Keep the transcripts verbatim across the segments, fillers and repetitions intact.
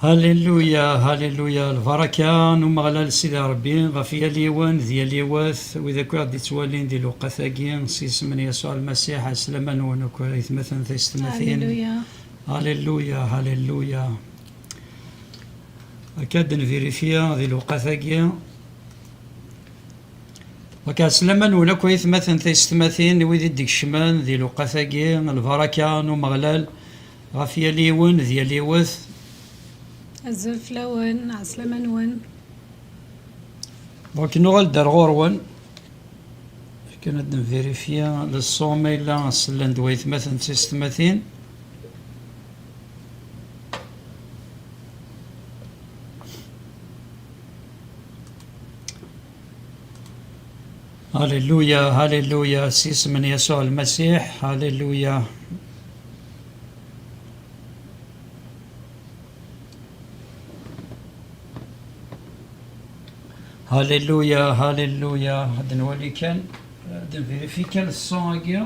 Halleluya, halleluya, lbaraka n Umeɣlal Sidi Ṛebbi ɣef yal yiwen d yal yiwet, wid akk i ɣ-d-ittwalin di lewqat-agi, s yisem n Yasuɛ Lmasiḥ, ɛeslama-nwen akk aytmaten taysetmatin. Halleluya. Halleluya, halleluya. Akka ad nvirifya di lewqat-agi. Akka, ɛeslama-nwen akk aytmaten taysetmatin, wid i d-ikecmen di lewqat-agi, lbaraka n Umeɣlal ɣef yal yiwen d yal yiwet. Azul fell-awen, ɛeslama-nwen. Donc, nuɣal-d ar ɣur-wen. Akken ad nvirifya le son ma yella sellen-d waytmaten d tiysetmatin. Halleluya, halleluya, s yisem n Yasuɛ Lmasiḥ, halleluya. Halleluya, halleluya. Ad nwali kan, ad nvérifier kan le son-agi.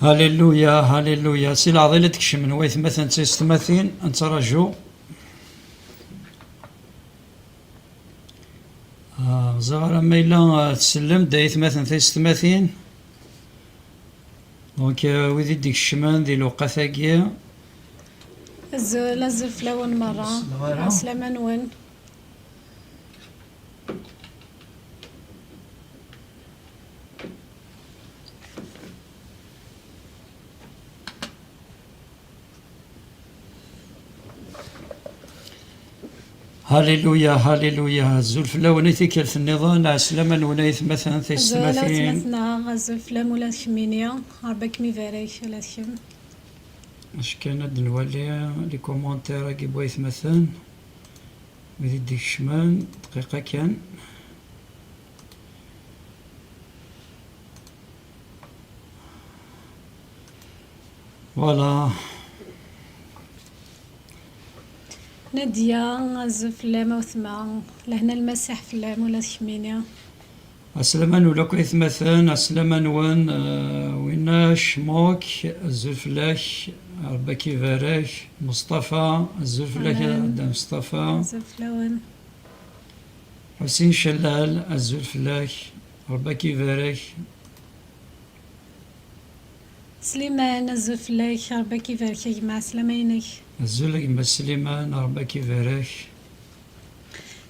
Halleluya, halleluya. Si leɛḍil ad d-kecmen waytmaten d tiysetmatin, ad nettraǧu. Ah, ẓer ara ma yella, ah, tsellem-d aytmaten tiysetmatin. Donc, euh, wid i d-ikecmen di lewqat-agi. Azul, azul fell-awen merra. Ɛeslama-nwen. Halleluya, halleluya. Azul fell-awen i tikkelt nniḍen, ɛeslama-nwen aytmaten, azul a tiysetmatin. Weltma-tneɣ, azul fell-am ula d kemmini. Ṛebbi ad kem-ibarek, ula d kemm. Acu kan ad nwali les commentaires-agi n waytmaten, wid i d-ikecmen, dqiqa kan. Voilà. Nadia, azul fell-am a wetma. Lehna Lmasiḥ fell-am ula d kemmini. Ɛeslama-nwen akk aytmaten, ɛeslama-nwen, eh, Winac, Mok, azul fell-ak, Ṛebbi ad k-ibarek, Mustafa, azul fell-ak a Dda Mustafa. Azul fell-awen. Ḥusin Callal, azul fell-ak, Ṛebbi ad k-ibarek. Sliman, azul fell-ak, Ṛebbi ad k-ibarek a gma, ɛeslama-inek. Azul a gma Sliman, Ṛebbi ad k-ibarek.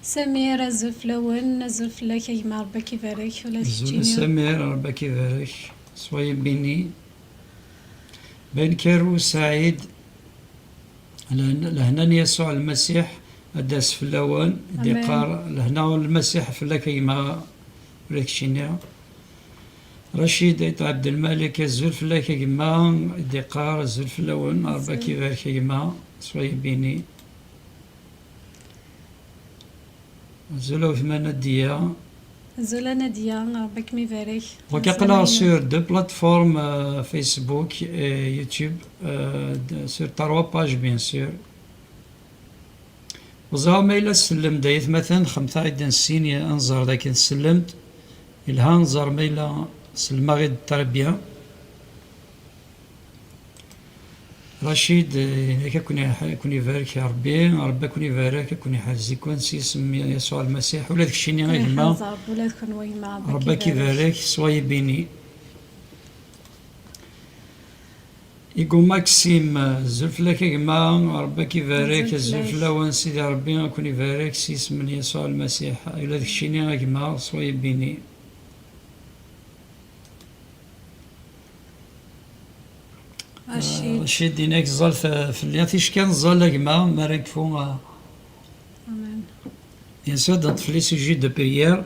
Samir, azul fell-awen, azul fell-ak a gma, Ṛebbi ad k-ibarek, ula d keččini. Azul a Samir, Ṛebbi ad k-ibarek. Soyez bénis. Ben Kerou Saɛid, lehn-, lehna n Yasuɛ Lmasiḥ ad d-tas fell-awen, i d-iqqar, lehna n Lmasiḥ fell-ak a gma, ula d keččini. Racid Ayt Ɛebdelmalek, azul fell-ak a gma, i d-iqqar, azul fell-awen, Ṛebbi ad k-ibarek a gma, soyez bénis. Azul a wetma Nadia. Azul a Nadia, Ṛebbi ad kem-ibarek. Donc, aql-aɣ sur deux plateformes, euh, Facebook et YouTube, euh, de-, sur trois pages, bien sûr. Ẓer ma yella tsellem-d aytmaten, xemt-aɣ-id ad nessin, ad nẓer d akken tsellem-d. Yelha ad nẓer ma yella tsellem-aɣ-id très bien. Racid, eh, ad ken-, ad ken-ibarek Ṛebbi, Ṛebbi ad ken-ibarek, ad ken-iḥrez-iken s yisem n Yasuɛ Lmasiḥ, ula d keččini a gma. Ṛebbi ad ken-ibarek. Ṛebbi ad k-ibarek, soyez bénis. Igo Maxime, azul fell-ak a gma, Ṛebbi ad k-ibarek, azul fell-awen, Sidi Ṛebbi ad ken-ibarek s yisem n Yasuɛ Lmasiḥ, ula d keččini a gma, soyez bénis. Racid. Ah, Racid, yenna-k ẓẓal f-, fell-i. Ticki ad nẓal a gma, mi ara nekfu, ah. Amen. Bien sûr, donc, fell-i sujet de prière.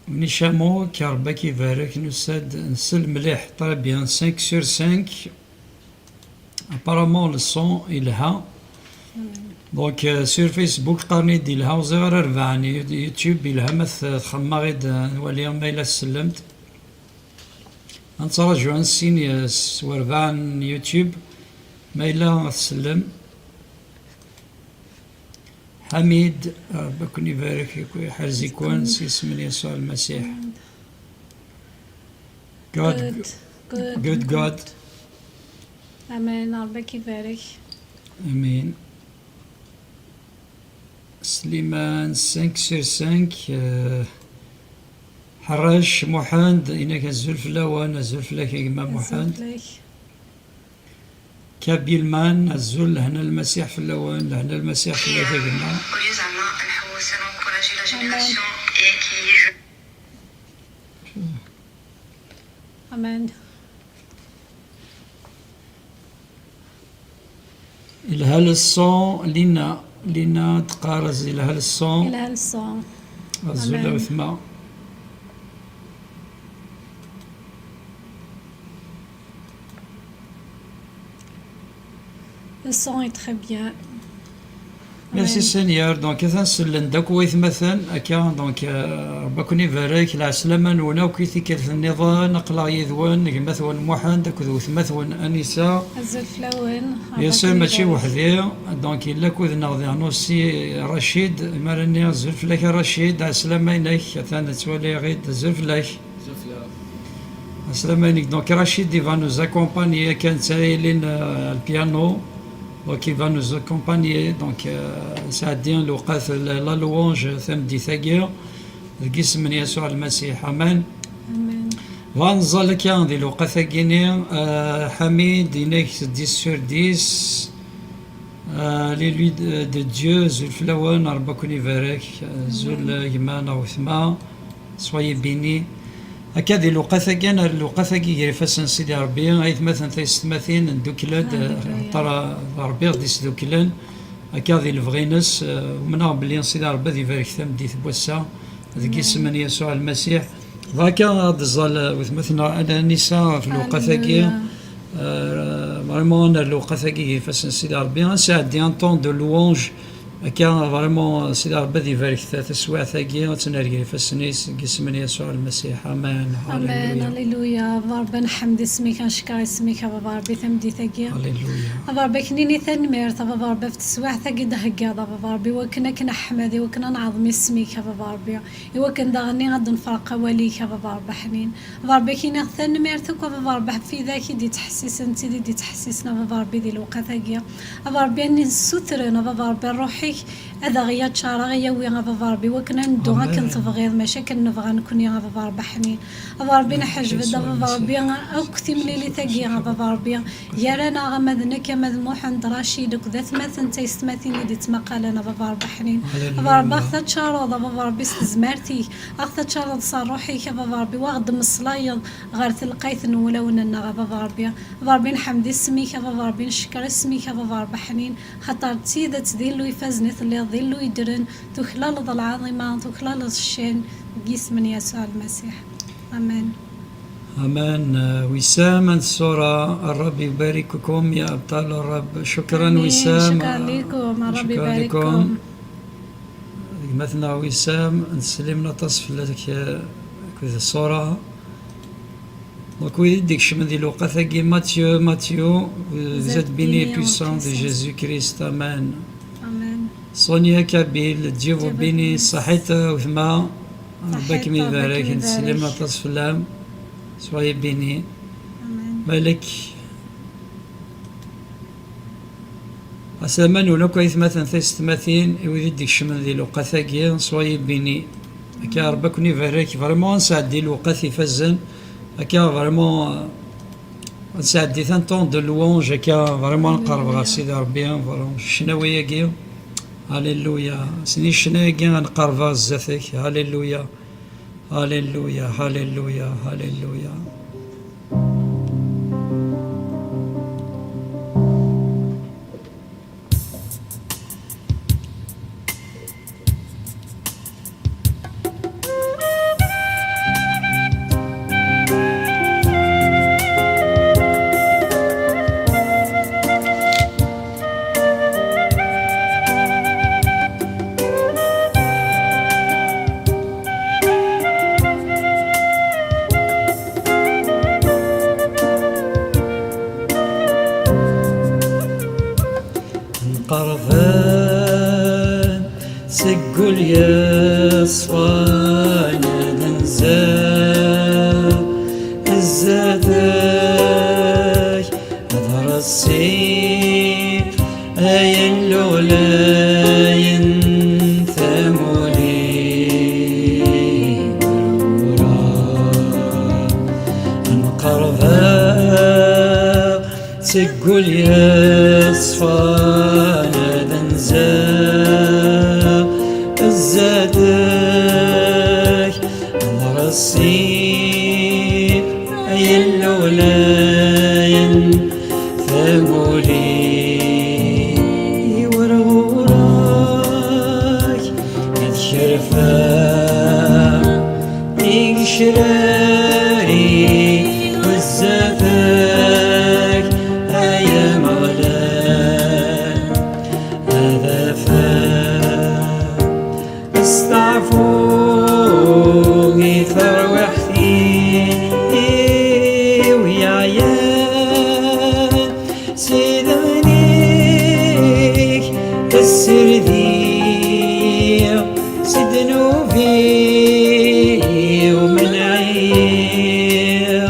Win icamo, car Ṛebbi ad k-ibarek, nusa-d, nsel mliḥ, très bien, cinq sur cinq. Apparemment, le son yelha. Donc, euh, sur Facebook, qqaren-iyi-d yelha, ur ẓriɣ ara rbeɛ n You-, YouTube, yelha ma t-, txemmem-aɣ-id, euh, nwali ma yella tsellem-d. Ad nettraǧu ad nessin, euh, s werbeɛ n YouTube, ma yella tsellem. Ḥamid, Ṛebbi ad ken-ibarek, iḥrez-iken s yisem n Yasuɛ Lmasiḥ. God, good, God. Amen. Ṛebbi ad k-ibarek. Amin. Sliman, cinq sur cinq, euh, Ḥerrac Muḥend, yenna-k azul fell-awen, azul fell-ak a gma Muḥend. Kabilman, azul, lehna Lmasiḥ fell-awen, lehna Lmasiḥ fell-ak a gma. Amen. Yelha le son, Lina. Lina teqqar-as yelha le son. Yelha le son. Azul a wetma. Le son est très bien. Merci Seigneur. Donc, atan sellen-d akk waytmaten, akka, donc, euh, Ṛebbi ad ken-ibarek, lɛeslama-nwen akk i tikkelt nniḍen, aql-aɣ yid-wen, gma-twen Muḥend akked wetma-twen Anisa. Azul fell-awen. Yes, mačči weḥd-i. Donc, yella akked-neɣ diɣen aussi Rachid, mi ara nini azul fell-ak a Rachid, ɛeslama-inek, atan nettwali-aɣ-id, azul fell-ak. Azul fell-ak. Ɛeslama-inek. Donc, Rachid, il va nous accompagner, akka netta ara yilin, euh, al piano. Donc, il va nous accompagner. Donc, euh, nesɛeddi lewqat la, la louange tameddit-agi. Deg yisem n Yasuɛ Lmasiḥ. Amen. Amen. Bɣa neẓẓal akka di lewqat-agi-ni, euh, Ḥamid, yenna-k dix sur dix. Euh, les loups de, de Dieu, azul fell-awen, Ṛebbi ad ken-ibarek, azul, euh, gma neɣ wetma, soyez bénis. Akka di lewqat-agi, ar lewqat-agi gar ifassen n Sidi Ṛebbi, aytmaten taysetmatin, ndukkel-d, euh, xaṭer, euh, d Ṛebbi i ɣ-d-isduklen, akka di lebɣi-ines, euh, umneɣ belli Sidi Ṛebbi ad ibarek tameddit n wass-a, deg yisem n Yasuɛ Lmasiḥ. Bɣa akka ad d-ẓẓal, euh, wetma-tneɣ Anisa ɣef lewqat-agi. Euh, vraiment, ad nerr lewqat-agi gar ifassen n Sidi Ṛebbi. Ad nesɛeddi un temps de louange. Akka, vraiment, Sidi Ṛebbi ad ibarek ta-, taswiɛt-agi, ad tt-nerr gar ifassen-is, deg yisem n Yasuɛ Lmasiḥ. Amen. Amen. Halleluya. Halleluya. A Baba Ṛebbi, ad nḥemd isem-ik, ad ncekkeṛ isem-ik, a Baba Ṛebbi, tameddit-agi. Halleluya. A Baba Ṛebbi, ad k-nini tanemmirt, a Baba Ṛebbi, ɣef teswiɛt-agi d-theggaḍ, a Baba Ṛebbi, iwakken ad k-neḥmed, iwakken ad nɛeḍem isem-ik, a Baba Ṛebbi. Iwakken daɣen ad d-nefreq awal-ik, a Baba Ṛebbi ḥnin. A Baba Ṛebbi, ad k-iniɣ tanemmirt akk, a Baba Ṛebbi, ɣef widak i d-ittḥessisen, d tid i d-ittḥessisen, a Baba Ṛebbi, di lewqat-agi. A Baba Ṛebbi, ad nessutren, a Baba Ṛebbi, ṛṛuḥ-ik ad aɣ-yaččar, aɣ-yawi, a Baba Ṛebbi, iwakken ad neddu akken tebɣiḍ, mačči akken nebɣa nekni, a Baba Ṛebbi ḥnin. A Baba Ṛebbi, nḥejbed, a Baba Ṛebbi, akk timlilit-agi, a Baba Ṛebbi, gar-aneɣ, ama d nekk, ama d Muḥend Racid, akked atmaten d taysetmatin i d-ittmaqalen, a Baba Ṛebbi ḥnin. A Baba Ṛebbi, a ɣ-taččareḍ, a Baba Ṛebbi, s tezmert-ik, a ɣ-taččareḍ s ṛṛuḥ-ik, a Baba Ṛebbi, wa ɣ-d-meslayeḍ ɣer telqayt n wulawen-nneɣ, a Baba Ṛebbi. A Baba Ṛebbi, nḥemd isem-ik, a Baba Ṛebbi, ncekker isem-ik, a Baba Ṛebbi ḥnin, xaṭer d tidet d Illu ifazen i telliḍ, d Illu yeddren, tuklaleḍ lɛaḍima, tuklaleḍ ccan, deg yisem n Yasuɛ Lmasiḥ. Amen. Amen. آه، وسام الصورة، الرب يبارككم يا أبطال الرب. شكرا آمين. وسام. شكرا لكم. الرب شكرا يبارككم. لكم. Gma-tneɣ Wissam, neslim aṭas fell-ak, euh, akked ṣṣura. Donc, wid i d-ikecmen di lewqat-agi, Mathieu, Mathieu, euh, vous êtes béni et puissant de Jésus-Christ. Amen. Amen. Sonia Kabyle, Dieu vous bénisse. Ṣaḥit, euh, wetma. Ṛebbi ad kem-ibarek, neslim aṭas fell-am. Soyez béni. Amen. Malek. Asaman-nwen akk aytmaten taysetmatin, i wid i d-ikecmen di lewqat-agi, soyez béni. Akka Ṛebbi ad ken-ibarek. Vraiment, ad nesɛeddi lewqat ifazen. Akka vraiment, euh, ad nesɛeddi un temps de louange. Akka vraiment ad nqerreb ɣer Sidi Ṛebbi. Vraiment, ccnawi-agi. Alléluia. Sni ccna-agi ad nqerreb ɣer zdat-k. Alléluia. Alléluia, alléluia, alléluia. Zdat, zdat-k ad reṣṣiɣ, ay Illu ɣlayen tamuli. Nqerrbeɣ seg wul yeṣfan ad nzeɣ zdat-k ad reṣṣiɣ, ay Illu ɣlayen tamuli. Ur ɣur-k ad kerfeɣ tigecrar-iw zdat-k, ay Ameɣlal, ad afeɣ asteɛfu i terwiḥt-iw yeɛyan. S idammen-ik ssirdiɣ si ddnub-iw menɛiɣ.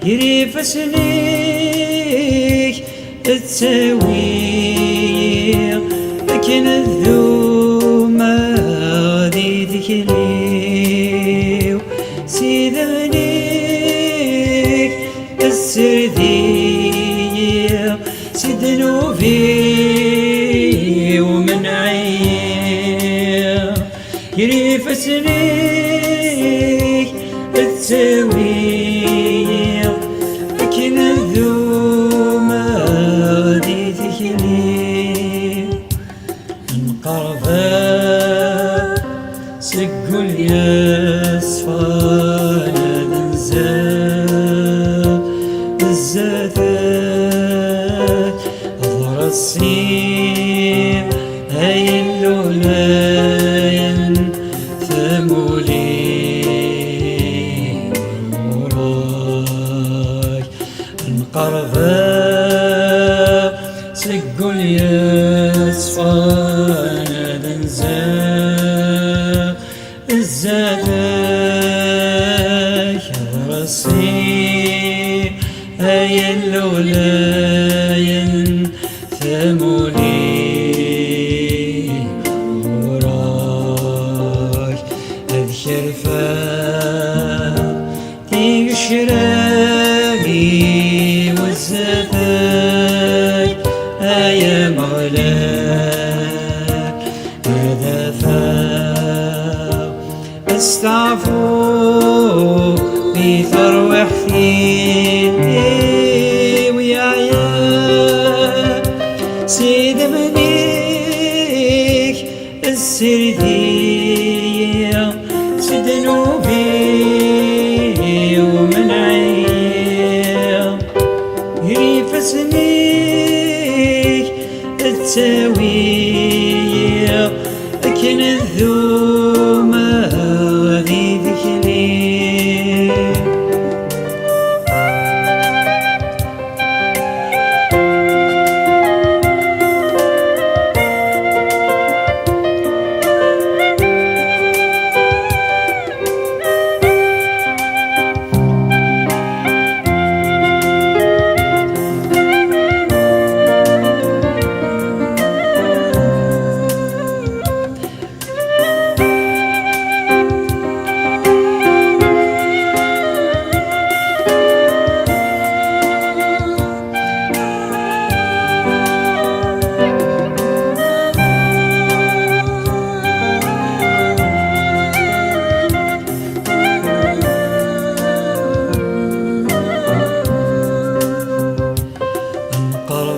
Gar ifassen-ik ttawiɣ akken ad dumeɣ di tikli-w. S idammen-ik ssirdiɣ si ddnub-iw menɛiɣ. Gar ifassen-ik ttawiɣ akken ad dumeɣ di tikli. Nqerrbeɣ seg wul yeṣfan ad nzeɣ zdat-k ad reṣṣiɣ, ay Illu ɣlayen tamuli. Ɣur-k nqerrbeɣ seg wul yeṣfan ad nzeɣ zdat-k ad reṣṣiɣ, ay Illu ɣlayen tamuli. Ɣur-k ad kerfeɣ tigecrar-iw zdat-k, ay Ameɣlal, ad afeɣ asteɛfu i terwiḥt-iw yeɛyan. S idammen-ik ssirdiɣ si ddnub-iw menɛiɣ. Gar ifassen-ik ttawiɣ akken ad dumeɣ di tikli.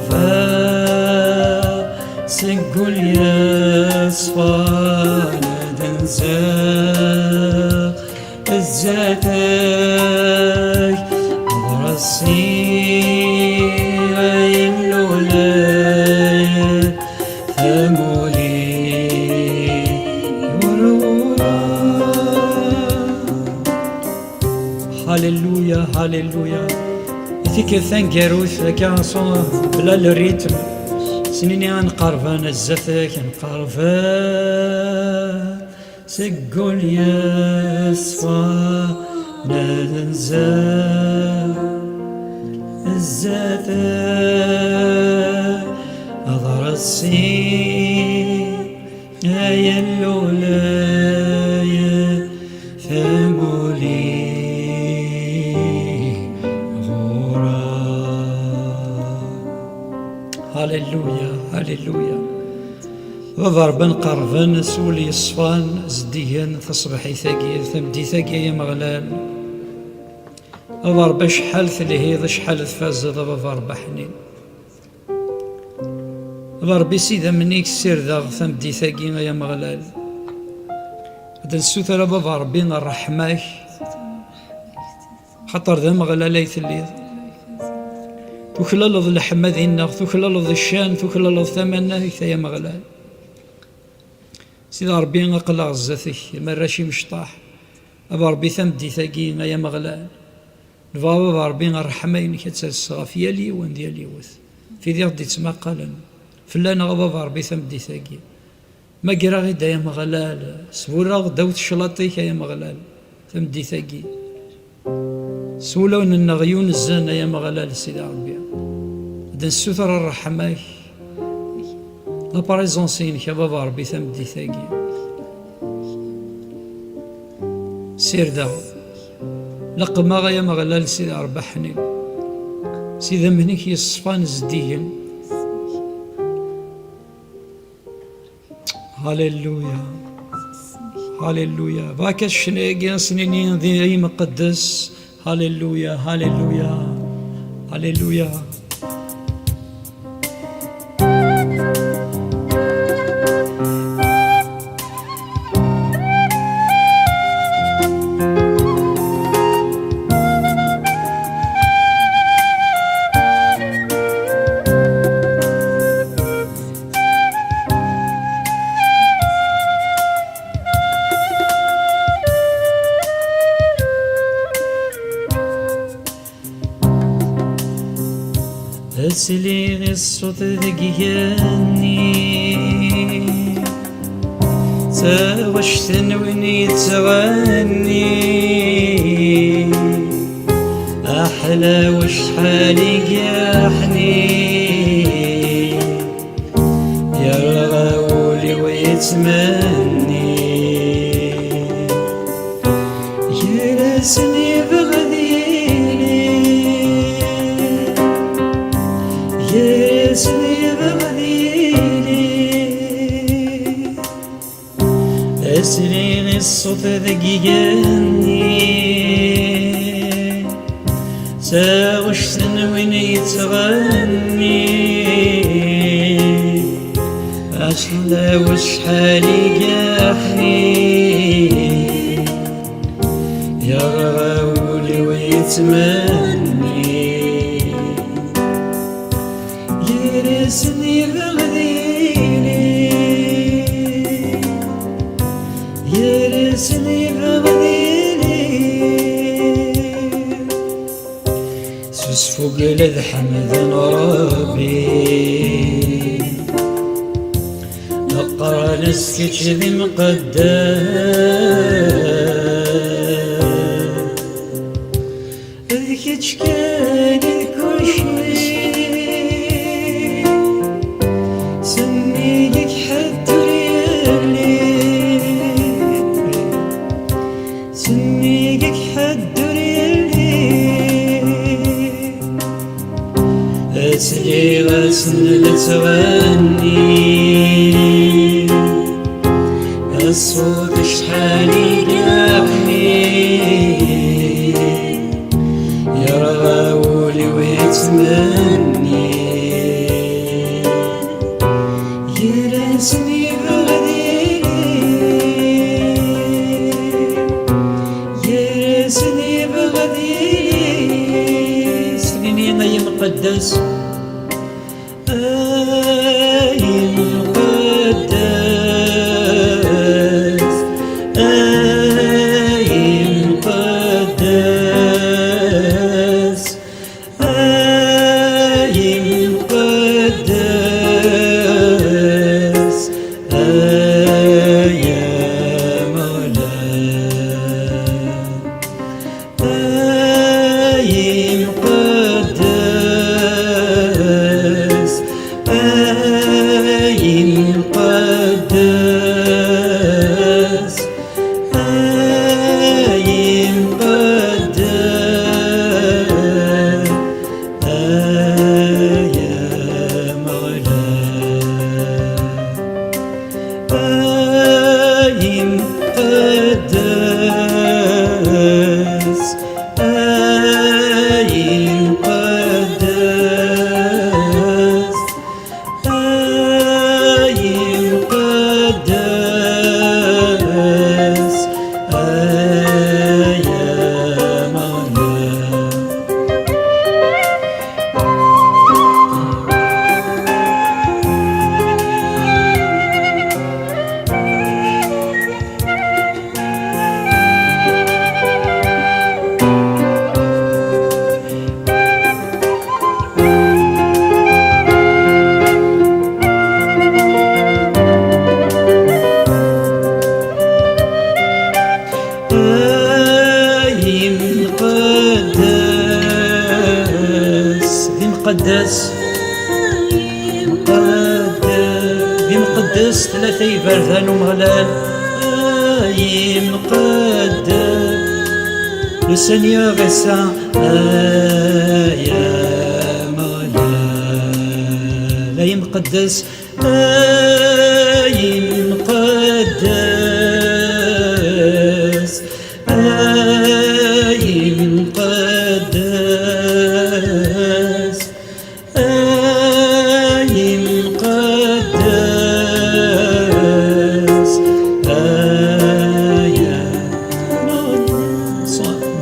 Nqerrbeɣ seg wul yeṣfan ad nzeɣ zdat-k ad reṣṣiɣ, ay Illu ɣlayen tamuli. Ɣur-k. Halleluya, halleluya. I tikkelt taneggarut, akka, sans, bla le rythme. Snini ad nqerrben zdat-k, nqerrben Seg ul yeṣfan ad nzer zdat ad reṣṣi ay allulay tamuli ɣura. Halleluya, halleluya. Baba Ṛebbi nqerben s wul yeṣfan zeddigen taṣebḥit-agi, tameddit-agi, ay Ameɣlal. Baba Ṛebbi, acḥal telhiḍ, acḥal tfazeḍ, a Baba Ṛebbi ḥnin. A Baba Ṛebbi, s idammen-ik ssirdeɣ tameddit-agi, ay Ameɣlal. Ad d-nessuter, a Baba Ṛebbi, ṛṛeḥma-k. Xaṭer d Ameɣlal ay telliḍ. Tuklaleḍ leḥmadi-nneɣ, tuklaleḍ ccan, tuklaleḍ tamanagt, ay Ameɣlal. Sidi Ṛebbi, aql-aɣ zdat-k, am arrac imecṭaḥ. A Baba Ṛebbi, tameddit-agi, ay Ameɣlal. Nebɣa, a Baba Ṛebbi, ṛṛeḥma-inek ad ters ɣef yal yiwen d yal yiwet. Tid i ɣ-d-ittmaqalen. Fell-aneɣ, a Baba Ṛebbi, tameddit-agi. Mager-aɣ-id, ay Ameɣlal, sburr-aɣ ddaw teclaṭ-ik, ay Ameɣlal, tameddit-agi. S wulawen-nneɣ yunzen, ay Ameɣlal, Sidi Ṛebbi, ad d-nessuter ṛṛeḥma-k, la présence-inek, a Baba Ṛebbi, tameddit-agi. Sirdeɣ, leqqmeɣ, ay Ameɣlal, Sidi Ṛebbi ḥnin, s idammen-ik yeṣfan zeddigen. Halleluya. Halleluya. Bɣa kan ccna-agi ad s-nini di ay imqeddes. Halleluya, halleluya, halleluya. Ad sliɣ i ṣṣut deg igenni, taɣect n win yettɣenni, aḥlaw acḥal i yeḥnin. Yerɣa wul-iw yettmenni, gar-asen yebɣa ad yili, gar-asen yebɣa ad yili. Asli i ṣṣut deg igenni, taɣect n win yettɣenni, acḥal acḥal i yeḥnin, yerɣa wul-iw yettmenni. Gar-asen yebɣa ad yili, gar-asen yebɣa ad yili. S usfugel ad ḥemden Ṛebbi, qqaren-as kečč d imqeddes. D kečč kan i d kulci, sennig-k ḥedd ur yelli, sennig-k ḥedd ur yelli. Ad sliɣ-asen la ttɣennin, ṣṣut acḥal i yeḥnin, yerɣa wul-iw yettmenni. Gar-asen yebɣa ad yili, gar-asen yebɣa ad yili. Snin-nni ay imqeddes. Ay imqeddes, ay imqeddes, ay imqeddes, ay Imqeddes, imqeddes, d imqeddes, tlata iberdan Umeɣlal. Ay imqeddes, le Seigneur est saint. Ay Ameɣlal, ay imqeddes, ay imqeddes, ay imqeddes, ay imqeddes, ay imqeddes.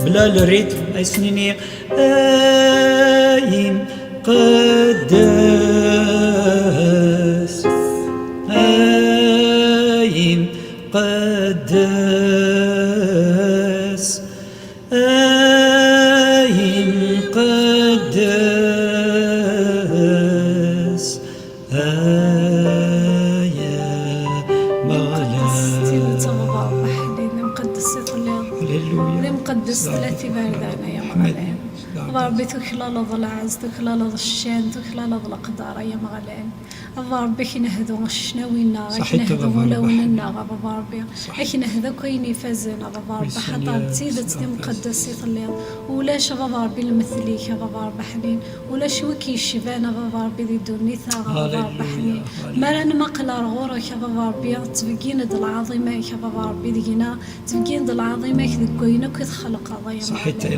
Bla le rythme, ay s-nini, ay imqeddes, ay imqeddes, ay imqeddes, ay Ameɣlal. S tidet, a Baba Ṛebbi ḥnin, d imqeddes i telliḍ. Halleluya. D imqeddes, tlata iberdan, ay Ameɣlal. Ḥmed. A Baba Ṛebbi, tuklaleḍ lɛezz, tuklaleḍ ccan, tuklaleḍ leqder, ay Ameɣlal. A Baba Ṛebbi, ad k-nehdu ccnawi-nneɣ, ad k-nehdu ulawen-nneɣ, a Baba Ṛebbi. Ad k-nehdu akk ayen ifazen, a Baba Ṛebbi, axaṭer d tidet d imqeddes i telliḍ. Ulac, a Baba Ṛebbi, lmetl-ik, a Baba Ṛebbi ḥnin. Ulac wi k-yecban, a Baba Ṛebbi, di ddunit-a, a Baba Ṛebbi ḥnin. Mi ara nmaqel ar ɣur-k, a Baba Ṛebbi, tettbeggin-d lɛaḍima-k, a Baba Ṛebbi, deg-neɣ. Tettbeggin-d lɛaḍima-k deg wayen akk i txelqeḍ, ay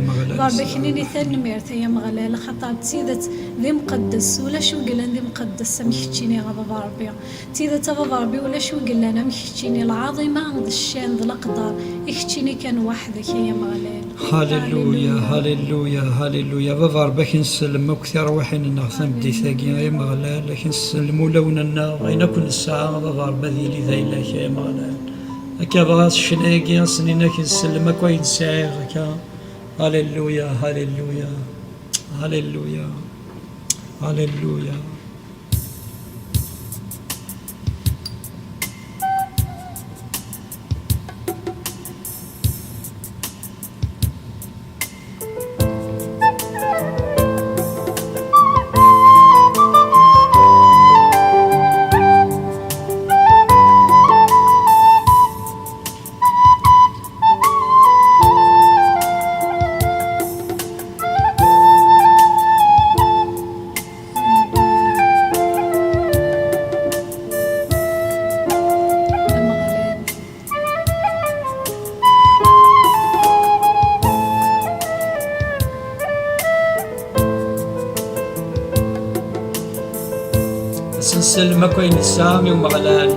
Ameɣlal. Baba, ad k-nini tanemmirt, ay Ameɣlal, axaṭer d tidet d imqeddes, ulac wi yellan d imqeddes am keččini, a Baba Ṛebbi. D tidet, a Baba Ṛebbi, ulac wi yellan am keččini, lɛaḍima d ccan d leqder, i keččini kan weḥd-k, ay Ameɣlal. Halleluya, halleluya, halleluya. Baba Ṛebbi, ad k-nsellem akk tirwiḥin-nneɣ tameddit-agi, ay Ameɣlal, ad k-nsellem ulawen-nneɣ, ayen akk nesɛa, a Baba Ṛebbi, ad yili d ayla-k, ay Ameɣlal. Akka bɣiɣ s ccna-agi, ad s-nini ad k-nsellem akk ayen sɛiɣ, akka. Halleluya, halleluya, halleluya, halleluya. Ad s-nsellem akk ayen nesɛa i Umeɣlal.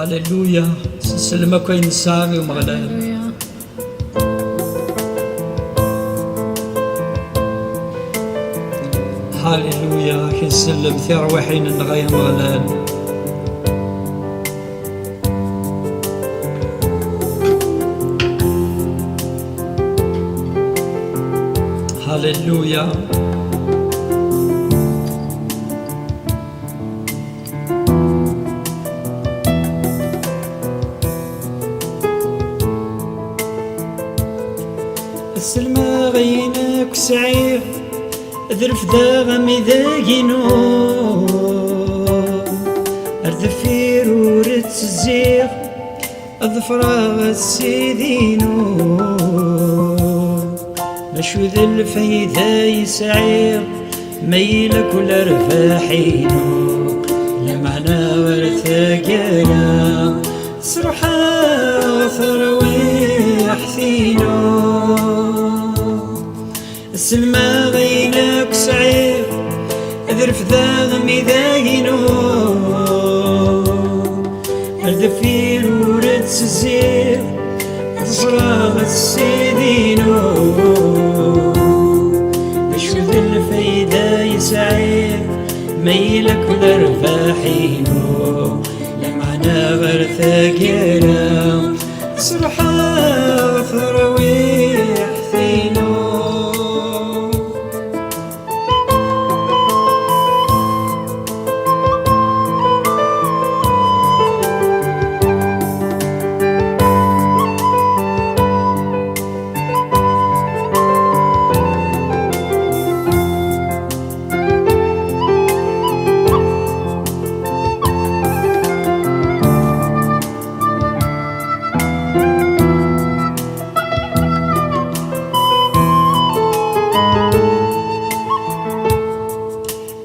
Halleluya. Nsellem akk ayen nesɛa i Umeɣlal. Halleluya. Halleluya. Ad k-nsellem tirwiḥin-nneɣ, ay Ameɣlal. Halleluya. Selmeɣ ayen akk sɛiɣ, d refdeɣ amidag-inu. Ar deffir ur ttezziɣ, ad ḍefreɣ Ssid-inu. Macu d lfayda i sɛiɣ, Ma yella kul rrbeḥ-inu, lameɛna ɣer taggara, tesruḥeḍ tarwiḥt-inu. Selmeɣ ayen akk sɛiɣ, ad refdeɣ amidag-inu. Ar deffir ur ttezziɣ, ad ẓreɣ Ssid-inu. D acu d lfayda yesɛiɣ, ma yella kul rrbeḥ-inu, lameɛna ɣer taggara, tesruḥeḍ tarwiḥt-inu.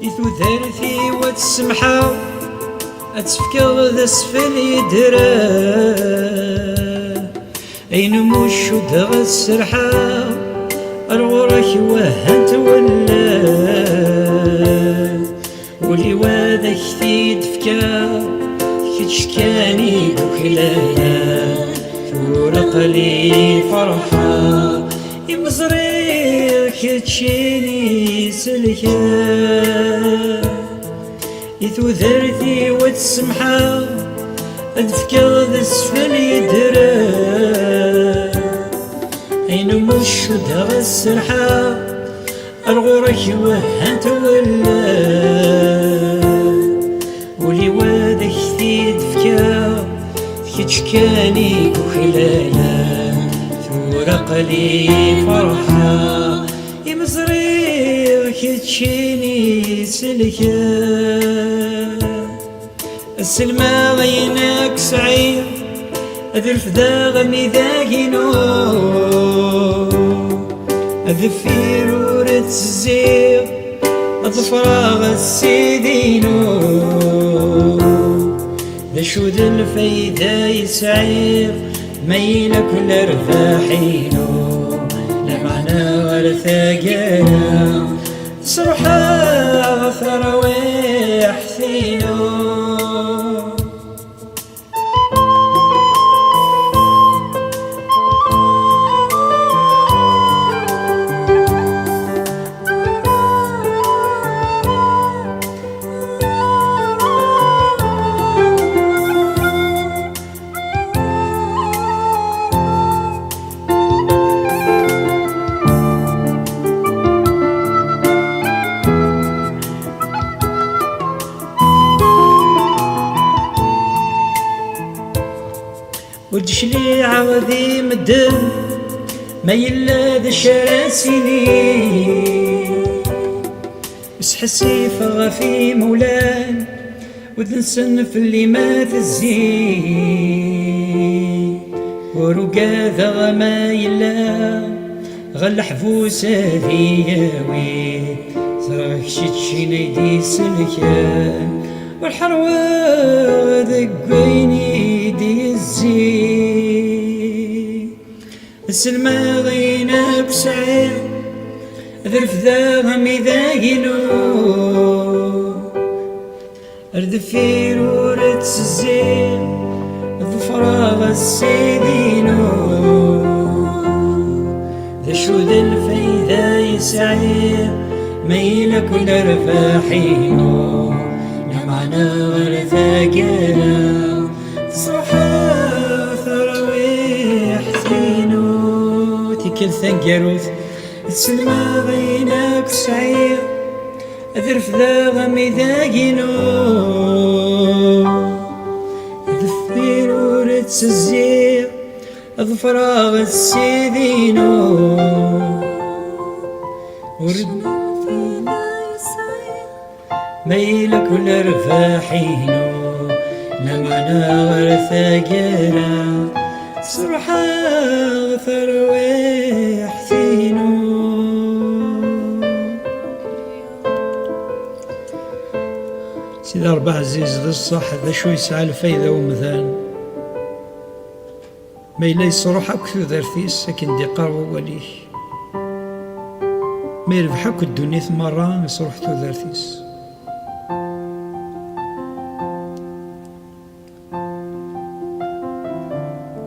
I tudert-iw ad tsemḥeḍ, ad tefkeḍ d asfel yedren. Ayen umi cuddeɣ ad serḥeɣ, ar ɣur-k wehhant wallen. Ul-iw ad ak-t-id-fkeɣ, kečč kan i yuklalen. Tura aql-i ferḥeɣ, imi ẓriɣ keččini selkeɣ. I tudert-iw ad tsemḥeɣ, ad fkeɣ d asfel yedren. Ayen umi cuddeɣ ad serḥeɣ, ar ɣur-k wehhant wallen. Ul-iw ad ak-t-id-fkeɣ, d kečč kan i yuklalen. Tura aql-i ferḥeɣ, imi ẓriɣ keččini selkeɣ. Selmeɣ ayen akk sɛiɣ, ad refdeɣ amidag-inu. Ad deffir ur ttezziɣ, ad ḍefreɣ Ssid-inu. D acu d lfayda i sɛiɣ, ma yella kul rrbeḥ-inu, lameɛna ɣer taggara, tesruḥeḍ tarwiḥt-inu. Ur d-cliɛeɣ di medden, ma yella d acu ara s-iniɣ. Sḥissifeɣ ɣef imawlan, udden-nsen fell-i ma tezzi. Ur ugadeɣ ma yella ɣer leḥbus ad iyi-yawi. Ẓriɣ keččini ay d-iselken, ur ḥerweɣ deg wayen i d-yezzi. Selmeɣ ayen akk sɛiɣ, ad refdeɣ amidag-inu. Ar deffir ur ttezziɣ, ḍefreɣ Ssid-inu. D acu d lfayda i sɛiɣ, ma yella kul rrbeḥ-inu, lameɛna ɣer taggara, tesruḥeḍ tarwiḥt-inu. Tikkelt taneggarut, selmeɣ ayen akk sɛiɣ, ad refdeɣ amidag-inu. Deffir ur ttezziɣ, ḍefreɣ Ssid-inu. Ur d-, ma yella kul rrbeḥ-inu, lameɛna ɣer taggara, tesruḥeḍ tarwiḥt-inu. Ṛebbi ɛziz, d ṣṣeḥ, d acu yesɛa lfayda umdan ma yella yesṛuḥ akk tudert-is akken d-iqqar wawal-ik? Ma yerbeḥ akk ddunit merra, yesṛuḥ tudert-is.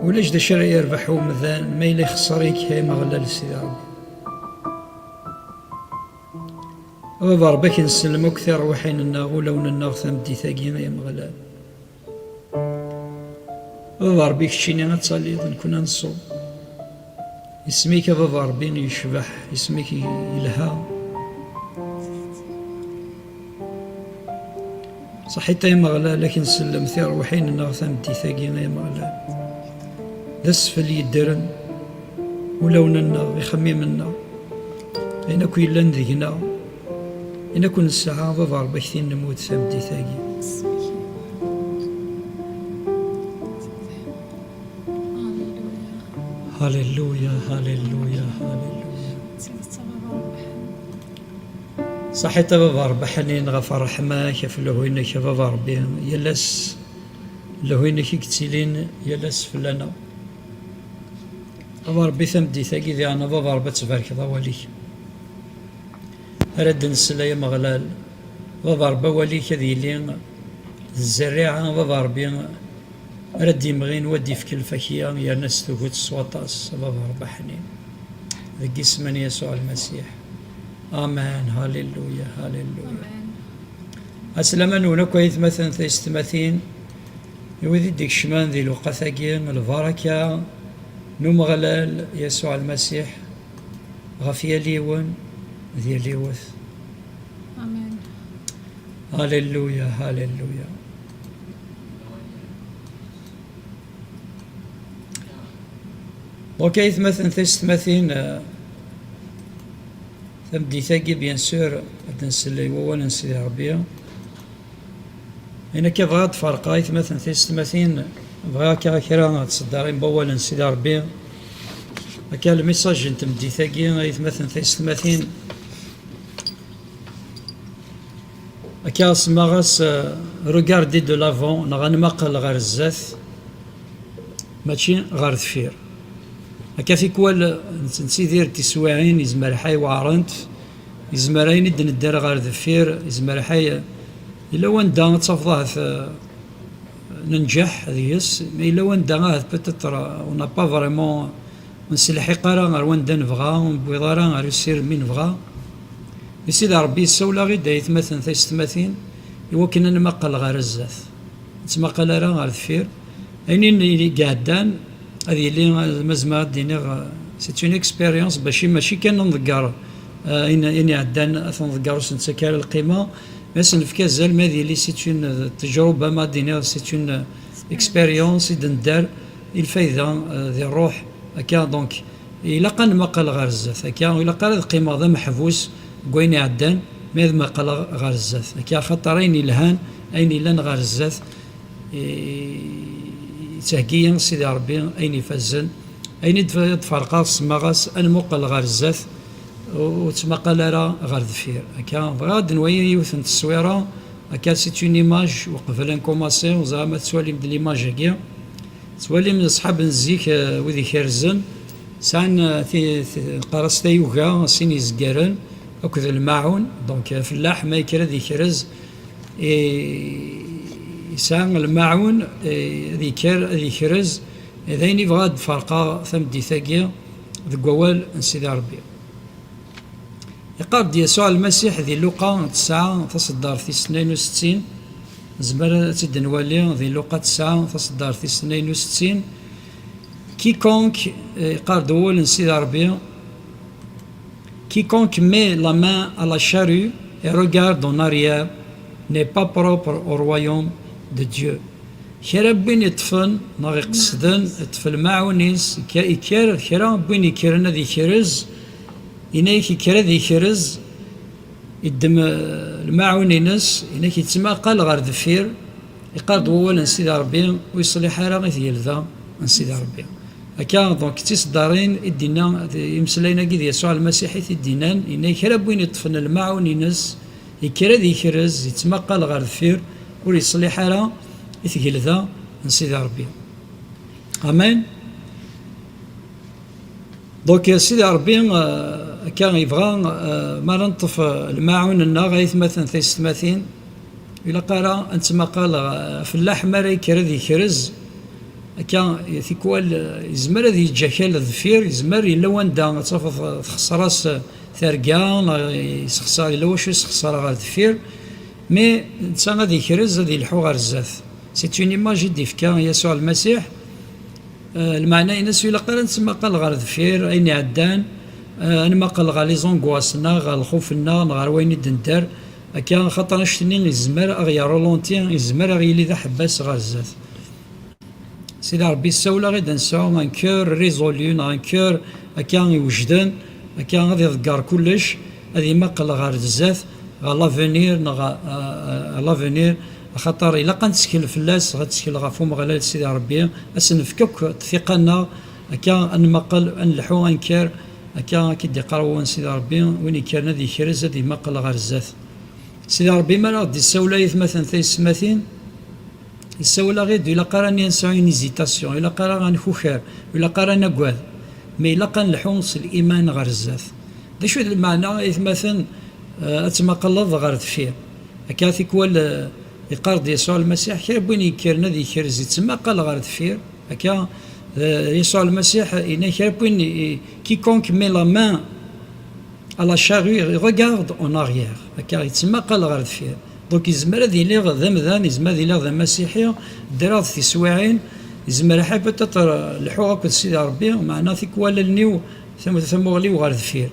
Ulac d acu ara yerbeḥ umdan ma yella ixṣer-ik, ay Ameɣlal Sidi Ṛebbi. A Baba Ṛebbi, ad k-nsellem akk tirwiḥin-nneɣ, ulawen-nneɣ tameddit-agi, ay Ameɣlal. A Baba Ṛebbi, keččini ad taliḍ, nekkni ad nṣum. Isem-ik a Baba Ṛebbi yecbeḥ, isem-ik yelha. Ṣaḥit ay Ameɣlal, ad k-nsellem tirwiḥin-nneɣ tameddit-agi, ay Ameɣlal. D asfel yeddren ulawen-nneɣ, ixemmimen-nneɣ, ayen akk yellan deg-neɣ, ayen akk nesɛa, a Baba Ṛebbi, ad k-t-nemmut tameddit-agi. Halleluya, halleluya, halleluya. Ṣaḥit a Baba Ṛebbi ḥnin ɣef ṛṛeḥma-k, ɣef lehhu-inek a Baba Ṛebbi, yal ass lehhu-inek i yettilin yal ass fell-aneɣ. A Baba Ṛebbi, tameddit-agi diɣen a Baba Ṛebbi ad tbarkeḍ awal-ik. Ara d-nsel ay Ameɣlal, Baba Ṛebbi, awal-ik ad yili d zzerriɛa, Baba Ṛebbi, ara d-imɣin, wa d-ifk lfakya yerna s tuget s waṭas, a Baba Ṛebbi ḥnin. Deg isem n Yasuɛ Lmasiḥ. Amen. Halleluya, halleluya. Amen. Aslama-nwen akk aytmaten taysetmatin, i wid i d-ikecmen di lewqat-agi, lbaraka n Umeɣlal Yasuɛ Lmasiḥ ɣef yal yiwen d yal yiwet. Amen. Halleluya, halleluya. Donc, aytmaten taysetmatin, euh, tameddit-agi, bien sûr, ad nsel i wawal n Sidi Ṛebbi. Ayen akka bɣiɣ ad d-ferqeɣ aytmaten taysetmatin, bɣiɣ akka kra ad tseddarim n wawal n Sidi Ṛebbi. Akka lmissaj n tmeddit-agi, aytmaten taysetmatin, akka semmaɣ-as, euh, regarder de l'avant, neɣ ad nmaqel ɣer zdat, mačči ɣer deffir. Akka tikwal nett-, nettidir tiswiɛin, yezmer ḥay weɛrent, yezmer ayen i d-nedder ɣer deffir, yezmer ḥay, yella wanda ad tafeḍ ahat, euh, nenǧeḥ deg-s, ma yella wanda ahat peut-être, euh, on n'a pas vraiment, ur nesselḥiq ara ɣer wanda nebɣa, ur newwiḍ ara ɣer usirem i nebɣa. Mais Sidi Ṛebbi yessawel-aɣ-id, ay atmaten taysetmatin, i wakken ad nmaqel ɣer zdat. Ur nettmaqal ara ɣer deffir. Ayen i, i iɛeddan, ad yili, ma zemreɣ ad d-iniɣ, c'est une expérience, bac i, mačči kan ad nḍegger, euh, ayen, ayen iɛeddan, ad t-nḍegger, ur s-nettak ara lqima, mais ad s-nefk azal, ma ad yili c'est une, euh, tejruba, ma ad d-iniɣ c'est une, euh, expérience i d-nedder, i lfayda, euh, di ṛṛuḥ, akka, donc, ilaq ad nmaqal ɣer zdat, akka, ur ilaq ara ad qqimeɣ d ameḥbus deg wayen iɛeddan, mi ad maqaleɣ ɣer zdat, akka, axaṭer ayen ilhan, ayen illan ɣer zdat, i-, yettheggi-yi Sidi Ṛebbi ayen ifazen, ayen i d-, d-ferqeɣ semmaɣ-as ad nmuqel ɣer zdat, ur, ur ttmaqal ara ɣer deffir. Akka, bɣiɣ ad d-nwali yiwet n tteswira, akka, c'est une image, uqbel ad nkumaṣi, ur ẓriɣ ma tettwalim-d l'image-agi. Tettwalim ṣṣḥab n zik, eh, wid ikerrzen, sɛan, eh, ti-, ti-, neqqar-as tayuga, sin izgaren, akked lmaɛun, donc, eh, fellah, ma yekker ad ikrez, eh, yesɛa lmaɛun, eh, ad yekker, ad yekrez, eh, d ayen i bɣiɣ ad d-ferqeɣ tameddit-agi deg wawal n Sidi Ṛebbi. Yeqqar-d Yasuɛ Lmasiḥ di Luqa tesɛa, taṣeddart tis tnayen u settin, nezmer ad tt-id-nwali di Luqa tesɛa, taṣeddart tis tnayen u settin, quiconque, eh, yeqqar-d wawal n Sidi Ṛebbi, Quiconque met la main à la charrue et regarde en arrière n'est pas propre au royaume de Dieu. Kra n win iṭṭfen neɣ iqesden, iṭṭef lmaɛun-is, ikka-, ikker, kra n win ikkren ad ikrez, inek ikker ad ikrez, iddem, eh, lmaɛun-ines, inek ittmaqal ɣer deffir, iqqar-d wawal n Sidi Ṛebbi, ur yeṣliḥ ara i tgelda n Sidi Ṛebbi. Akka, donc, d tiseddarin i d-inna, d imeslayen-agi d Yasuɛ Lmasiḥ i t-id-innan, yenna kra n win iṭṭfen lmaɛun-ines, yekker ad ikrez, yettmaqal ɣer deffir, ur yeṣliḥ ara i tgelda n Sidi Ṛebbi. Amen. Donc, Sidi Ṛebbi, euh, akka yebɣa, euh, mi ara neṭṭef, euh, lmaɛun-nneɣ, ay atmaten taysetmatin, ilaq ara ad nettmaqal, euh, fellaḥ mi ara yekker ad yekrez, akka, tikwal, euh, yezmer ad yeǧǧ akal deffir, yezmer yella wanda ad tafeḍ, euh, texṣer-as, euh, targa, neɣ yessexṣer, yella wacu yessexṣer ɣer deffir, mais netta ad yekrez, ad yelḥu ɣer zdat. C'est une image i d-yefka Yasuɛ Lmasiḥ. Eh, lmeɛna-ines ur ilaq ara ad nettmaqal ɣer deffir, ayen iɛeddan, eh, ad nmaqel ɣer les angoisses-nneɣ, ɣer lxuf-nneɣ, neɣ ɣer wayen i d-nedder. Akka, axaṭer annect-nni yezmer ad ɣ-yerr ralenti, yezmer ad ɣ-yili d aḥebbas ɣer zdat. Sidi Ṛebbi yessawel-aɣ-id ad nesɛu un cœur résolu, neɣ un cœur akka iwejden, akka ad iḍegger kullec, ad imaqel ɣer zdat, ɣer l'avenir, neɣ, eh, eh, l'avenir, axaṭer ilaq ad nettkel fell-as, ad nettkel ɣef Umeɣlal Sidi Ṛebbi, ad s-nefk akk ttiqa-nneɣ, akka ad nmaqel, ad nleḥḥu, ad nekker, akka ad k-id-iqqar wawal n Sidi Ṛebbi, win yekkren ad yekrez, ad imaqel ɣer zdat. Sidi Ṛebbi mi ara ɣ-d-issawel, ay atmaten taysetmatin, yessawel-aɣ-id, ur ilaq ara ad nesɛu une hésitation, ur ilaq ara ad nkuker, ur ilaq ara ad nagad, mais ilaq ad nleḥḥu s liman ɣer zdat. D acu d lmeɛna, ay atmaten, eh, ad tmaqleḍ ɣer deffir? Akka tikwal, eh, yeqqar-d Yasuɛ Lmasiḥ, kra n win yekkren ad yekrez, yettmaqal ɣer deffir. Akka, eh, Yasuɛ Lmasiḥ yenna, kra n win i, quiconque met la main à la charrue, regarde en arrière. Akka, yettmaqal ɣer deffir. Donc, yezmer ad iliɣ d amdan, yezmer ad iliɣ d amasiḥi, ddreɣ-d tiswiɛin, yezmer ḥay peut-être lḥuɣ akked Sidi Ṛebbi, meɛna tikwal allen-iw, tam-, tamuɣli-w ɣer deffir.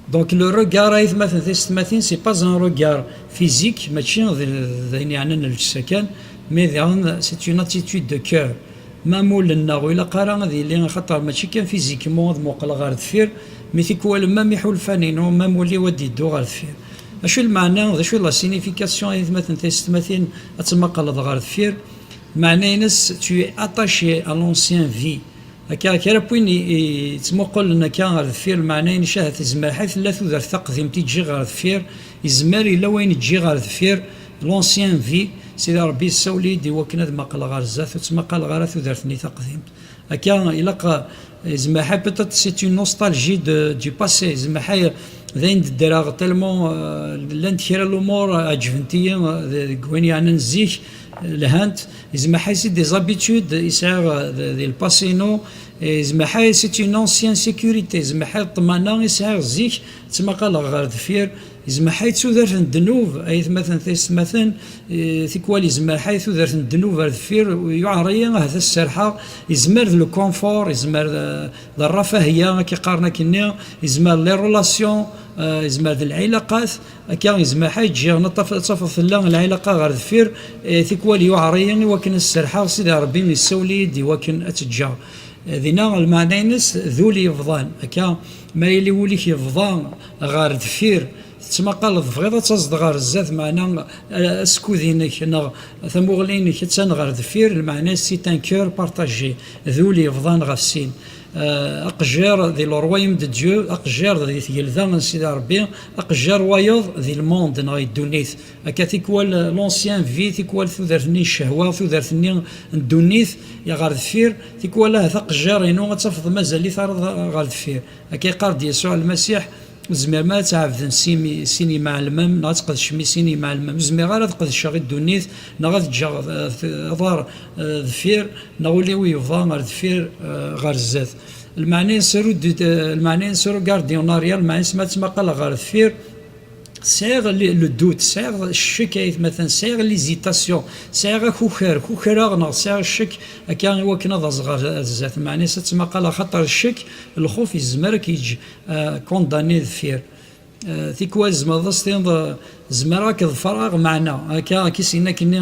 Donc, le regard, ay atmaten taysetmatin, c'est pas un regard physique, mačči d, d ayen yeɛnan lǧessa kan, mais daɣen, c'est une attitude de cœur. Ma amulli-nneɣ ur ilaq ara ad yili, axaṭer mačči kan physiquement ad muqleɣ ɣer deffir, mais tikwal même iḥulfan-inu, même ul-iw ad d-yeddu ɣer deffir. Acu lmeɛna, d acu la signification, ay atmaten taysetmatin, ad tmaqleḍ ɣer deffir? Lmeɛna-ines, tu es attaché à l'ancien vie. Akka, kra n win i, i yettmuqulen akka ɣer deffir, lmeɛna-ines ahat yezmer ḥay tella tudert taqdimt i ǧǧiɣ ɣer deffir, yezmer yella wayen ǧǧiɣ ɣer deffir, l'ancien vie, Sidi Ṛebbi yessawel-iyi-d i wakken ad maqleɣ ɣer zdat, ur ttmaqaleɣ ara tudert-nni taqdimt. Akka, ilaq, eh, yezmer ḥay peut-être c'est une nostalgie de, du passé, yezmer ḥay d ayen d-ddreɣ tellement, eh, llant kra n lumuṛ, eh, ɛeǧbent-iyi, eh, deg wayen yeɛnan zik, eh, lhant, yezmer ḥay c'est des habitudes i sɛiɣ, eh, di, di lpasinu, eh, yezmer ḥay c'est une ancienne sécurité, yezmer ḥay ṭṭmana i sɛiɣ zik, ttmaqaleɣ ɣer deffir, yezmer ḥay d tudert n ddnub, ay atmaten taysetmatin, eh, tikwal yezmer ḥay tudert n ddnub ar deffir, yuɛer-iyi ahat ad s-serḥeɣ, yezmer d le confort, yezmer d, d rrafahya, akka qqaren akkenni, yezmer d les relations, eh, yezmer d lɛilaqat, akka yezmer ḥay ǧǧiɣ, ad taf-, ad tafeḍ tella lɛilaqa ɣer deffir, eh, tikwal yuɛer-iyi i wakken ad s-serḥeɣ, Sidi Ṛebbi yessawel-iyi-d i wakken ad tt-ǧǧeɣ. Eh, dinna lmeɛna-ines d ul yebḍan, akka ma yili wul-ik yebḍa ɣer deffir, tettmaqaleḍ, tebɣiḍ ad taẓeḍ ɣer zdat, meɛna, eh, askud-inek neɣ tamuɣli-inek attan ɣer deffir, lmeɛna c'est un cœur partagé, d ul yebḍan ɣef sin. Eh, aqejjir di le royaume de Dieu, aqejjir di tgelda n Sidi Ṛebbi, aqejjir wayeḍ di le monde neɣ di ddunit. Akka tikwal, eh, l'ancien vie, tikwal tudert-nni n ccehwa, tudert-nni n ddunit, ya ɣer deffir, tikwal ahat aqejjir-inu ad tafeḍ mazal-it ara ɣer deffir. Akka yeqqar-d Yasuɛ Lmasiḥ, ur tezmirem ara ad tɛebdem sin, sin imɛellmen, neɣ ad tqedcem i sin imɛellmen. Ur zmireɣ ara ad qedceɣ i ddunit, neɣ ad ǧǧeɣ, eh, aḍar, eh, deffir, neɣ ul-iw yebḍa ɣer deffir, eh, ɣer zdat. Lmeɛna-ines, rud-, eh, lmeɛna-ines, regarder en arrière, lmeɛna-ines ma ttmaqaleɣ ɣer deffir, sɛiɣ le, le doute, sɛiɣ ccek, ay atmaten, sɛiɣ l'hésitation, sɛiɣ akuker, kukraɣ neɣ sɛiɣ ccek akka i wakken ad aẓeɣ ɣer zdat. Meɛna-s ad ttmaqaleɣ, xaṭer ccek, lxuf, yezmer ad k-yeǧǧ, eh, condamné deffir. Eh, tikwal tzemreḍ ad s-tiniḍ, eh, zemreɣ ad k-ḍefreɣ, meɛna akka, akka i s-yenna akkenni,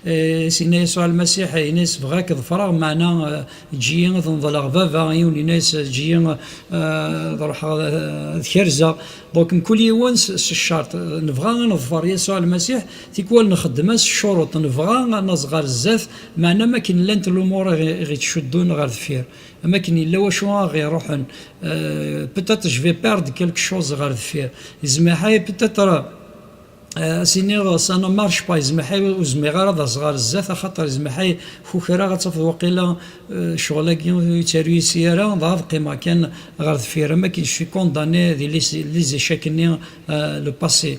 eh, i s-yenna Yasuɛ Lmasiḥ, yenna-yas, bɣiɣ ad k-ḍefreɣ, meɛna, eh, eǧǧ-iyi ad neḍleɣ baba, yiwen yenna-yas, eǧǧ-iyi, eh, ad ruḥeɣ, eh, ad kerzeɣ. Donc, mkul yiwen s, s ccerṭ. Nebɣa ad neḍfer Yasuɛ Lmasiḥ, tikwal nxeddem-as ccuruṭ. Nebɣa ad naẓ ɣer zdat, meɛna ma akken llant lumuṛ i ɣ-, i ɣ-ittcuddun ɣer deffir. Am akken yella wacu a ɣ-iruḥen. Euh, peut-être je vais perdre quelque chose ɣer deffir. Yezmer ḥay peut-être Euh, ad s-iniɣ, ça ne marche pas, yezmer ḥay ur zmireɣ ara ad aẓeɣ ɣer zdat, axaṭer yezmer ḥay kukreɣ, ad tafeḍ waqila, euh, ccɣel-agi ur yettaru yis-i ara, dɣa ad qqimeɣ kan ɣer deffir, am akken je suis condamné di les, les échecs-nni, euh, le passé.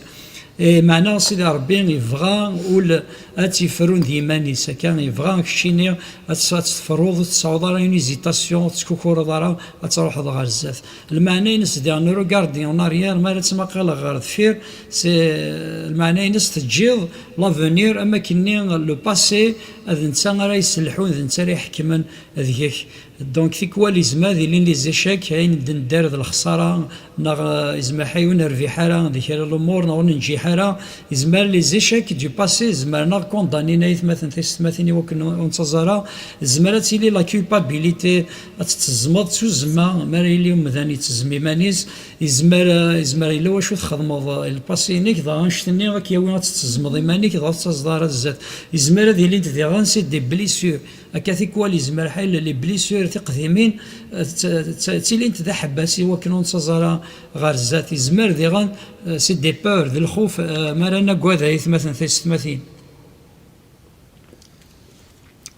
Eh, meɛna Sidi Ṛebbi yebɣa ul ad tt-yefrun d yiman-is, akka yebɣa keččini ad tt-, ad tt-tefruḍ, ur tesɛuḍ ara une hésitation, ur tettkukureḍ ara, ad truḥeḍ ɣer zdat. Lmeɛna-ines diɣen, regarder en arrière, mi ara ttmaqaleɣ ɣer deffir, c'est, lmeɛna-ines teǧǧiḍ l'avenir am akkenni, le passé, d netta ara yesselḥun, d netta ara iḥekmen deg-k. Donc, tikwal yezmer ad ilin les échecs, ayen d-nedder d lexsara, neɣ, eh, yezmer ḥay ur nerbiḥ ara di kra lumuṛ, neɣ ur nenǧiḥ ara. Yezmer les échecs du passé, zemren ad ɣ-condamnin aytmaten tisetmatin i wakken ur ur nettaẓ ara. Yezmer ad tili la culpabilité, ad tetteẓmeḍ s uzemma, mi ara yili umdan yetteẓm iman-is. Yezmer, eh, yezmer yella wacu txedmeḍ, eh, i le passé-inek, dɣa annect-nni ad k-yawi ad tetteẓmeḍ iman-ik, dɣa ur tettaẓeḍ ara zdat. Yezmer ad ilint diɣen c'est des blessures. Akka tikwal yezmer ḥay les blessures tiqdimin, eh, tt-, tt-, ttilint d aḥebbas i wakken ur nettaẓ ara ɣer zdat. Yezmer diɣen, eh, c'est des peurs, d lxuf, eh, mi ara nagad aytmaten tisetmatin.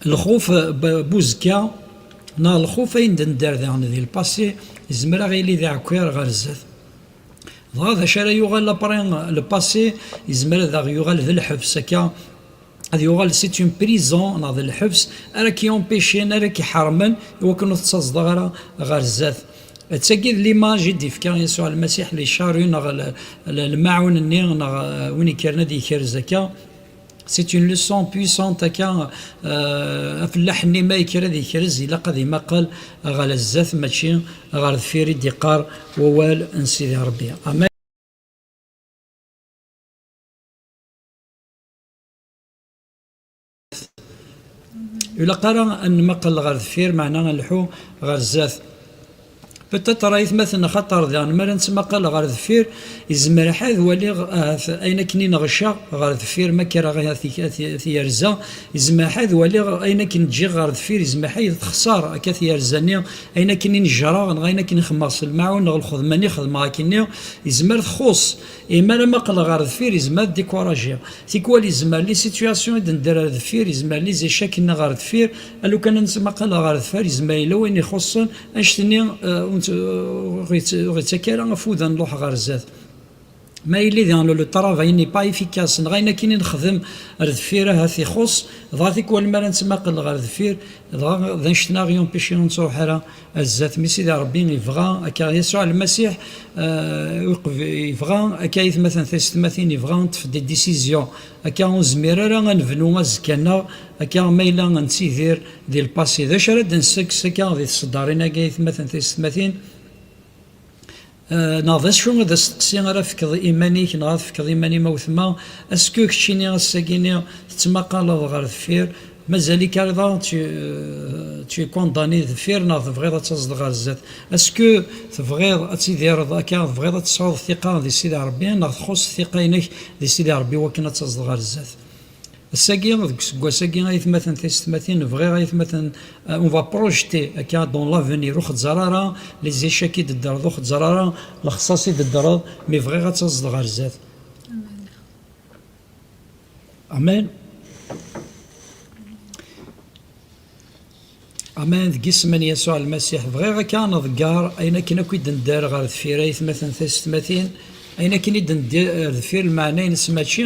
Lxuf, eh, b-, buzekka, neɣ lxuf ayen d-nedder diɣen di le passé, yezmer ad ɣ-yili d aɛekkiṛ ɣer zdat. Dɣa d acu ara yuɣal après le passé, yezmer ad aɣ-yuɣal d lḥebs akka, ad yuɣal c'est une prison neɣ d lḥebs ara k-yumpicin, ara k-iḥermen i wakken ur tettaẓeḍ ara ɣer zdat. D tagi d l'image i d-ifka Yasuɛ Lmasiḥ les charrues neɣ l-, l-, lmaɛun-nni neɣ, eh, win yekkren ad yekrez akka. C'est une leçon puissante akka, euh, afellaḥ-nni ma yekker ad yekrez, ilaq ad imaqel ɣer zdat, mačči ɣer deffir i d-iqqar wawal n Sidi Ṛebbi. Amen. Ilaq ara ad nmaqel ɣer deffir, meɛna ad nleḥḥu ɣer zdat. Peut-être aytmaten, axaṭer diɣen mi ara nettmaqal ɣer deffir, yezmer ḥay ad waliɣ ahat ayen akken i nɣecceɣ ɣer deffir, ma kkreɣ ad t-, ad t-, ad t-yerza, yezmer ḥay ad waliɣ ayen akken ǧǧiɣ ɣer deffir, yezmer ḥay texṣer akka tyerza-nni, ayen akken i nejreɣ, neɣ ayen akken i xedmeɣ s lmaɛun, neɣ lxedma-nni xedmeɣ akkenni, yezmer txuṣṣ. Imi ara maqleɣ ɣer deffir, yezmer ad dikurajiɣ. Tikwal yezmer les situations i d-nedder ar deffir, yezmer les échecs-nneɣ ɣer deffir, a lukan ad nettmaqal ɣer deffir, yezmer yella wayen ixuṣṣen, annect-nni, euh, ur nett-, ur ɣ-yettak ara afud ad nruḥ ɣer zdat. Ma yili diɣen le, le travail n'est pas efficace, neɣ ayen akken i nexdem ar deffir ahat ixuṣṣ, dɣa tikwal mi ara nettmaqal ɣer deffir, dɣa d annect-nni ɣ-yumpicin ur nettruḥ ara ar zdat. Mi Sidi Ṛebbi yebɣa akka, Yasuɛ Lmasiḥ, euh, yebɣa akka aytmaten tisetmatin, yebɣa ad neṭṭef des décisions. Akka ur nezmir ara ad nebnu azekka-nneɣ, akka ma yella nettidir di le passé. D acu ara d-nsekkes akka di tseddarin-agi, aytmaten tisetmatin? Eh, neɣ d acu d asteqsi ara tefkeḍ i iman-ik, neɣ ara tefkeḍ i iman-im a wetma? Est-ce que keččini ass-agi-ni tettmaqaleḍ ɣer deffir? Mazal-ik ara tu, tu es condamné deffir, neɣ tebɣiḍ ad taẓeḍ ɣer zdat? Est-ce que tebɣiḍ ad tidireḍ akka, tebɣiḍ ad tesɛuḍ thiqa di Sidi Ṛebbi, neɣ txuṣṣ thiqa-inek di Sidi Ṛebbi wakken ad taẓeḍ ɣer zdat? Ass-agi, deg useggas-agi, aytmaten tisetmatin, bɣiɣ aytmaten, euh, on va projeter akka dans l'avenir. Ur xezzar ara les échecs i d-teddreḍ, ur xezzar ara lexṣaṣ i d-teddreḍ, mi bɣiɣ ad taẓeḍ ɣer zdat. Amen. Amen, deg isem n Yasuɛ Lmasiḥ, bɣiɣ akka ad nḍegger ayen akken akk i d-nedder ɣer deffir, aytmaten tisetmatin, ayen akken i d-nedder ɣer deffir, lmeɛna-ines mačči,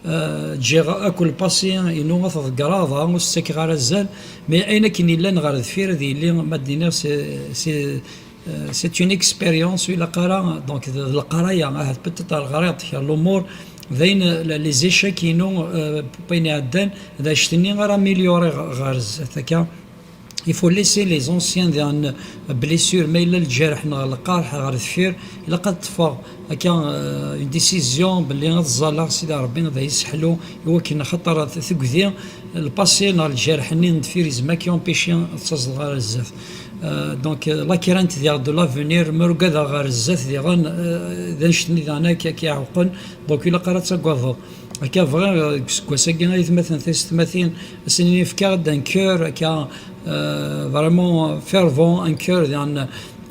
euh, ǧǧiɣ akk le passé-inu ad t-ḍeggreɣ, dɣa ur s-ttakeɣ ara azal, mais ayen akken yellan ɣer deffir ad yili, ma d-iniɣ, c'est, c'est, euh, c'est une expérience, ur ilaq ara, donc, d, d leqraya, ahat peut-être ɣriɣ-d kra lumuṛ, d ayen, les échecs-inu, euh, n wayen iɛeddan, d annect-nni ara améliorer ɣer zdat, akka. Il faut laisser les anciens, diɣen, blessures, ma yella lǧerḥ neɣ lqerḥ ɣer deffir, ilaq ad ṭṭfeɣ akka, euh, une décision belli ad ẓẓalleɣ Sidi Ṛebbi ad iyi-sseḥlu, i wakken axaṭer tugdi, le passé neɣ lǧerḥ-nni n deffir yezmer ad k-yumpêchi ad taẓeḍ ɣer zdat. Euh, donc, euh, la crainte diɣ de l'avenir, ma ur ugadeɣ ɣer zdat diɣen, euh, d annect-nni diɣen ad k-, ad k-iɛewqen, donc ilaq ara ad tagadeḍ. Akka bɣiɣ, eh, deg useggas-agi, aytmaten tisetmatin, ad sen-nefk-aɣ-d un cœur, akka, eh, vraiment fervent, un cœur, diɣen,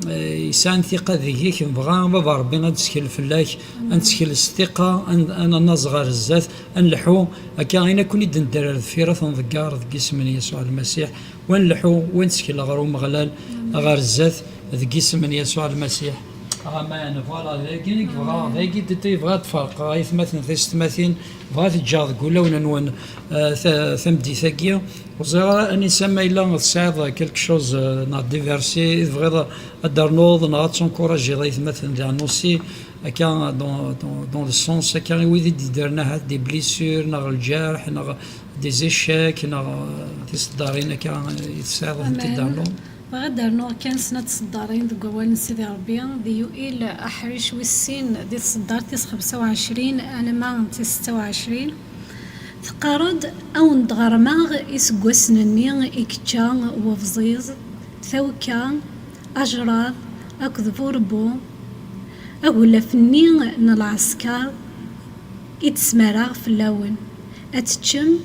eh, yesɛan tiqa deg-k, nebɣa a Baba Ṛebbi ad nettkel fell-ak, ad nettkel s tiqa, ad n-, ad naẓ ɣer zdat, ad nleḥḥu, akka ayen akk i d-nedder ar deffir ad t-nḍegger deg isem n Yasuɛ Lmasiḥ, wa nleḥḥu, wa nettkel ɣer Umeɣlal, ɣer zdat, deg isem n Yasuɛ Lmasiḥ. Amen. Voilà, dagi i yebɣa, dagi i yebɣa ad ferqeɣ aytmaten tisetmatin, bɣa ad t-ǧǧeɣ deg wulawen-nwen, eh, ta-, tameddit-agi. Ur ẓriɣ ara, Anisa, ma yella tesɛiḍ quelque chose, eh, neɣ diversi i tebɣiḍ ad d-ternuḍ neɣ ad tenkurajiḍ aytmaten diɣen aussi, akka dans, dans, dans le sens, akka i wid i d-yeddren ahat des blessures, neɣ lǧerḥ, neɣ des échecs, neɣ, eh, tiseddarin akka i tesɛiḍ ad tent-id-ternuḍ? Bɣiɣ ad d-rnuɣ kan snat tseddarin deg wawal n Sidi Ṛebbi, di Yuil aḥric wis sin, di tseddart tis xemsa u ɛecrin alamma d tis setta u ɛecrin. Teqqar-d: "A wen-d-ɣermeɣ iseggasen-nni i yečča webẓiẓ, tawekka, ajraḍ akked burebbu, agellaf-nni n lɛesker i d-smaraɣ fell-awen, ad teččem,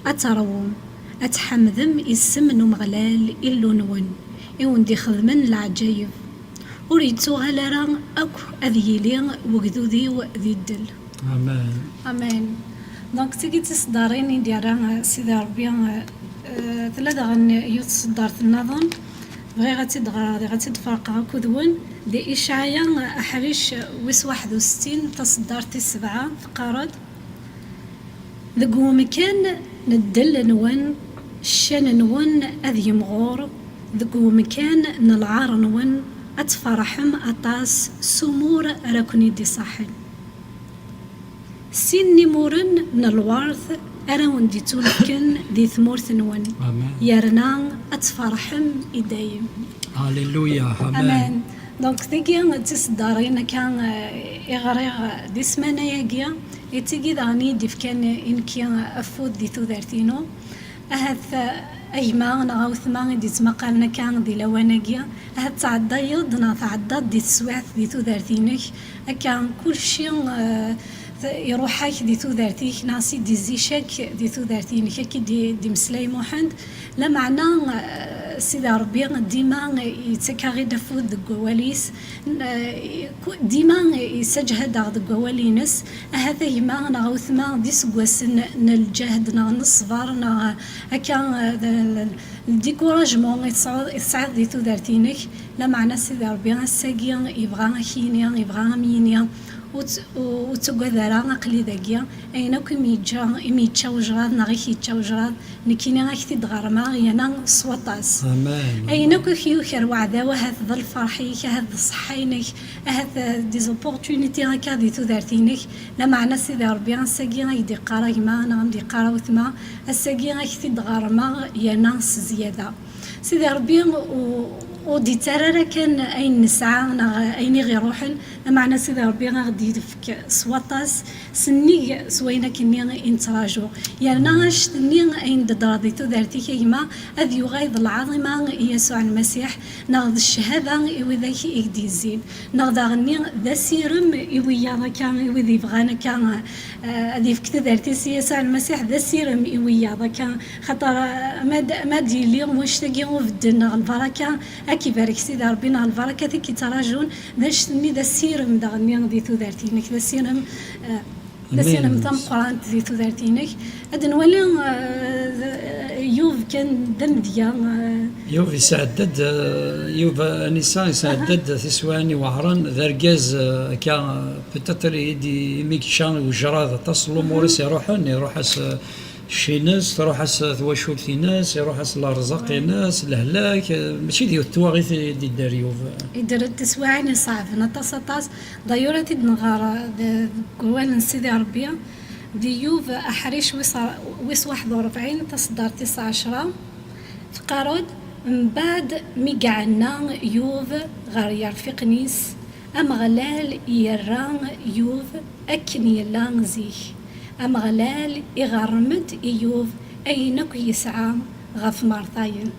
ad terwum, ad tḥemdem isem n Umeɣlal Illu-nwen, i wen-d-ixedmen leɛǧayeb. Ur yettuɣal ara akk ad yili wegdud-iw di ddel." Amen. Amen. Donc, tigi d tiseddarin i d-yerra, eh, Sidi Ṛebbi, eh, eh, tella daɣen yiwet tseddart nniḍen, bɣiɣ ad tt-id-ɣreɣ, diɣ ad tt-id-ferqeɣ akked-wen, di Icɛaya, eh, aḥric, eh, wis waḥed u settin, taseddart tis sebɛa, teqqar-d: "Deg wemkan n ddel-nwen, ccan-nwen ad yemɣur, deg wemkan n lɛar-nwen ad tferḥem aṭas s umur ara ken-id-iṣaḥen. Sin n imuren n lwert ara wen-d-ittunefken di tmurt-nwen, amen, yerna ad tferḥem i dayem." Alléluia, amen. Amen. Donc, tigi d tiseddarin akka, eh, i ɣriɣ di ssmana-agi, i d tigi daɣen i yi-d-ifkan i nekki afud di tudert-inu. Ahat, eh, a gma neɣ a wetma i d-yettmaqalen akka di lawan-agi, ahat tɛeddayeḍ neɣ tɛeddaḍ di teswiɛt di tudert-inek, akka kulci, eh, t-, iruḥ-ak di tudert-ik, neɣ si d-izzic-ak di tudert-inek, akka i d-, d-imeslay Muḥend. Lameɛna, eh, Sidi Ṛebbi dima yettak-aɣ-id afud deg wawal-is, n-, eh, ku-, dima yessaǧhad-aɣ deg wawal-ines. Ahat a gma neɣ a wetma d iseggasen n lǧehd neɣ n ṣṣber neɣ akka, eh, d-, d-, ldikurajmu i tesɛiḍ, i tesɛiḍ di tudert-inek, lameɛna Sidi Ṛebbi ass-agi yebɣa ad k-yini, yebɣa ad am-yini, ur tt-, ur, ur ttagad ara, aql-i dagi, ayen akk i m-yeǧǧa, i m-yečča wejraḍ neɣ i k-yečča wejraḍ, nekkini ad k-t-id-ɣermeɣ, yerna s waṭas. Amen. Ayen akk i k-yuker weɛdaw, ahat d lferḥ-ik, ahat d ṣṣeḥḥa-inek, ahat, eh, des opportunités akka di tudert-inek, lameɛna Sidi Ṛebbi ass-agi ad k-d-iqqar a gma neɣ ad m-d-iqqar a wetma, ass-agi ad k-t-id-ɣermeɣ yerna s zzyada. Sidi Ṛebbi ur, ur d-ittarra ara kan ayen nesɛa neɣ ayen i ɣ-iruḥen, lameɛna Sidi Ṛebbi ad ɣ-d-yefk s waṭas, sennig s wayen akkenni i nettraǧu. Yerna annect-nni ayen d-teddreḍ di tudert-ik a gma, ad yuɣal d lɛaḍima i Yasuɛ Lmasiḥ, neɣ d ccahada i widak i k-d-yezzin, neɣ daɣenni d asirem i wiyaḍ akka, i wid yebɣan akka, eh, ad yefk tudert-is i Yasuɛ Lmasiḥ, d asirem i wiyaḍ akka, xaṭer, eh, ma d, ma d-yili wannect-agi ubedden neɣ lbaraka, ad k-ibarek Sidi Ṛebbi, neɣ lbarakat i k-yettraǧun, d annect-nni d asirem daɣenni di tudert-inek, d asirem, eh, d asirem tameqqrant di tudert-inek. Ad nwali, eh, d-, Yub kan d amedya, eh. Yub yesɛedda-d, eh, Yub, Anisa yesɛedda-d tiswiɛin iweɛṛen, d argaz, eh, akka, eh, peut-être i d-, imi yečča wejraḍ aṭas n lumuṛ-is iruḥen, iruḥ-as, eh, cci-ines, truḥ-as twacult-ines, iruḥ-as lerẓaq-ines, lehlak, eh, mačči d yiwet twaɣit i d-idder Yub. Idder-d tiswiɛin iṣeɛben aṭas, aṭas. D'ailleurs, ad t-id-nɣer, eh, d-, deg wawal n Sidi Ṛebbi, di Yub aḥric wis, wis waḥed u ṛebɛin, taṣeddart tis ɛecṛa, teqqar-d: "Mbeɛd mi iɛenna Yub ɣer yirfiqen-is, Ameɣlal yerra Yub akken yella zik. Ameɣlal iɣerrem-d i Yub ayen akk yesɛa, ɣef Martayen.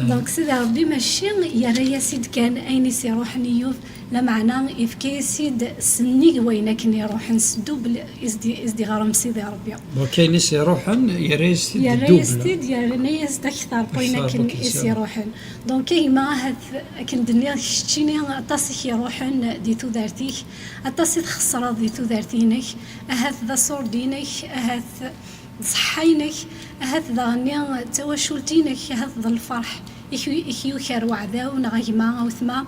Donc Sidi Ṛebbi mačči yerra-yas-id kan ayen i s-iruḥen i Yub, lameɛna yefka-yas-id sennig wayen akken iruḥen, s ddubl i s-d-, i s-d-iɣrem Sidi Ṛebbi. Donc ayen i s-iruḥen yerra-yas-t-id, yerra-yas-t-id, yerna-yas-d akteṛ n wayen akken i s-iruḥen. Donc a gma, ahat akken d-nniɣ keččini, aṭas i k-iruḥen di tudert-ik, aṭas i txeṣreḍ di tudert-inek, ahat d aṣurd-inek, ahat d ṣṣeḥḥa-inek, ahat daɣenni d tawacult-inek, ahat d lferḥ i k-, i k-yuker weɛdaw neɣ a gma, a wetma.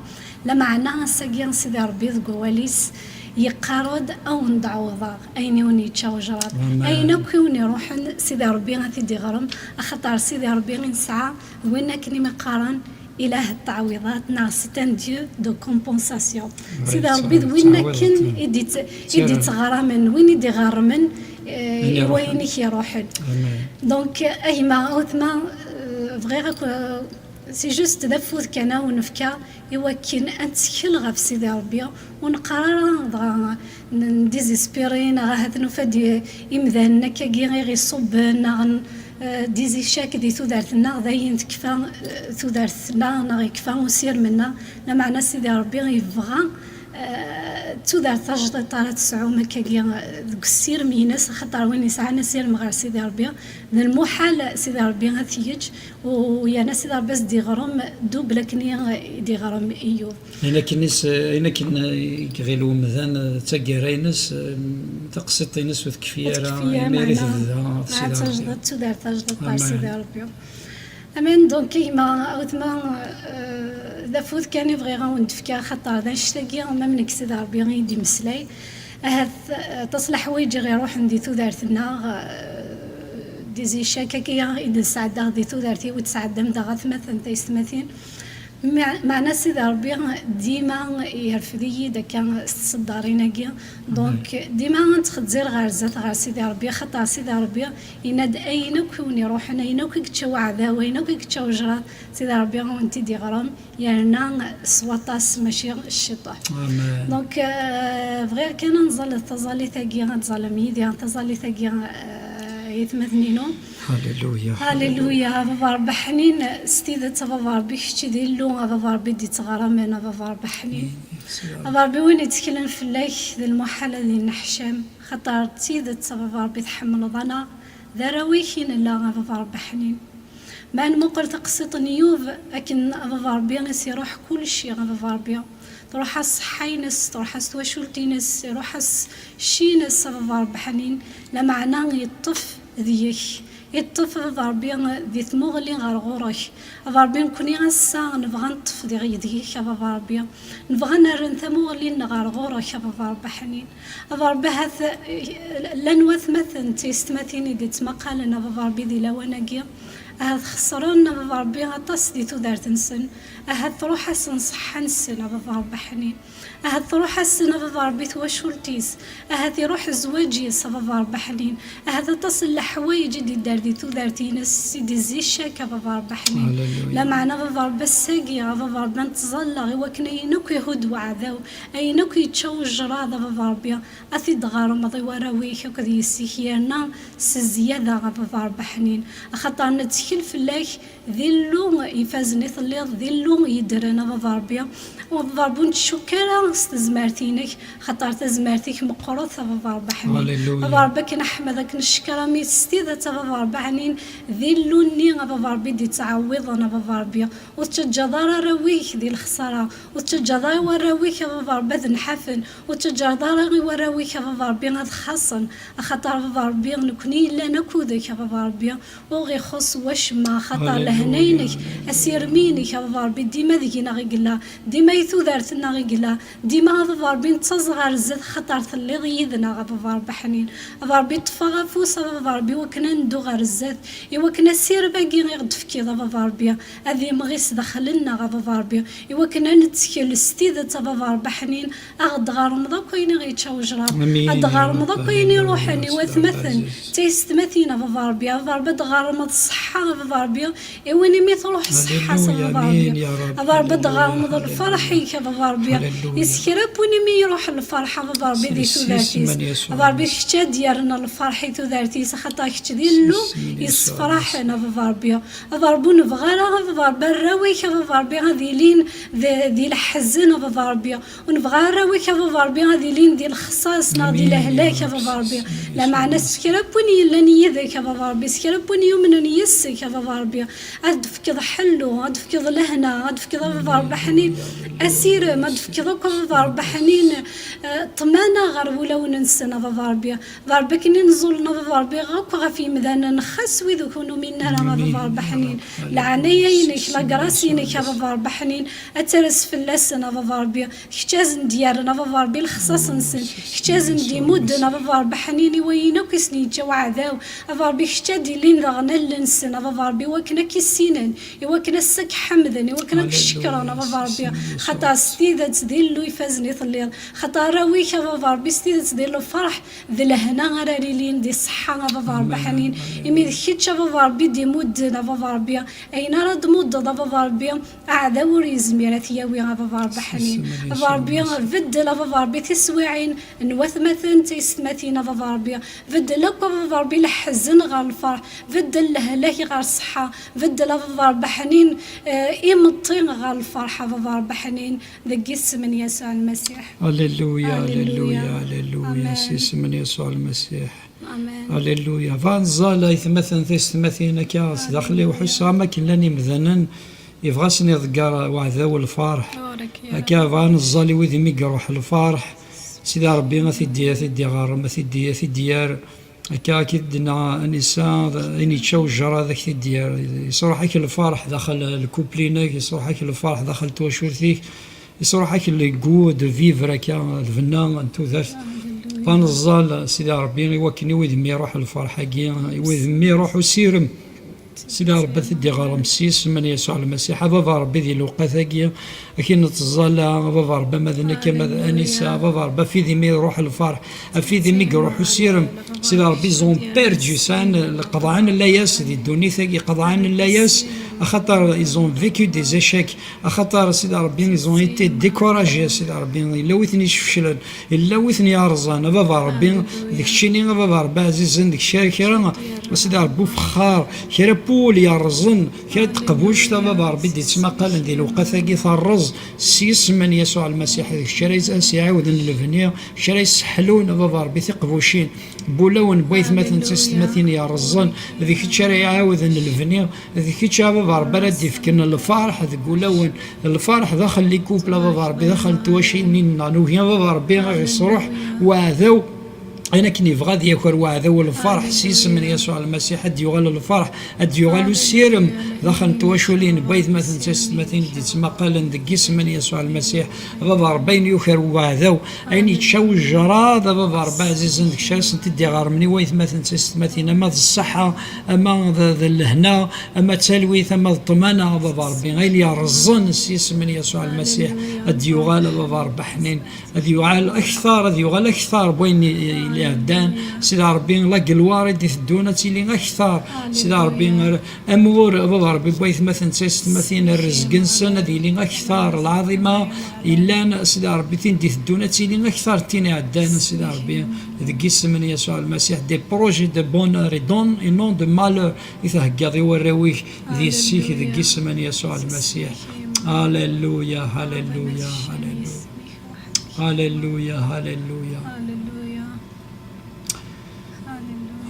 Lameɛna ass-agi Sidi Ṛebbi deg wawal-is yeqqar-d, a wen-d-ɛawḍeɣ ayen i wen-yečča wejraḍ. Ayen akk i wen-iruḥen Sidi Ṛebbi a t-id-iɣrem, axaṭer Sidi Ṛebbi i nesɛa d win akken i mi qqaren ilah n teɛwiḍat, neɣ c'est un Dieu de compensation. Sidi Ṛebbi d win akken i d-itt-, i d-itteɣramen, win i d-iɣermen, eh, i wayen i k-iruḥen. Donc a gma, a wetma, eh, bɣiɣ akk, eh, c'est juste d afud kan a wen-fkeɣ i wakken ad nettkel ɣef Sidi Ṛebbi, ur neqqar ara dɣa n-, ndézespérer, neɣ ahat nufa-d i-, imdanen akkagi i ɣ-iṣubben, neɣ n-, eh, des échecs di tudert-nneɣ, dayen tekfa, eh, tudert-nneɣ, neɣ yekfa usirem-nneɣ. Lameɛna Sidi Ṛebbi yebɣa, eh, d tudert tajdiṭ ara tesɛum akkagi, eh, deg usirem-ines, axaṭer win yesɛan asirem ɣer Sidi Ṛebbi, d lmuḥal Sidi Ṛebbi ad t-yeǧǧ, u yerna Sidi Ṛebbi ad s-d-iɣrem ddubl akken i d-iɣrem i Yub. Ayen akken i s-, ayen akken i iɣil umdan, eh, d taggara-ines, eh, taqsiṭ-ines ur tekfi ara, imi ara tebda ɣef Sidi Ṛebbi. Tajdiṭ, tudert tajdiṭ ɣer Sidi Ṛebbi. Amen. Donc a gma, a wetma, eh, d afud kan i bɣiɣ a wen-d-fkeɣ, axaṭer d annect-agi, ma nekk Sidi Ṛebbi i d-imeslay. Ahat, eh, aṭas n leḥwayeǧ i ɣ-iruḥen di tudert-nneɣ, eh, des échecs akka i d-nesɛedda di tudert-iw, i d-tesɛeddam daɣ atmaten, taysetmatin. Meɛ-, meɛna Sidi Ṛebbi dima yerfed-iyi-d akka s tseddarin-agi. Donc dima nettxezzir ɣer zdat ɣer Sidi Ṛebbi, axaṭer Sidi Ṛebbi yenna-d ayen akk i wen-iruḥen, ayen akk i yečča weɛdaw, ayen akk i yečča wejraḍ, Sidi Ṛebbi a wen-t-id-iɣrem, yerna s waṭas, mačči s ciṭuḥ. Donc, eh, bɣiɣ kan ad nẓallet taẓallit-agi, ad tẓallem yid-i taẓallit-agi, eh, ay atmaten-inu. Halleluya. Halleluya, a Baba Ṛebbi ḥnin, s tidet, a Baba Ṛebbi, kečč d Illu, a Baba Ṛebbi d-ittɣaramen, a Baba Ṛebbi ḥnin. A Baba Ṛebbi, win itteklen fell-ak, d lmuḥal ad yenneḥcam, xaṭer d tidet, a Baba Ṛebbi, tḥemmleḍ-aneɣ, d arraw-ik i nella, a Baba Ṛebbi ḥnin. Ma nmuqel taqsiṭ n Yub, akken a Baba Ṛebbi i s-iruḥ kulci, a Baba Ṛebbi. Truḥ-as ṣṣeḥḥa-ines, truḥ-as twacult-ines, iruḥ-as cci-ines, a Baba Ṛebbi ḥnin, lameɛna yeṭṭef deg-k. Yeṭṭef a Baba Ṛebbi di tmuɣli ɣer ɣur-k. A Baba Ṛebbi, nekni ass-a nebɣa neṭṭef deg-, deg-k, a Baba Ṛebbi. Nebɣa nerren tamuɣli-nneɣ ɣer ɣur-k, a Baba Ṛebbi ḥnin. A Baba Ṛebbi, ahat, eh, llan watmaten d tiyessetmatin i d-ittmaqalen, a Baba Ṛebbi, di lawan-agi. Ahat xeṣren, a Baba Ṛebbi, aṭas di tudert-nsen. Ahat truḥ-asen ṣṣeḥḥa-nsen, a Baba Ṛebbi ḥnin. Ahat truḥ-asen, a Baba Ṛebbi, twacult-is. Ahat iruḥ zzwaǧ-is, a Baba Ṛebbi ḥnin. Ahat aṭas n leḥwayeǧ i d-idder di tudert-ines, i d-izicak, a Baba Ṛebbi ḥnin. Lameɛna, a Baba Ṛebbi, ass-agi, a Baba Ṛebbi, ad nettẓalla i wakken ayen akk ihudd weɛdaw, ayen akk yečča wejraḍ, a Baba Ṛebbi, ad t-id-tɣermeḍ i warraw-ik akked yessi-k, yerna s zzyada, a Baba Ṛebbi ḥnin. Axaṭer nettkel fell-ak, d Illu ifazen i telliḍ, d Illu yeddren, a Baba Ṛebbi. U a Baba Ṛebbi, ur nettcukk ara s tezmert-inek, xaṭer tazmert-ik meqqret, a Baba Ṛebbi ḥnin. A Baba Ṛebbi, akken ḥmed, akken cekr, a mi s tidet, a Baba Ṛebbi ḥnin, d Illu-nni, a Baba Ṛebbi, d-ittɛewwiḍen, a Baba Ṛebbi. Ur tettaǧǧaḍ ara arraw-ik di lexsara, ur tettaǧǧaḍ ara i warraw-ik, a Baba Ṛebbi, ad nḥafen, ur tettaǧǧaḍ ara i warraw-ik, a Baba Ṛebbi, ad xaṣen, axaṭer, a Baba Ṛebbi, nekni yellan akked-k, a Baba Ṛebbi, ur ɣ-ixuṣṣ wacemma, axaṭer lehna-inek, asirem-inek, a Baba Ṛebbi, dima deg-neɣ i yella, dima i tudert-nneɣ i yella, dima, a Baba Ṛebbi, nettaẓ ɣer zdat, axaṭer telliḍ yid-neɣ, a Baba Ṛebbi ḥnin. A Baba Ṛebbi, ṭṭef-aɣ afus, a Baba Ṛebbi, i wakken ad neddu ɣer zdat, i wakken asirem-agi i ɣ-d-tefkiḍ, a Baba Ṛebbi, ad imɣi sdaxel-nneɣ, a Baba Ṛebbi, i wakken ad nettkel s tidet, a Baba Ṛebbi ḥnin, ad ɣ-d-tɣermeḍ akk ayen i ɣ-yečča wejraḍ, ad d-tɣermeḍ akk ayen iruḥen i watmaten d taysetmatin, a Baba Ṛebbi, a Baba Ṛebbi, ad d-tɣermeḍ ṣṣeḥḥa, a Baba Ṛebbi, i win imi truḥ ṣṣeḥḥa-s, a Baba Ṛebbi. A Baba Ṛebbi, ad d-ɣermeḍ lferḥ-ik, a Baba Ṛebbi. Yes kra n win imi iruḥ lferḥ, a Baba Ṛebbi, di tudert-is. A Baba Ṛebbi, kečč ad d-yerren lferḥ i tudert-is, axaṭer kečč d Illu yessefraḥen, a Baba Ṛebbi. A Baba Ṛebbi, ur nebɣi ara, a Baba Ṛebbi, arraw-ik, a Baba Ṛebbi, ad ilin di, di leḥzen, a Baba Ṛebbi. Ur nebɣi ara arraw-ik, a Baba Ṛebbi, ad ilin di lexṣaṣ neɣ di lehlak, a Baba Ṛebbi. Lameɛna s kra n win yellan yid-k, a Baba Ṛebbi, s kra n win yumnen yis-k, a Baba Ṛebbi, ad d-tefkeḍ ḥellu, ad d-tefkeḍ lehna, ad d-tefkeḍ, a Baba Ṛebbi ḥnin, asirem, ad d-tefkeḍ akk, a Baba Ṛebbi ḥnin, eh, ṭṭmana ɣer wulawen-nsen, a Baba Ṛebbi. D Ṛebbi akken i nẓulen, a Baba Ṛebbi, akk ɣef yemdanen, xas wid ur kun-uminen ara, a Baba Ṛebbi ḥnin. Leɛnaya-inek, la grâce-inek, a Baba Ṛebbi ḥnin, ad ters fell-asen, a Baba Ṛebbi. Kečč ad sen-d-yerren, a Baba Ṛebbi, lexṣaṣ-nsen. Kečč ad sen-d-imudden, a Baba Ṛebbi ḥnin, i wayen akk i sen-yeǧǧa uɛdaw. A Baba Ṛebbi, kečč ad d-ilin daɣen allen-nsen, a Baba Ṛebbi, i wakken ad k-issinen, i wakken ad s-ak-ḥemden, i wakken ad k-cekkren, a Baba Ṛebbi. Xaṭer s tidet d Illu ifazen i telliḍ. Xaṭer arraw-ik, a Baba Ṛebbi, s tidet d lferḥ d lehna ara ilin di ṣṣeḥḥa, a Baba Ṛebbi ḥnin. Imi d kečč, a Baba Ṛebbi, i d-imudden, a Baba Ṛebbi. Ayen ara d-muddeḍ, a Baba Ṛebbi, aɛdaw ur yezmir ad t-yawi, a Baba Ṛebbi ḥnin. A Baba Ṛebbi, beddel, a Baba Ṛebbi, tiswiɛin n watmaten d taysetmatin, a Baba Ṛebbi. Beddel akk, a Baba Ṛebbi, leḥzen ɣer lferḥ. Beddel lehlak ɣer ṣṣeḥḥa. Beddel, a Baba Ṛebbi ḥnin, eh, imeṭṭi ɣer lferḥ, a Baba Ṛebbi ḥnin, deg yisem n Yasuɛ Lmasiḥ. Alleluya, alleluya, alleluya, s yisem n Yasuɛ Lmasiḥ. Amen. Alleluya. Bɣa neẓẓal aytmaten tisetmatin akka sdaxel-iw, ḥusseɣ am akken llan imdanen, yebɣa asen-iḍegger uɛdaw lferḥ. Akka bɣa neẓẓal i wid imi iruḥ lferḥ. Sidi Ṛebbi a t-id-, a t-id-iɣerrem, a t-id-, a t-id-yerr. Akka, akka i d-tenna Anisa, ayen yečča ujrad ad ak-t-id-yerr. Yesruḥ-ak lferḥ daxel lkupl-inek, yesruḥ-ak lferḥ daxel twacult-ik, yesruḥ-ak le goût de vivre akka, lbenna n tudert. Taneẓẓal, Sidi Ṛebbi, i wakken i wid mi iruḥ lferḥ-agi, i wid mi iruḥ usirem. Sidi Ṛebbi, ad t-id-iɣerrem s yisem n Yasuɛ Lmasiḥ. A Baba Ṛebbi, di lewqat-agi, akken nettẓalla, a Baba Ṛebbi, ama d nekk, ama d Anisa, a Baba Ṛebbi, af wid imi iruḥ lferḥ, af wid imi iruḥ usirem. Sidi Ṛebbi, ils ont perdu, sɛan, qeḍɛen layas di ddunit-agi, qeḍɛen layas, axaṭer ils ont vécu des échecs, axaṭer, Sidi Ṛebbi, ils ont été découragés, Sidi Ṛebbi, yella wi ten-isfeclen. Yella wi ten-yerẓan, a Baba Ṛebbi, d keččini, a Baba Ṛebbi ɛzizen, d kečč ara kra, a Sidi Ṛebbi, ufexxar, kra n wul yerẓen, kra n teqbuct, a Baba Ṛebbi, d-ittmaqalen di lewqat-agi terreẓ, s yisem n Yasuɛ Lmasiḥ, d kečč ara as-iɛiwden lebni, kečč ara yesseḥlun, a Baba Ṛebbi, tiqbucin n wulawen n waytmaten d tisetmatin yerẓen, d kečč ara iɛawden lebni, d kečč, a Baba Ṛebbi, ara d-ifken lferḥ deg wulawen. Lferḥ daxel n les couples, a Baba Ṛebbi, daxel n twacin-nni-nneɣ. Nugi, a Baba Ṛebbi, ad yesruḥ weɛdaw. Ayen akken yebɣa ad yaker weɛdaw lferḥ s yisem n Yasuɛ Lmasiḥ, ad d-yuɣal lferḥ, ad d-yuɣal usirem daxel n twaculin n waytmaten d tisetmatin i d-ittmaqalen deg yisem n Yasuɛ Lmasiḥ. A Baba Ṛebbi, ayen yuker weɛdaw, ayen yečča ujrad, a Baba Ṛebbi ɛzizen, d kečč ara sent-id-iɣermen i waytmaten d tisetmatin, ama d ṣṣeḥḥa, ama d, d lehna, ama d talwit, ama d ṭṭmana, a Baba Ṛebbi, ayen yerẓen s yisem n Yasuɛ Lmasiḥ, ad d-yuɣal, a Baba Ṛebbi ḥnin, ad yuɣal akteṛ, ad yuɣal akteṛ n wayen i, i, i iɛeddan. Sidi Ṛebbi, la gloire i d-iteddun ad tili akteṛ. Sidi Ṛebbi, ar-, amur, a Baba Ṛebbi, n waytmaten d tisetmatin, rrezg-nsen ad yili akteṛ, lɛaḍima yellan, Sidi Ṛebbi, tin d-iteddun ad tili akteṛ n tin iɛeddan, Sidi Ṛebbi, deg yisem n Yasuɛ Lmasiḥ, des projets de bonheur et don-, et non de malheur i theggaḍ i warraw-ik d yessi-k deg yisem n Yasuɛ Lmasiḥ. Halleluya, halleluya, halleluya. Halleluya, halleluya.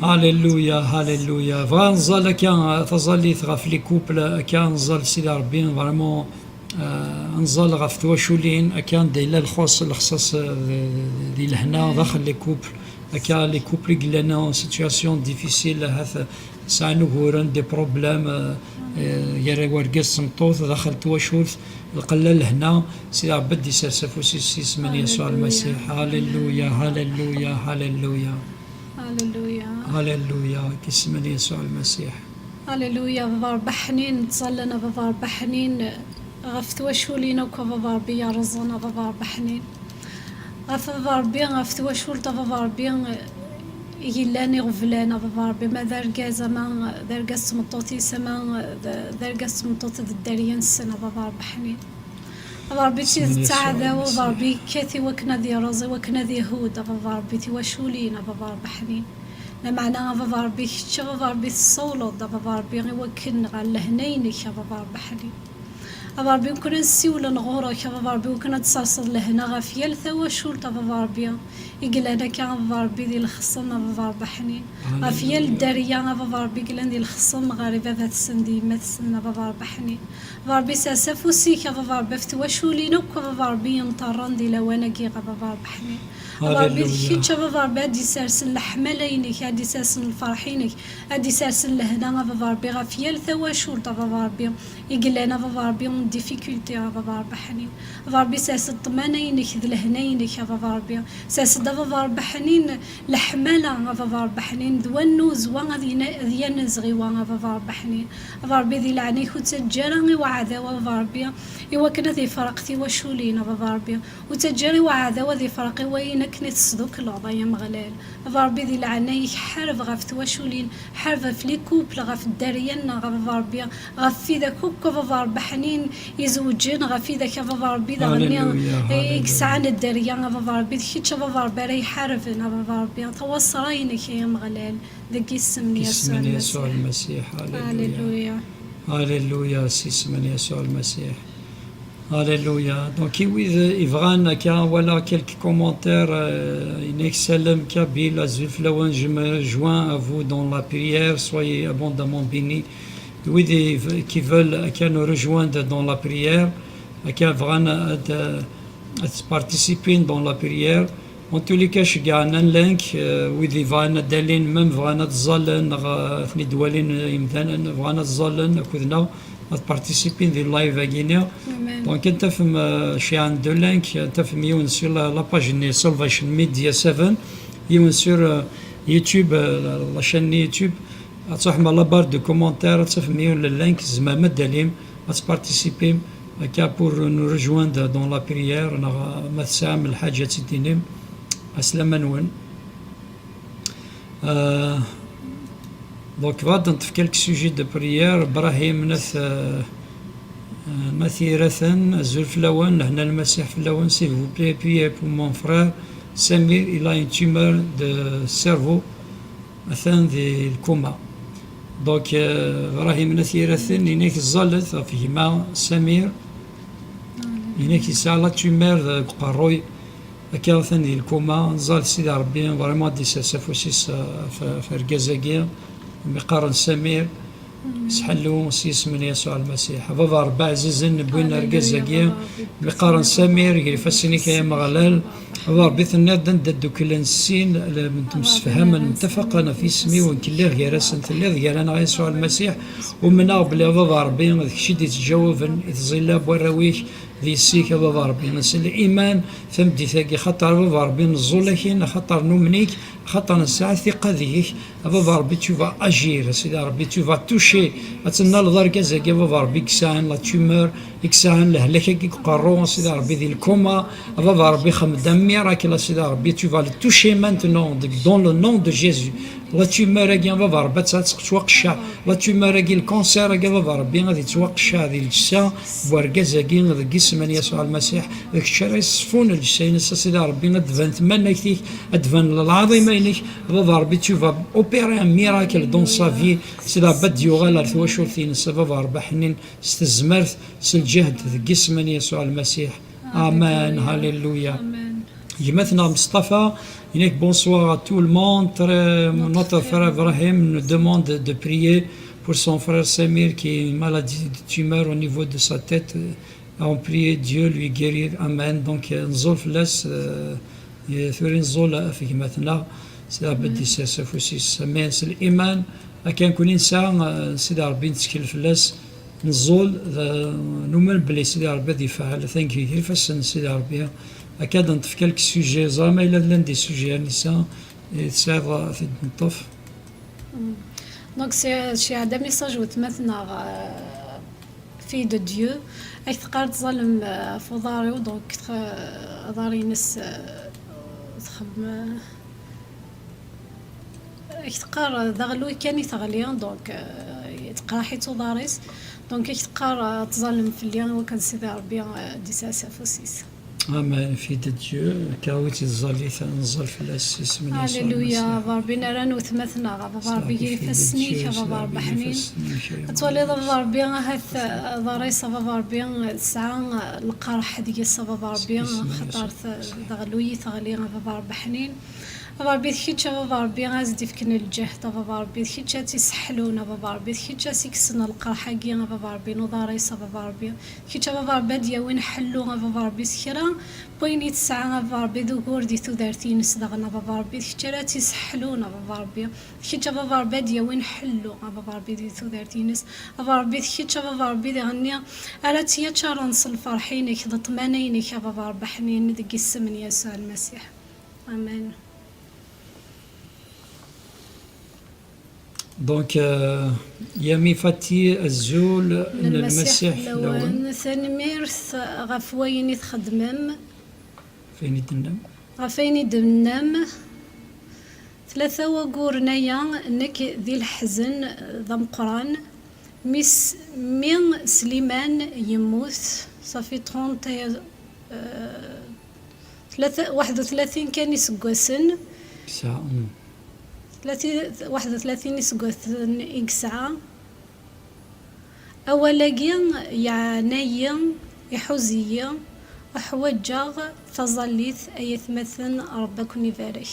Halleluya, halleluya. Bɣa nẓal akka taẓallit ɣef les couples, akka nẓal Sidi Ṛebbi, vraiment, euh, nẓal ɣef twaculin, akka anda yella lxus, lexṣaṣ, euh, di lehna, daxel les couples, akka les couples i yellan en situation difficile, ahat sɛan uguren, des problèmes, euh, euh, gar wergaz d tmeṭṭut, daxel twacult, lqella lehna, Sidi Ṛebbi ad d-isers afus-is s yisem n Yasuɛ Lmasiḥ. Halleluya, halleluya, halleluya. Halleluya. Halleluya, deg yisem n Yasuɛ Lmasiḥ. Halleluya, a Baba Ṛebbi ḥnin, ttẓallan a Baba Ṛebbi ḥnin, ɣef twaculin akk a Baba Ṛebbi yerẓen, a Baba Ṛebbi ḥnin. Ɣef a Baba Ṛebbi, ɣef twacult a Baba Ṛebbi, i yellan iɣeblan, a baba Ṛebbi, ma d argaz, ama d argaz d tmeṭṭut-is, ama d, d argaz d tmeṭṭut d dderya-nsen, a baba Ṛebbi ḥnin. A baba Ṛebbi, d tidet aɛdaw, a baba Ṛebbi, yekkat i wakken ad iṛez, i wakken ad ihudd, a baba Ṛebbi, tiwaculin, a baba Ṛebbi ḥnin. Lameɛna, a baba Ṛebbi, kečč, a baba Ṛebbi, tessawleḍ, a baba Ṛebbi, i wakken ɣer lehna-inek, a baba Ṛebbi ḥnin. A baba Ṛebbi, wakken ad nessiwlen ɣur-k, a baba Ṛebbi, wakken ad d-tesserseḍ lehna ɣef yal tawacult, a baba Ṛebbi, i yellan akka, a baba Ṛebbi, di lexṣem, a baba Ṛebbi ḥnin. Ɣef yal dderya, a baba Ṛebbi, i yellan di lexṣem ɣer ibabat-sen d yemmat-sen, a baba Ṛebbi ḥnin. A baba Ṛebbi, sers afus-ik, a baba Ṛebbi, ɣef twaculin akk, a baba Ṛebbi, yenṭerren di lawan-agi, a baba Ṛebbi ḥnin. A baba Ṛebbi, d kečč, a baba Ṛebbi, ad d-isersen leḥmala-inek, ad d-isersen lferḥ-inek, ad d-isersen lehna, a baba Ṛebbi, ɣef yal tawacult, a baba Ṛebbi, i yellan, a baba Ṛebbi, en difficulté, a baba Ṛebbi ḥnin. A baba Ṛebbi, sers-d ṭṭmana-inek d lehna-inek, a baba Ṛebbi. Sers-d, a baba Ṛebbi ḥnin, leḥmala, a baba Ṛebbi ḥnin, d wannuz wa ad yina-, ad yanez ɣiwa, a baba Ṛebbi ḥnin. A baba Ṛebbi, di leɛna-k, ur ttaǧǧa ara i uɛdaw, a baba Ṛebbi, i wakken ad ifreq tiwaculin, a baba Ṛebbi. Ur ttaǧǧa ara i uɛdaw ad ifreq i wayen akken i tesdukleḍ, ay Ameɣlal. A baba Ṛebbi, di leɛna-k, ḥareb ɣef twaculin, ḥareb ɣef les couples, ɣef dderya-nneɣ, a baba Ṛebbi, ɣef widak akk, a baba Ṛebbi ḥnin, izewǧen, ɣef widak, a baba Ṛebbi, daɣen i, i yesɛan dderya, a baba Ṛebbi, d kečč, a baba Ṛebbi, ara iḥarben, a baba Ṛebbi, tawaṣra-inek, ay Ameɣlal, deg yisem n Yasuɛ Lmasiḥ. Alleluya. Alleluya, s yisem n Yasuɛ Lmasiḥ. Alleluya. Donc, i wid yebɣan akka, walaɣ quelques commentaires, euh, yenna-k: Salam Kabyle, azul fell-awen, je me rejoins à vous dans la prière, soyez abondamment bénis. I wid i-, qui veulent akka nous rejoindre dans la prière, akka bɣan ad, ad participer dans la prière, en tous les cas, ceggɛen link, euh, wid yebɣan ad d-alin, même bɣan ad ẓẓallen, neɣ, euh, ad ten-id-walin, euh, yimdanen, bɣan ad ẓẓallen akked-neɣ, ad participin di live-agi-nni. Donc, ad tafem, euh, ceggɛen deux links, ad tafem yiwen sur la, la page-nni Salvation Media seven, yiwen sur, euh, YouTube, euh, la, la chaîne YouTube. Ad truḥem à la barre de commentaires, ad tafem yiwen le link, tzemrem ad d-talim, ad tparticipim, akka pour nous rejoindre dans la prière, neɣ ma tesɛam lḥaǧa ad tt-id-tinim. Ɛeslama-nwen. Euh, donc, bɣiɣ ad neṭṭef quelques sujets de prière. Brahim n At, euh, euh, n At Yiraten, azul fell-awen, lehna n Lmasiḥ fell-awen. S'il vous plaît, priez pour mon frère Samir, il a une tumeur de cerveau. Atan di lkuma. Donc, euh, Ibrahim n At Yiraten, yenna-k ẓẓallet ɣef gma Samir, yenna-k yesɛa la tumeur deg uqerruy, akka atan di lkuma. Nẓal Sidi Ṛebbi, vraiment ad d-isers afus-is, euh, ɣef, ɣef urgaz-agi, mi qqaren Samir, s ḥellu s yisem n Yasuɛ Lmasiḥ. A baba Ṛebbi ɛzizen, wwin argaz-agi, mi qqaren Samir, ger ifassen-ik ay Ameɣlal. A baba Ṛebbi, tenniḍ-d anda dduklen sin, temsefhamen, ttafaqen ɣef yisem-iw, nekk lliɣ gar-asen, telliḍ gar-aneɣ a Yasuɛ Lmasiḥ. Umneɣ belli a baba Ṛebbi, d kečč i d-yettǧawaben i tẓilla n warraw-ik, d yessi-k a baba Ṛebbi. S liman tameddit-agi, xaṭer a baba Ṛebbi neẓẓul-ak-in, axaṭer numen-ik, axaṭer nesɛa tiqa deg-k, a baba Ṛebbi, tu vas agir, a Sidi Ṛebbi, tu vas toucher, ad tennaleḍ argaz-agi, a baba Ṛebbi, i yesɛan la tumeur, i yesɛan lehlak-agi deg uqerru, a Sidi Ṛebbi, di lkuma, a baba Ṛebbi, xdem-d un miracle, a Sidi Ṛebbi, tu vas le toucher maintenant, deg, dans le nom de Jésus. La tumeur-agi, a baba Ṛebbi, ad tt-, ad tettwaqecceɛ. La tumeur-agi, le cancer-agi, a baba Ṛebbi, ad yettwaqecceɛ di lǧessa n urgaz-agi, deg yisem n Yasuɛ Lmasiḥ. D kečč ara yeṣfun lǧessa-ines, a Sidi Ṛebbi, ad d-tban tmanegt-ik, ad d-tban lɛaḍima-inek. A baba Ṛebbi, tu vas opérer un miracle dans sa vie. Sidi Ṛebbi ad d-yuɣal ar twacult-ines, a baba Ṛebbi ḥnin, s tezmert, s lǧehd, deg yisem n Yasuɛ Lmasiḥ. Amen. Halleluya. Gma-tneɣ Mustafa, yenna-k bonsoir à tout le monde. Très, notre frère Ibrahim nous demande de prier pour son frère Samir qui est malade de tumeur au niveau de sa tête. On prie Dieu lui guérir. Amen. Donc, euh, nẓul fell-as, euh, tura nẓul ɣef gma-tneɣ, Sidi Ṛebbi ad d-isers afus-is. Amen. S liman, akken kuni nesɛa, euh, Sidi Ṛebbi nettkel fell-as. Neẓẓul, d, numen belli Sidi Ṛebbi ad ifɛel, atan gar ifassen n Sidi Ṛebbi. Akka ad neṭṭef quelques sujets, ẓer ma yella llan des sujets, Anisa, i tesɛiḍ ad t-id-neṭṭef. Donc, c'est, c'est un message weltma-tneɣ, euh, fille de Dieu. Ak teqqar tẓalem, euh, ɣef uḍar-iw, donc, euh, aḍar-ines, euh, txeddem, euh, Ak teqqar d aɣelluy kan i teɣli, donc, euh, teqreḥ-itt uḍar-is. Donc, ak teqqar, euh, tẓalem fell-i, i wakken Sidi Ṛebbi, euh, d-isɛas afus-is. Amen. Fille de Dieu, car oui, tẓallit, nẓal fell-as s isem n Yasuɛ Alléluia, Lmasiḥ. A Baba Ṛebbi, nerra n wetma-tneɣ, a Baba Ṛebbi, ger ifassen-ik, a Baba Ṛebbi ḥnin. Ad twaliḍ, a Baba Ṛebbi, ahat, eh, aḍar-is, a Baba Ṛebbi, eh, tesɛa, eh, lqerḥ deg-s, a Baba Ṛebbi, xaṭer t-, d aɣelluy i teɣli, a Baba Ṛebbi ḥnin. A Baba Ṛebbi, d kečč, a Baba Ṛebbi, a s-d-ifken lǧehd, a Baba Ṛebbi, d kečč ad tt-iseḥlun, a Baba Ṛebbi, d kečč ad s-ikksen lqerḥ-agi, a Baba Ṛebbi, n uḍar-is, a Baba Ṛebbi. Kečč, a Baba Ṛebbi, ad d-yawin ḥellu, a Baba Ṛebbi, s kra n wayen i tesɛa, a Baba Ṛebbi, d ugur di tudert-ines daɣen, a Baba Ṛebbi, d kečč ara tt-iseḥlun, a Baba Ṛebbi. D kečč, a Baba Ṛebbi, ad d-yawin ḥellu, a Baba Ṛebbi, di tudert-ines. A Baba Ṛebbi, d kečč, a Baba Ṛebbi, diɣenni ara tt-yaččaren s lferḥ-inek, d ṭṭmana-inek, a Baba Ṛebbi ḥnin, deg isem n Yasuɛ Lmasiḥ. Amen. Donc, euh, Yami Fati, azul n Lmasiḥ fell-awen. Tanemmirt ɣef wayen i txeddmem. Ɣef wayen i d-tennam. Ɣef wayen i d-tennam. Tlata wagguren aya, nekk di leḥzen d ameqqran. Mi s-, mi Sliman yemmut, ça fait trente, euh, tlata, waḥed u tlatin kan iseggasen. Yesɛa, mm. Tlati-, waḥed u tlatin iseggasen i yesɛa. Awal-agi yeɛna-yi, iḥuz-iyi, uḥwaǧeɣ taẓallit, ay atmaten, Ṛebbi ad ken-ibarek.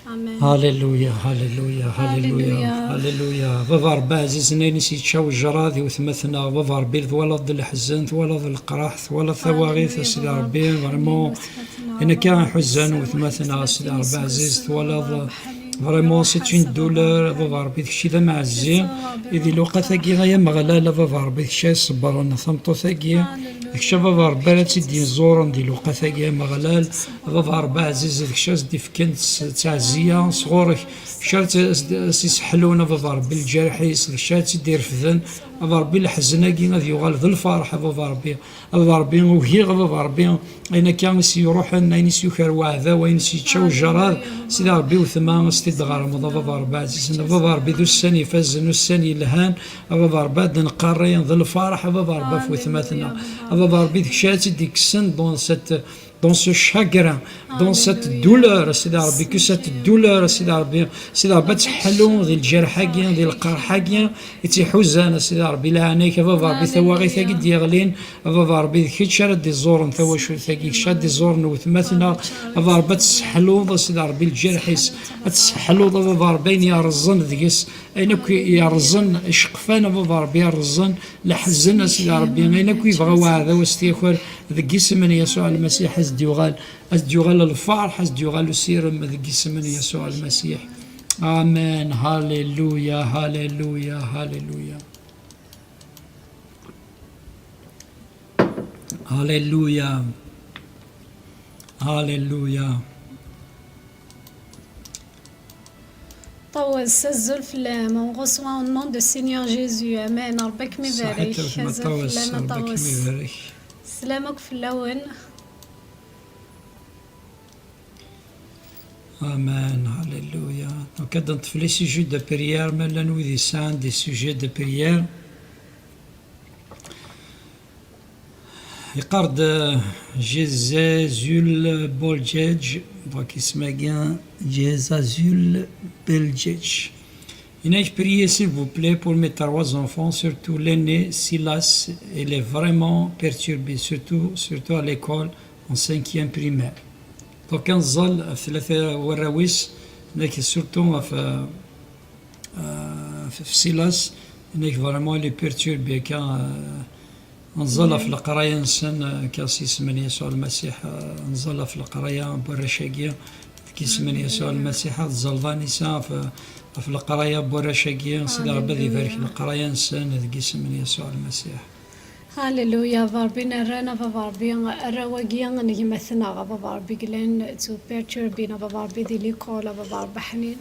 Amen. Halleluya, halleluya, halleluya, halleluya. Baba Ṛebbi ɛzizen, ayen i s-yečča wejraḍ i wetma-tneɣ, Baba Ṛebbi, twalaḍ-d leḥzen, twalaḍ leqraḥ, twalaḍ tawaɣit, a Sidi Ṛebbi, vraiment, ayen akka iḥuzan wetma-tneɣ, a Sidi Ṛebbi ɛziz, twalaḍ, vraiment, c'est une douleur, a Baba Ṛebbi, d kečč i d ameɛzi, i di lewqat-agi, ay Ameɣlal, a Baba Ṛebbi, d kečč ay iṣebbren, tameṭṭut-agi, d kečč, a Baba Ṛebbi, ara tt-id-yeẓẓuren di lewqat-agi, a Ameɣlal, a Baba Ṛebbi ɛziz, d kečč ara s-d-ifken s-, ttɛezziya sɣur-k, d kečč ara tt-, s-, s-iseḥlun, a Baba Ṛebbi, lǧerḥ-is, d kečč ara tt-id-irefden, a Baba Ṛebbi, leḥzen-agi ad yuɣal d lferḥ, a Baba Ṛebbi. A Baba Ṛebbi, ugiɣ, a Baba Ṛebbi, ayen akka i s-iruḥen, ayen i s-yuker weɛdaw, ayen i s-yečča wejraḍ, Sidi Ṛebbi, wetma, a s-t-id-ɣermeḍ, a Baba Ṛebbi ɛzizen, a Baba Ṛebbi, d ussan ifazen, ussan yelhan, a Baba Ṛebbi, ad d-nqerri d lferḥ, a Baba Ṛebbi, ɣef wetma-tneɣ. A Baba Ṛebbi, d kečč ara tt-id-ikksen dans cette, dans ce chagrin, dans cette douleur, a Sidi Ṛebbi, que cette douleur, a Sidi Ṛebbi, Sidi Ṛebbi, ad teḥlu di lǧerḥ-agi, di lqerḥ-agi, i tt-iḥuzan, a Sidi Ṛebbi, leɛna-k, a Baba Ṛebbi, tawaɣit-agi d-yeɣlin, a Baba Ṛebbi, d kečč ara d-iẓuren tawacult-agi, kečč ara d-iẓuren wetma-tneɣ, a Baba Ṛebbi, ad tesseḥluḍ, a Sidi Ṛebbi, lǧerḥ-is, ad tesseḥluḍ, a Baba Ṛebbi, ayen yerrẓen deg-s, ayen akk yerrẓen, iceqfan, a Baba Ṛebbi, yerrẓen, leḥzen, a Sidi Ṛebbi, ayen akk yebɣa weɛdaw, a s-t-yaker, deg isem n Yasuɛ Lmasiḥ, a s-d-yuɣal, a s-d-yuɣal lferḥ, a s-d-yuɣal usirem, deg isem n Yasuɛ Lmasiḥ. Amen. Halleluya, halleluya, halleluya. Halleluya. Halleluya. Ṭawes, azul fell-am. On reçoit au nom de Seigneur Jésus. Amen. Ṛebbi ad kem-ibarek. Ṣaḥit a gma Ṭawes, Ṛebbi ad kem-ibarek. Sslam akk fell-awen. Amen. Halleluya. Donc, ad neṭṭef les sujets de prière, ma llan wid yesɛan des sujets de prière. Yeqqar-d, euh, Jezazul Boljej, donc isem-agi Jezazul Boljej. Yenna-k, priez s'il vous plaît pour mes trois enfants, surtout l'aîné, Silas, il est vraiment perturbé, surtout, surtout à l'école, en cinquième primaire. Donc, ad nẓall ɣef tlata warraw-is, nekk surtout ɣef, euh, euh, ɣef Silas, nekk vraiment il est perturbé, akka, euh, ad nẓall ɣef leqraya-nsen, euh, akka s yisem n Yasuɛ Lmasiḥ, euh, ad nẓall ɣef leqraya n warrac-agi, deg yisem n Yasuɛ Lmasiḥ, ad tẓalleḍ a Nisa ɣef, ɣef leqraya n warrac-agi, Sidi Ṛebbi ad ibarek leqraya-nsen, deg yisem n Yasuɛ Lmasiḥ. Halleluya, a Baba Ṛebbi, nerran, a Baba Ṛebbi, arraw-agi n gma-tneɣ, a Baba Ṛebbi, yellan ttuperturbin, a Baba Ṛebbi, di l'école, a Baba Ṛebbi ḥnin.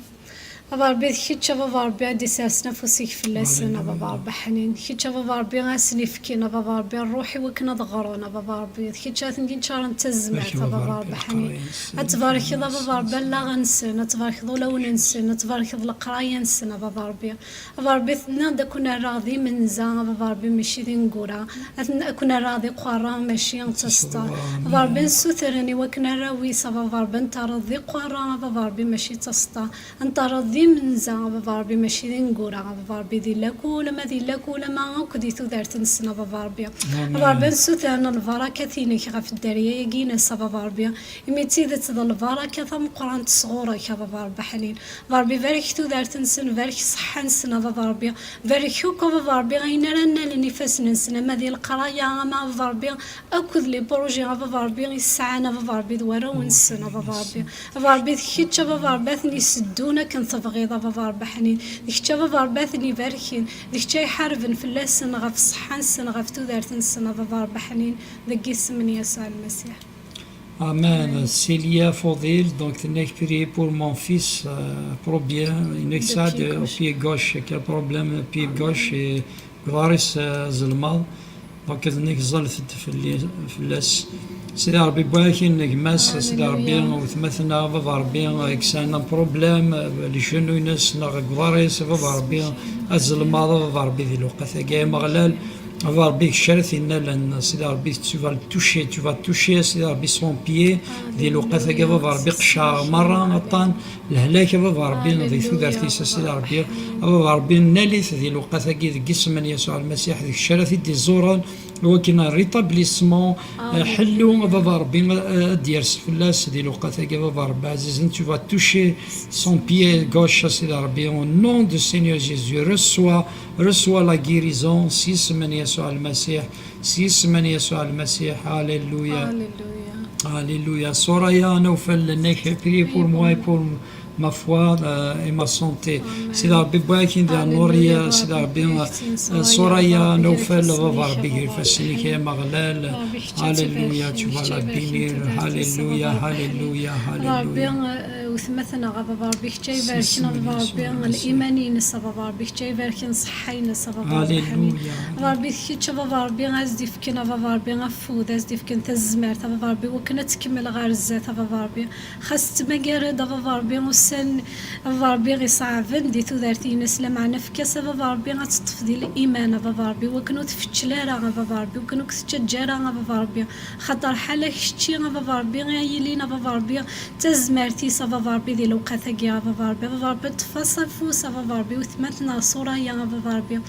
A Baba Ṛebbi, d kečč, a Baba Ṛebbi, ad d-isersen afus-ik fell-asen, a Baba Ṛebbi ḥnin. D kečč, a Baba Ṛebbi, ad sen-ifken, a Baba Ṛebbi, ṛṛuḥ i wakken ad ɣren, a Baba Ṛebbi. D kečč ad ten-d-iččaren d tazmert, a Baba Ṛebbi ḥnin. Ad tbarkeḍ, a Baba Ṛebbi, allaɣ-nsen, ad tbarkeḍ ulawen-nsen, ad tbarkeḍ leqraya-nsen, a Baba Ṛebbi. A Baba Ṛebbi, tenniḍ-d ad ken-rreɣ d imenza, a Baba Ṛebbi, mačči d ineggura. Ad ten-, ad ken-rreɣ d iqerra, mačči d taseṭṭa. A Baba Ṛebbi, nessutren i wakken arraw-is, a Baba Ṛebbi, ad ten-terreḍ d iqerra, a Baba Ṛebbi, mačči d taseṭṭa. Ad ten-terreḍ d imenza, a Baba Ṛebbi, mačči d ineggura, a Baba Ṛebbi, di lakul, ama di lakul, ama akk di tudert-nsen, a Baba Ṛebbi. A Baba Ṛebbi, ad nsutren lbarakat-inek ɣef dderya-agi-ines, a Baba Ṛebbi, imi d tidet d lbaraka tameqqrant sɣur-k, a Baba Ṛebbi ḥnin. A Baba Ṛebbi, barek tudert-nsen, barek ṣṣeḥḥa-nsen, a Baba Ṛebbi. Barek akk, a Baba Ṛebbi, ayen ara nnalen ifassen-nsen, ama di leqraya, ama, a Baba Ṛebbi, akked les projets, a Baba Ṛebbi, i sɛan, a Baba Ṛebbi, d warraw-nsen, a Baba Ṛebbi. A Baba Ṛebbi, d kečč, a Baba Ṛebbi, ad ten-iseddun akken tebɣiḍ, a Baba Ṛebbi ḥnin. D kečč, a Baba Ṛebbi, ad ten-ibarken. D kečč ay iḥarben fell-asen, ɣef ṣṣeḥḥa-nsen, ɣef tudert-nsen, a Baba Ṛebbi ḥnin, deg yisem n Yasuɛ Lmasiḥ. Amen. Célia Fodil, donc, tenna-k: prier pour mon fils, euh, pour bien. Une exade au pied gauche, quel problème, pied gauche, et gloire, euh, zelmaḍ. Donc, tenna-k: ẓẓlet-d fell-i, fell-as. Sidi Ṛebbi, wwin-ak-in gma-s, Sidi Ṛebbi, weltma-tneɣ, Baba Ṛebbi, euh, ksant un problème, euh, les genoux-ines, neɣ deg uḍar-is, Baba Ṛebbi, azelmaḍ, Baba Ṛebbi, di lewqat-agi, Ameɣlal, Baba Ṛebbi, d kečč ara t-innalen, Sidi Ṛebbi, tu vas le toucher, tu vas toucher, Sidi Ṛebbi, son pied, di lewqat-agi, Baba Ṛebbi, qecɛeɣ merra aṭṭan, lehlak, Baba Ṛebbi, di tudert-is, Sidi Ṛebbi, Baba Ṛebbi, nnal-it di lewqat-agi, deg yisem n Yasuɛ Lmasiḥ, d kečč ara t-id-iẓuren, i wakken un rétablissement, euh, ḥellu, Baba Ṛebbi, euh, ad d-yers fell-as di lewqat-agi, Baba Ṛebbi ɛzizen, tu vas toucher son pied gauche, Sidi Ṛebbi, au nom du Seigneur Jésus, reçois, reçois la guérison, s yisem n Yasuɛ Lmasiḥ, s yisem n Yasuɛ Lmasiḥ, Alléluia. Alléluia. Soraya Naufel, tenna-k: prier pour moi et pour ma foi, euh, et ma santé. Sidi Ṛebbi, wwin-ak-in di ṛṛuḥ, Sidi Ṛebbi, euh, Soraya Naufel, Baba Ṛebbi, gar ifassen-ik, ay Ameɣlal. Alléluia, tu vas la bénir. Alléluia, alléluia, alléluia. Ṛebbi, euh, weltma-tneɣ, a Baba Ṛebbi, kečč ay ibarken, a Baba Ṛebbi, liman-ines, a Baba Ṛebbi, kečč ay ibarken ṣṣeḥḥa-ines, a Baba Ṛebbi ḥnin. A Baba Ṛebbi, d kečč, a Baba Ṛebbi, ad s-d-ifken, a Baba Ṛebbi, afud, ad s-d-ifken tazmert, a Baba Ṛebbi, wakken ad tkemmel ɣer zdat, a Baba Ṛebbi. Xas tettmagar-d, a Baba Ṛebbi, ussan, a Baba Ṛebbi, iṣeɛben di tudert-ines, lameɛna efk-as, a Baba Ṛebbi, ad teṭṭef di liman, a Baba Ṛebbi, wakken ur tfeččel ara, a Baba Ṛebbi, wakken ur k-tettaǧǧa ara, a Baba Ṛebbi. Xaṭer ḥala kečči, a Baba Ṛebbi, i yilin, a Baba Ṛebbi, d tazmert-is, a Baba Ṛebbi, di lewqat-agi, a Baba Ṛebbi. A Baba Ṛebbi, ṭṭef-as afus, a Baba Ṛebbi, weltma-tneɣ Soraya, a Baba Ṛebbi.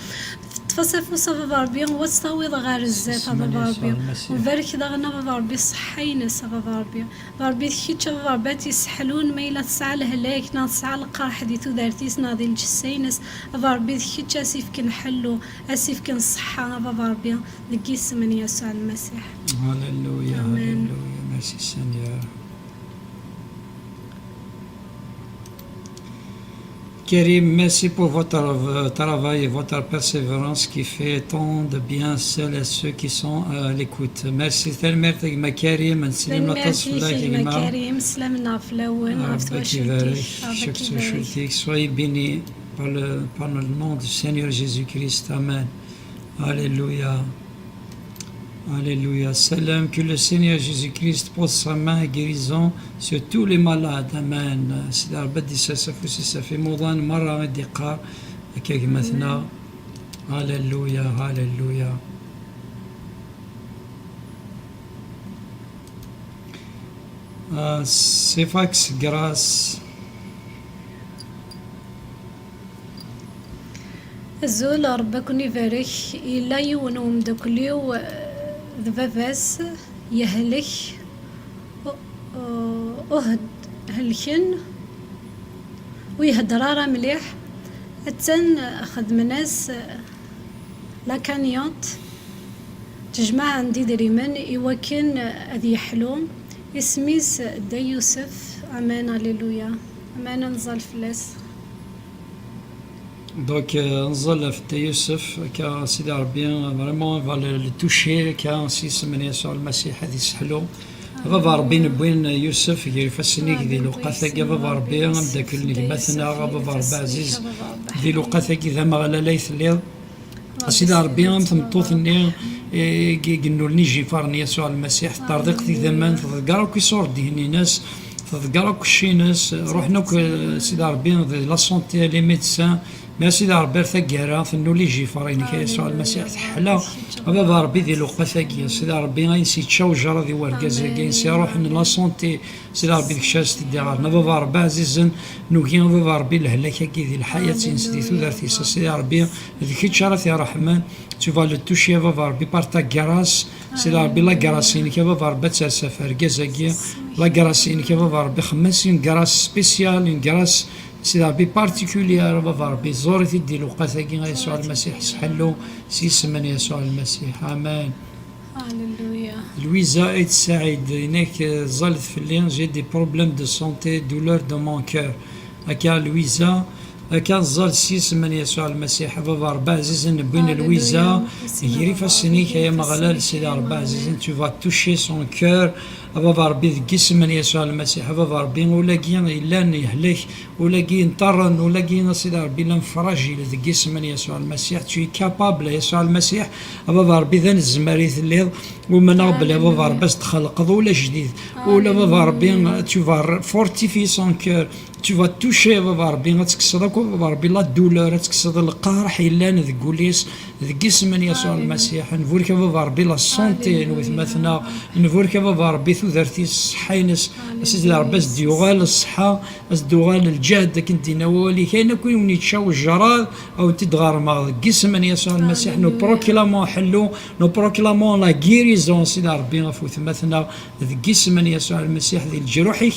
Ṭṭef-as afus, a Baba Ṛebbi, u ad tt-tawiḍ ɣer zdat, a Baba Ṛebbi. U barek daɣen, a Baba Ṛebbi, ṣṣeḥḥa-ines, a Baba Ṛebbi. A Baba Ṛebbi, d kečč, a Baba Ṛebbi, ad tt-isseḥlun ma yella tesɛa lehlak, neɣ tesɛa lqerḥ di tudert-is, neɣ di lǧessa-ines. A Baba Ṛebbi, d kečč ad s-ifken ḥellu, ad s-ifken ṣṣeḥḥa, a Baba Ṛebbi, deg yisem n Yasuɛ Lmasiḥ. Alléluia, alléluia. Merci, Seigneur. Karim, merci pour votre, euh, travail et votre persévérance qui fait tant de bien celles et ceux qui sont, euh, à l'écoute. Merci. Tanemmirt a gma Karim, neslim aṭas fell-ak a gma. Karim, slam-nneɣ fell-awen, ɣef twacult-ik. Soyez bénis par le, par le nom du Seigneur Jésus-Christ. Amen. Alléluia. Alléluia. Salam, que le Seigneur Jésus-Christ pose sa main guérison sur tous les malades. Amen. Sidi Ṛebbi ad d-isers afus-is ɣef imuḍan merra i d-iqqar akka gma-tneɣ. Alléluia, alléluia. Ah, Sifax Grace. Azul, Ṛebbi ad ken-ibarek. Yella yiwen umeddakel-iw, eh, d baba-s, yehlek, u-, u-, uhed-, helken, ur ihedder ara mliḥ. Attan, eh, xedmen-as, eh, la cagnotte, ttejmaɛen-d idrimen i wakken, eh, ad yeḥlu. Isem-is Dda Yusef. Amen, alléluia. Amen, ad nẓall fell-as. Donc, euh, nẓall ɣef Dda Yusef, akka Sidi Ṛebbi, vraiment, va le, le toucher, akka s yisem n Yasuɛ Lmasiḥ ad isseḥlu. A baba Ṛebbi, newwin Yusef gar ifassen-ik di lewqat-agi, a baba Ṛebbi, ameddakel n gma-tneɣ, a baba Ṛebbi ɛziz, di lewqat-agi d ameɣlal ay telliḍ. A Sidi Ṛebbi, am tmeṭṭut-nni, eh, i yennulen ijifaṛ n Yasuɛ Lmasiḥ, teṭṭerḍiq idammen, tḍegger akk iṣurdiyen-ines, tḍegger akk cci-ines, ruḥen akk, eh, Sidi Ṛebbi, di la santé, les médecins, mais a Sidi Ṛebbi, ar taggara, tennul ijifaṛ-inek, a Yasuɛ Lmasiḥ, teḥla, a baba Ṛebbi, di lewqat-agi, a Sidi Ṛebbi, ayen s-yečča wejraḍ i wergaz-agi, ayen s-iṛuḥen la santé, Sidi Ṛebbi, d kečč ara s-t-id-iɣren. A baba Ṛebbi ɛzizen, nugi a baba Ṛebbi lehlak-agi di lḥayat-ines, di tudert-is. A Sidi Ṛebbi, d kečč ara t-iṛeḥmen. Tu vas le toucher a baba Ṛebbi par ta grâce. Sidi Ṛebbi, la grâce-inek a baba Ṛebbi ad ters ɣef urgaz-agi. La grâce-inek a baba Ṛebbi, xemmem-as une grâce spéciale, une grâce, Sidi Ṛebbi, particulière a baba Ṛebbi. Ẓur-it-id di lewqat-agi a Yasuɛ Lmasiḥ, s ḥellu, s yisem n Yasuɛ Lmasiḥ. Amen. Alléluia. Louisa Aït Saïd, inek, euh, ẓẓalet fell-i, j'ai des problèmes de santé, douleur de mon cœur. Akka Louisa, akka ẓẓal s yisem n Yasuɛ Lmasiḥ, a baba Ṛebbi ɛzizen, wwin Louisa, Alléluia. Gar ifassen-ik, ay Ameɣlal, Sidi Ṛebbi ɛzizen, tu vas toucher son cœur, a baba Ṛebbi, deg yisem n Yasuɛ Lmasiḥ, a baba Ṛebbi, ulagi yellan yehlek, ulagi yenṭerren, ulagi a Sidi Ṛebbi llan fragile deg yisem n Yasuɛ Lmasiḥ, tu es capable a Yasuɛ Lmasiḥ, a baba Ṛebbi d anezmar i telliḍ, umneɣ belli a baba Ṛebbi ad s-d-txelqeḍ ula jdid, ula a baba Ṛebbi tu vas fortifier son cœur, tu vas toucher a baba Ṛebbi, ad tekkseḍ akk a baba Ṛebbi la douleur, ad tekkseḍ lqerḥ yellan deg wul-is, deg yisem n Yasuɛ Lmasiḥ, nburek a baba Ṛebbi la santé n wetma-tneɣ, nburek a baba Ṛebbi tudert-is, ṣṣeḥḥa-ines, a Sidi Ṛebbi ad s-d-yuɣal ṣṣeḥḥa, ad s-d-tuɣal lǧehd akken d-yenna wawal-ik, ayen akk i wen-yečča wejraḍ, ad wen-t-id-ɣermeɣ deg yisem n Yasuɛ Lmasiḥ, nous proclamons ḥellu, nous proclamons la guérison, Sidi Ṛebbi, ɣef wetma-tneɣ, deg yisem n Yasuɛ Lmasiḥ, di leǧruḥ-ik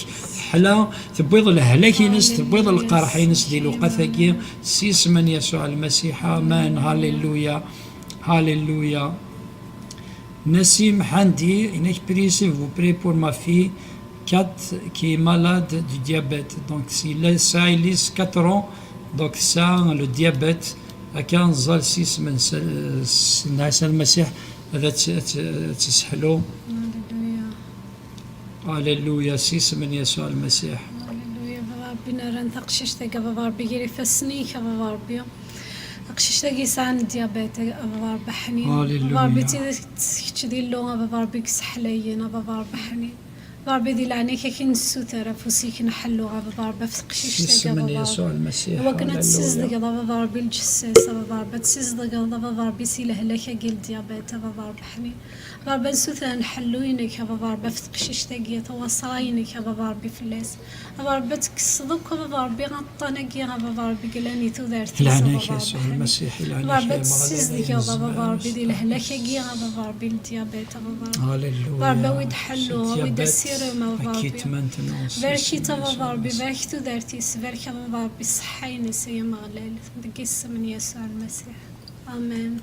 teḥla, tewwiḍ lehlak-ines, tewwiḍ lqerḥ-ines di lewqat-agi, s yisem n Yasuɛ Lmasiḥ, amen, halleluya, halleluya. Nassim Handi, inek, priez s'il vous plaît pour ma fille, quatre, qui est malade du diabète. Donc, c'est le Saïlis, quatre ans, donc ça, le diabète, à quinze ans, six semaines, c'est, euh, c'est, c'est le Messie, هذا ت-، ت-، تسحلو. Alléluia. Alléluia, s yisem n Yasuɛ Lmasiḥ. Alléluia, a baba Ṛebbi, nerra taqcict-agi, a baba Ṛebbi, gar ifassen-ik, a baba Ṛebbi. Taqcict-agi yesɛan diabète, a baba Ṛebbi ḥnin. Alléluia. A baba Ṛebbi, d tidet kečč d Illu, a baba Ṛebbi, yesseḥlayen, a baba Ṛebbi ḥnin. A baba Ṛebbi, di leɛnaya-k, ad k-nessuter afus-ik n ḥellu, a baba Ṛebbi, ɣef taqcict-agi, a baba Ṛebbi. Iwakken ad tessizedgeḍ, a baba Ṛebbi, lǧessa-s, a baba Ṛebbi, ad tessizedgeḍ, a baba Ṛebbi, si lehlak-agi n diabète, a baba Ṛebbi ḥnin. A baba Ṛebbi, nessuter ḥellu-inek, a baba Ṛebbi, ɣef teqcict-agi, tawaṣra-inek, a baba Ṛebbi, fell-as. A baba Ṛebbi, ad tekkseḍ akk, a baba Ṛebbi, aṭṭan-agi, a baba Ṛebbi, yellan i tudert-is, a baba Ṛebbi ḥnin. A baba Ṛebbi, ad tessizedgeḍ, a baba Ṛebbi, di lehlak-agi, a baba Ṛebbi, n diabète, a baba Ṛebbi. Alléluia. A baba Ṛebbi, awi-d ḥellu, awi-d asirum, a baba Ṛebbi. Barek-it, a baba Ṛebbi, barek tudert-is, barek, a baba Ṛebbi, ṣṣeḥḥa-ines, ay Ameɣlal, deg yisem n Yasuɛ Lmasiḥ. Amen.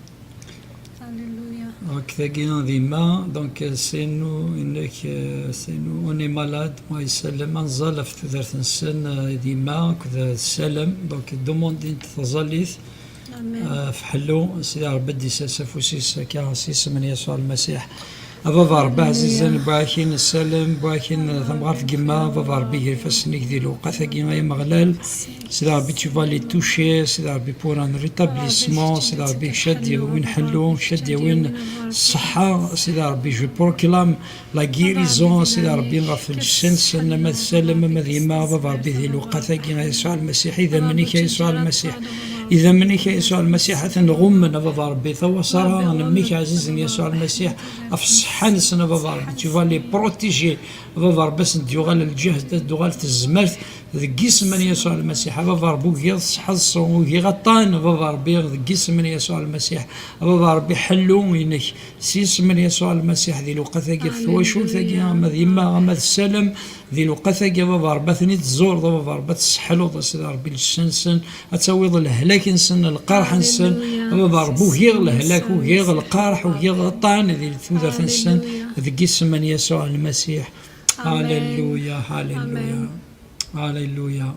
Alléluia. Donc, tagi d yemma, donc, euh, c'est nous, inek, euh, c'est nous, on est malade, moi, yessalem, ad nẓall ɣef tudert-nsen, euh, d yemma, akked, euh, Salem, donc, demandin-t taẓallit, amen, euh, ɣef ḥellu, Sidi Ṛebbi ad d-isers afus-is, akka, s yisem n Yasuɛ Lmasiḥ. A baba Ṛebbi ɛzizen, bwakin ssalem, bwakin tamɣart n yemma, a baba Ṛebbi, ger ifassen-ik di lewqat-agi, ay Ameɣlal. Sidi Ṛebbi, tu vas les toucher, Sidi Ṛebbi, pour un rétablissement, Sidi Ṛebbi, kečč ad d-yawin ḥellu, kečč ad d-yawin ṣṣeḥḥa, Sidi Ṛebbi, je proclame la guérison, Sidi Ṛebbi, ɣef lǧessa-nsen, ama d Salem, ama d yemma, a baba Ṛebbi, di lewqat-agi, a Yasuɛ Lmasiḥ, idammen-ik, a Yasuɛ Lmasiḥ, idammen-ik, a Yasuɛ Lmasiḥ, ad ten-ɣummen, a baba Ṛebbi, tawaṣra n mmi-k ɛzizen, Yasuɛ Lmasiḥ, ɣef ṣṣeḥḥa-nsen, a baba Ṛebbi, tu vas les protéger, a baba Ṛebbi, ad sen-d-yuɣal lǧehd, ad d-tuɣal tezmert, deg yisem n Yasuɛ Lmasiḥ, a baba Ṛebbi, ugiɣ ṣṣeḥḥa, ugiɣ aṭṭan, a baba Ṛebbi, deg yisem n Yasuɛ Lmasiḥ, a baba Ṛebbi, ḥellu-inek, s yisem n Yasuɛ Lmasiḥ, di lewqat-agi, ɣef twacult-agi, ama d yemma, ama d Salem, di lewqat-agi, a baba Ṛebbi, ad ten-id-tẓureḍ, a baba Ṛebbi, ad tesseḥluḍ, a Sidi Ṛebbi, lǧessa-nsen, ad tawiḍ lehlak-nsen, lqerḥ-nsen, a baba Ṛebbi, ugiɣ lehlak, ugiɣ lqerḥ, ugiɣ aṭṭan di tudert-nsen, deg yisem n Yasuɛ Lmasiḥ. Alléluia, alléluia, alléluia.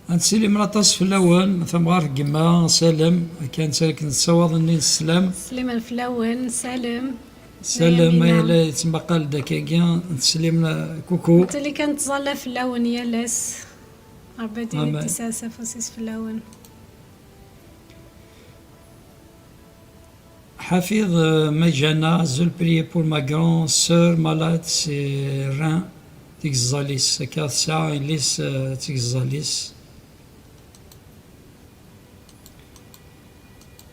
Ad nsilim aṭas fell-awen, tamɣart n yemma, Salem, akka nettark-d ṣṣawaḍ-nni n sslam. Sliman fell-awen, Salem. Salam, ay la yettmaqal-d akkagi, teslim, kuku. Nettali kan nettẓalla fell-awen yal ass. Rebbi ad yili yesɛa afus-is fell-awen. Ḥafid, euh, Majana, azul, priez pour ma grand sœur malade, c'est rein, tigeẓẓal-is. Akka tesɛa yelli-s, euh, tigeẓẓal-is.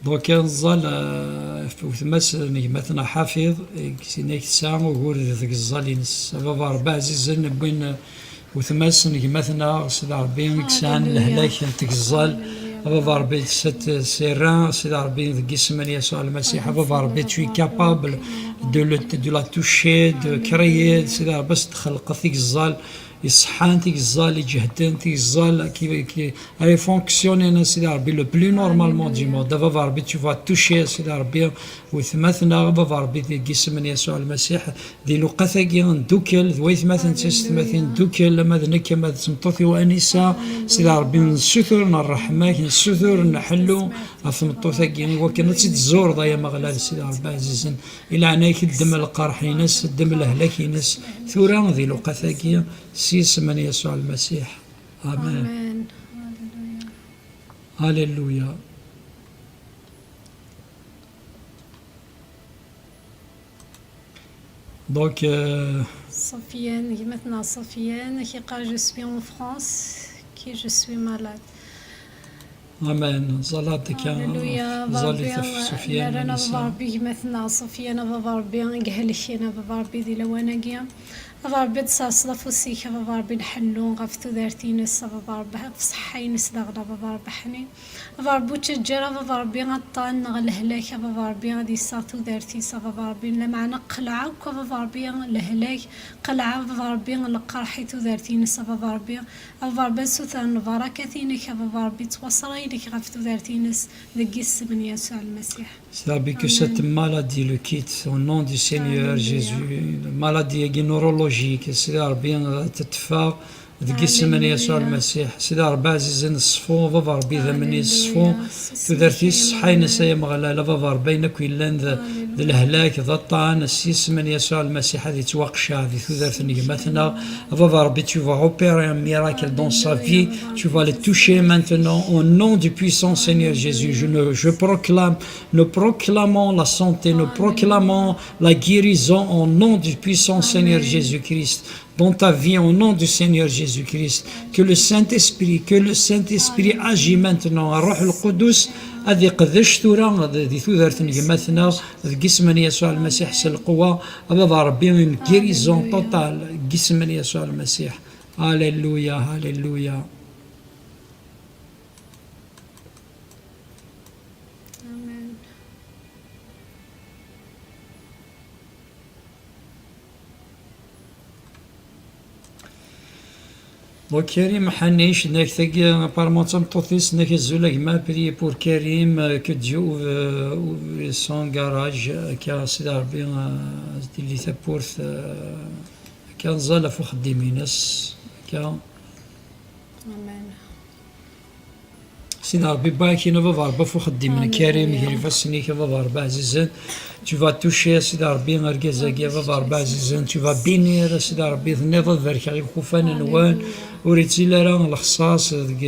Donc, ad nẓal, euh, ɣef wetma-s n gma-tneɣ Ḥafid, i sin-, i tesɛa ugur d tgeẓẓal-ines. A baba Ṛebbi ɛzizen, wwin, euh, wetma-s n gma-tneɣ, Sidi Ṛebbi, i yesɛan lehlak n tgeẓẓal. A baba Ṛebbi, s-, s-, sirra, Sidi Ṛebbi, deg isem n Yasuɛ Lmasiḥ, a baba Ṛebbi, tu es capable de le, de la toucher, de créer, Sidi Ṛebbi, ad s-txelqeḍ tigeẓẓal iṣeḥḥan, tigeẓẓal iǧehden, tigeẓẓal qui, qui, Allez, fonctionner, a Sidi Ṛebbi, le plus normalement du monde. A baba Ṛebbi, tu vas toucher, a Sidi Ṛebbi, wetma-tneɣ, a baba Ṛebbi, deg yisem n Yasuɛ Lmasiḥ, di lewqat-agi ndukkel, d waytmaten d tiyessetmatin ndukkel, ama d nekk, ama d tmeṭṭut-iw Anisa, Sidi Ṛebbi, nessutur n ṛṛeḥma-k, nessutur n ḥellu ɣef tmeṭṭut-agi, i wakken ad tt-id-tẓureḍ, ay Ameɣlal, Sidi Ṛebbi ɛzizen, i leɛnaya-k, ddem lqerḥ-ines, ddem lehlak-ines, tura di lewqat-agi, s yisem n Yasuɛ Lmasiḥ. Amen. Amen. Alléluia. Alléluia. Donc, euh, Sofiane, gma-tneɣ Sofiane, qui dit, je suis en France, qui je suis malade. Amen. Ẓallat kan. Alléluia. Ẓallit ɣef Sofiane. Nerra a baba Ṛebbi gma-tneɣ Sofiane, a baba Ṛebbi, i ihelken, a baba Ṛebbi, di lawan-agi. A baba Ṛebbi, ad tesserseḍ afus-ik, a baba Ṛebbi, n ḥellu ɣef tudert-ines, a baba Ṛebbi, ɣef ṣṣeḥḥa-ines daɣen, a baba Ṛebbi ḥnin. A baba Ṛebbi, ur ttaǧǧa ara, a baba Ṛebbi, aṭṭan neɣ lehlak, a baba Ṛebbi, ad yesseɣ tudert-is, a baba Ṛebbi, lameɛna qleɛ akk, a baba Ṛebbi, lehlak, qleɛ, a baba Ṛebbi, lqerḥ i tudert-ines, a baba Ṛebbi. A baba Ṛebbi, ad sutren lbarakat-inek, a baba Ṛebbi, ttwaṣra-inek ɣef tudert-ines, deg yisem n Yasuɛ Lmasiḥ. Sidi Ṛebbi, que cette maladie le quitte, au nom du Seigneur Jésus. Maladie-agi neurologique, Sidi Ṛebbi, ad t-teffeɣ deg yisem n Yasuɛ Lmasiḥ. Sidi Ṛebbi ɛzizen, ṣfu, a baba Ṛebbi, idammen-is, ṣfu. Tudert-is, ṣṣeḥḥa-ines, ay Ameɣlal, a baba Ṛebbi, ayen akk yellan d, d lehlak, d aṭṭan, s yisem n Yasuɛ Lmasiḥ ad yettwaqceɛ di tudert n gma-tneɣ. A baba Ṛebbi, tu vas opérer un miracle dans sa vie. Tu vas le toucher maintenant au nom du puissant Seigneur Jésus. Je ne, je proclame, nous proclamons la santé, nous proclamons la guérison au nom du puissant Seigneur Jésus-Christ. Dans ta vie, au nom du Seigneur Jésus-Christ. Que le Saint-Esprit, que le Saint-Esprit agit maintenant. Ṛṛuḥ Lqudus ad iqdec tura di tudert n gma-tneɣ, deg yisem n Yasuɛ Lmasiḥ, s lqewwa, a baba Ṛebbi, une guérison totale, deg yisem n Yasuɛ Lmasiḥ. Alléluia, alléluia. Amen. Donc, Karim Ḥanic, tenna-k tagi, apparemment d tameṭṭut-is, tenna-k, azul a gma, priez pour Karim, euh, que Dieu ouvre, euh, ouvre son garage, akka, Sidi Ṛebbi, euh, ad d-tili tawwurt, euh, akka, nẓal ɣef uxeddim-ines, akka. Amen. Sidi Ṛebbi, barak-in, a baba Ṛebbi, ɣef uxeddim n Karim, gar ifassen-ik, a baba Ṛebbi ɛzizen. Tu vas toucher, a Sidi Ṛebbi, argaz-agi, a baba Ṛebbi ɛzizen. Tu vas bénir, a Sidi Ṛebbi, tenniḍ ad barkeɣ ikufan-nwen. Ur ittili ara lexṣaṣ deg,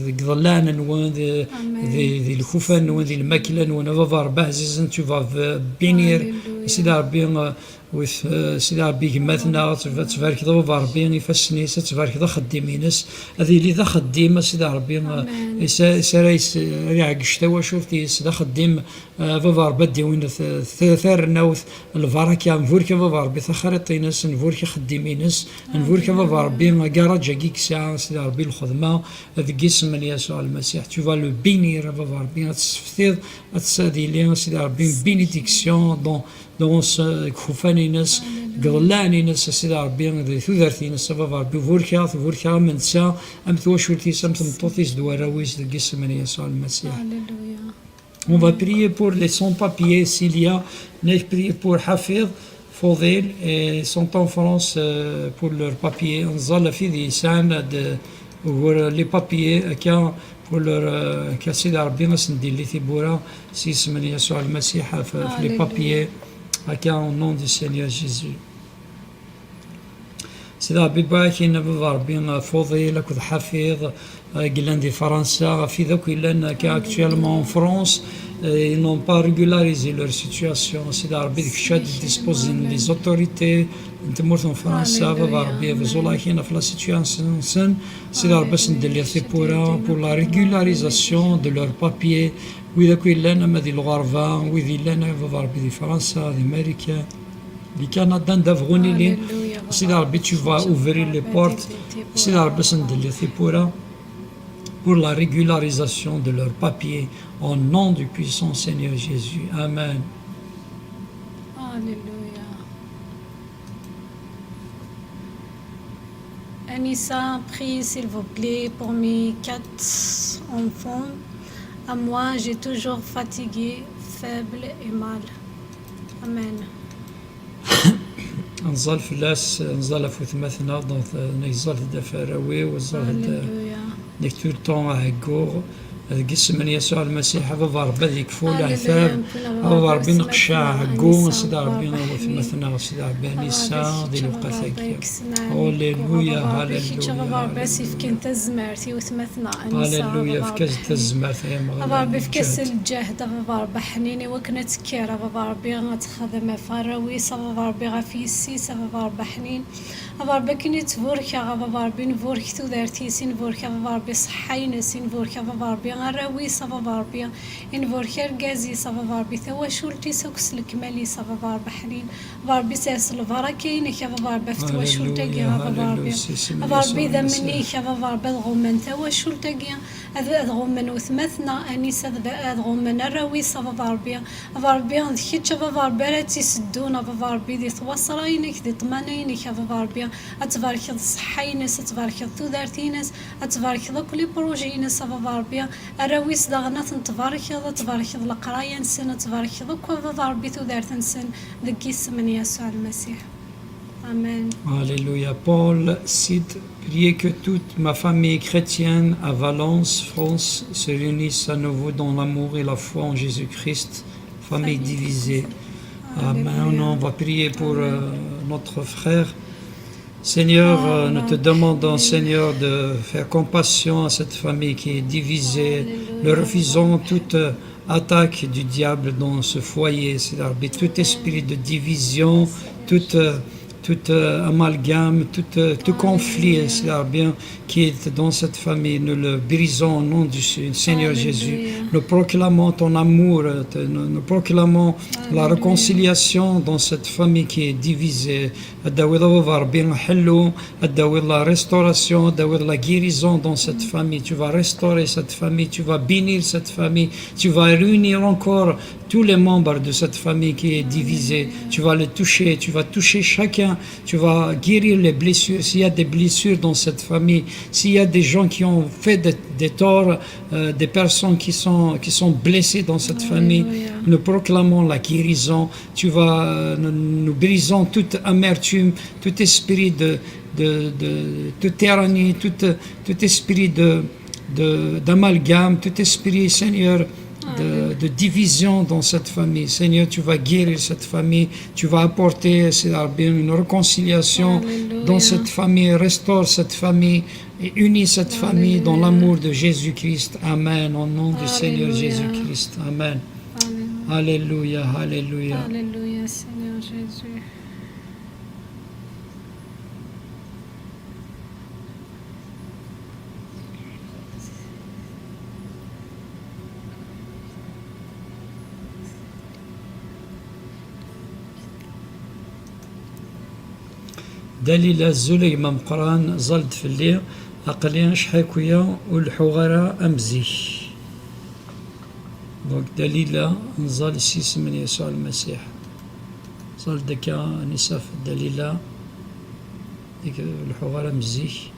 deg iḍellaɛen-nwen, di, di, di lkufan-nwen, di lmakla-nwen, a baba Ṛebbi ɛzizen. Tu vas v-, bénir, a Sidi Ṛebbi, Wit, eh, Sidi Ṛebbi, gma-tneɣ, ad tb-, ad tbarkeḍ a baba Ṛebbi ifassen-is, ad tbarkeḍ axeddim-ines, ad yili d axeddim, a Sidi Ṛebbi, eh, is-, is ara is-, ara iɛeggec tawacult-is, d axeddim, eh, a baba Ṛebbi ad d-iwin t-, t-, tarennawt, lbaraka, nburek a baba Ṛebbi taxriṭ-ines, nburek axeddim-ines, nburek a baba Ṛebbi agaṛaǧ-agi i yesɛa, a Sidi Ṛebbi, lxedma, deg yisem n Yasuɛ Lmasiḥ, tu vas le bénir, a baba Ṛebbi, ad tesseftiḍ, ad tt-, ad yili, a Sidi Ṛebbi, une bénédiction dans deg ixufan-ines, deg iḍellaɛen-ines, a Sidi Ṛebbi, di tudert-ines, a baba Ṛebbi, burkeɣ, burkeɣ am netta, am twacult-is, am tmeṭṭut-is d warraw-is, deg yisem n Yasuɛ Lmasiḥ. Alléluia. On va prier pour les sans-papiers, s'il y a, on va prier pour Hafid, Fodil, et sont en France, euh, pour leurs papiers. Nẓal ɣef wid yesɛan ad, ugur, les papiers, akka, pour leur, euh, akka, Sidi Ṛebbi, ad sen-d-yili tiwwura, s yisem n Yasuɛ Lmasiḥ, ɣef, ɣef les papiers. Akka, au nom du Seigneur Jésus. Sidi Ṛebbi, barak-in a Baba Ṛebbi, Fuḍil akked Ḥafiḍ, eh, yellan di Fransa, ɣef wid akk yellan akka actuellement en France, eh, ils n'ont pas régularisé leur situation. Sidi Ṛebbi, d kečč ad d-disposin les autorités n tmurt n Fransa, a Baba Ṛebbi, beẓẓul-ak-in ɣef la situation-nsen. Sidi Ṛebbi, ad sen-d-telliḍ tiwwura pour la régularisation de leurs papiers. Wid akk yellan ama di lɣerba, wid yellan a Baba Ṛebbi di Fransa, di Marikan, di Kanada, anda bɣun ilin. Sidi Ṛebbi, tu vas ouvrir les portes. Sidi Ṛebbi, ad sen-d-telliḍ tiwwura pour la régularisation de leurs papiers, au nom du puissant Seigneur Jésus. Amen. Alléluia. Anissa, priez s'il vous plaît pour mes quatre enfants. À moi, j'ai toujours fatigué, faible et mal. Amen. Nẓal fell-as, nẓal ɣef wetmaten-a, donc, euh, nẓal-d ɣef arraw-iw, nẓal-d, euh, nekk tout le temps ɛegguɣ. Deg isem n Yasuɛ Lmasiḥ, a Baba Ṛebbi ad yekfu leɛtab, a Baba Ṛebbi neqceɛ ɛeggu, Sidi Ṛebbi, a wetmaten-a, Sidi Ṛebbi, Anissa, di lewqat-agi. Alleluia, alleluia, alleluia. Alleluia, efk-as tazmert i wetmaten-a, Anissa, a Baba Ṛebbi. Alleluia, efk-as tazmert, ay Ameɣlal. A Baba Ṛebbi, efk-as lǧehd, a Baba Ṛebbi, ḥnin i wakken ad tekker, a Baba Ṛebbi, ad texdem ɣef arraw-is, a Baba Ṛebbi, ɣef yessi-s, a Baba Ṛebbi, ḥnin. A Baba Ṛebbi, akken i ttburkeɣ, a Baba Ṛebbi, nburek tudert-is, i nburek, a Baba Ṛebbi, ṣṣeḥḥa-ines, i nburek, a Baba Ṛebbi, arraw-is, a Baba Ṛebbi, i nburek argaz-is, a Baba Ṛebbi, tawacult-is akk s lekmal-is, a Baba Ṛebbi, ḥnin. A Baba Ṛebbi, sers lbaraka-inek, a Baba Ṛebbi, ɣef twacult-agi, a Baba Ṛebbi. A Baba Ṛebbi, d amen-ik, a Baba Ṛebbi, ad ɣummen tawacult-agi, ad, ad ɣummen wetmaten-a, Anissa, ad, ad ɣummen arraw-is, a Baba Ṛebbi. A Baba Ṛebbi, d kečč, a Baba Ṛebbi, ara tt-iseddun, a Baba Ṛebbi, di twaṣra-inek, di ṭṭmana-inek, a Baba Ṛebbi, ad tbarkeḍ ṣṣeḥḥa-ines, ad tbarkeḍ tudert-ines, ad tbarkeḍ akk les projets-ines, a Baba Ṛebbi, arraw-is daɣen ad ten-tbarkeḍ, ad tbarkeḍ leqraya-nsen, ad tbarkeḍ akk, a Baba Ṛebbi, tudert-nsen, deg yisem n Yasuɛ Lmasiḥ. Amen. Alléluia. Paul cite, priez que toute ma famille chrétienne à Valence, France, se réunisse à nouveau dans l'amour et la foi en Jésus-Christ. Famille divisée. Amen. On va prier pour, euh, notre frère. Seigneur, euh, nous te demandons, Seigneur, de faire compassion à cette famille qui est divisée. Nous refusons toute, euh, attaque du diable dans ce foyer, Sidi Ṛebbi, tout esprit de division, tout, euh, tout, euh, amalgame, tout, euh, tout conflit, Sidi Ṛebbi, qui est dans cette famille. Nous le brisons au nom du Se-, Seigneur Jésus. Nous proclamons ton amour, euh, te-, nous, nous proclamons la réconciliation dans cette famille qui est divisée. Ad d-tawiḍ, a Baba Ṛebbi, ḥellu, ad d-tawiḍ la restauration, ad d-tawiḍ la guérison dans cette famille. Tu vas restaurer cette famille, tu vas bénir cette famille, tu vas réunir encore tous les membres de cette famille qui est divisée. Tu vas les toucher, tu vas toucher chacun, tu vas guérir les blessures. S'il y a des blessures dans cette famille, s'il y a des gens qui ont fait des, des torts, euh, des personnes qui sont, qui sont blessées dans cette famille, nous proclamons la guérison. Tu vas, euh, nous, nous brisons toute amertume, tout esprit de, de, de, de tyrannie, tout, tout esprit de, de, d'amalgame, tout esprit, Seigneur, de, de division dans cette famille. Seigneur, tu vas guérir cette famille, tu vas apporter, Sidi Ṛebbi, une réconciliation dans cette famille, restaure cette famille et unis cette famille dans l'amour de Jésus-Christ. Amen. Au nom du Seigneur Jésus-Christ. Amen. Alléluia, alléluia. Alléluia, Seigneur Jésus. Dalila, azul a gma ameqqran, ẓẓal-d fell-i, aql-i acḥal akk-ya ur leḥḥuɣ ara am zik. Donc, Dalila, nẓal s yisem n Yasuɛ Lmasiḥ. Ẓẓal-d akka, Anissa, ɣef Dalila, ur leḥḥuɣ ara am zik.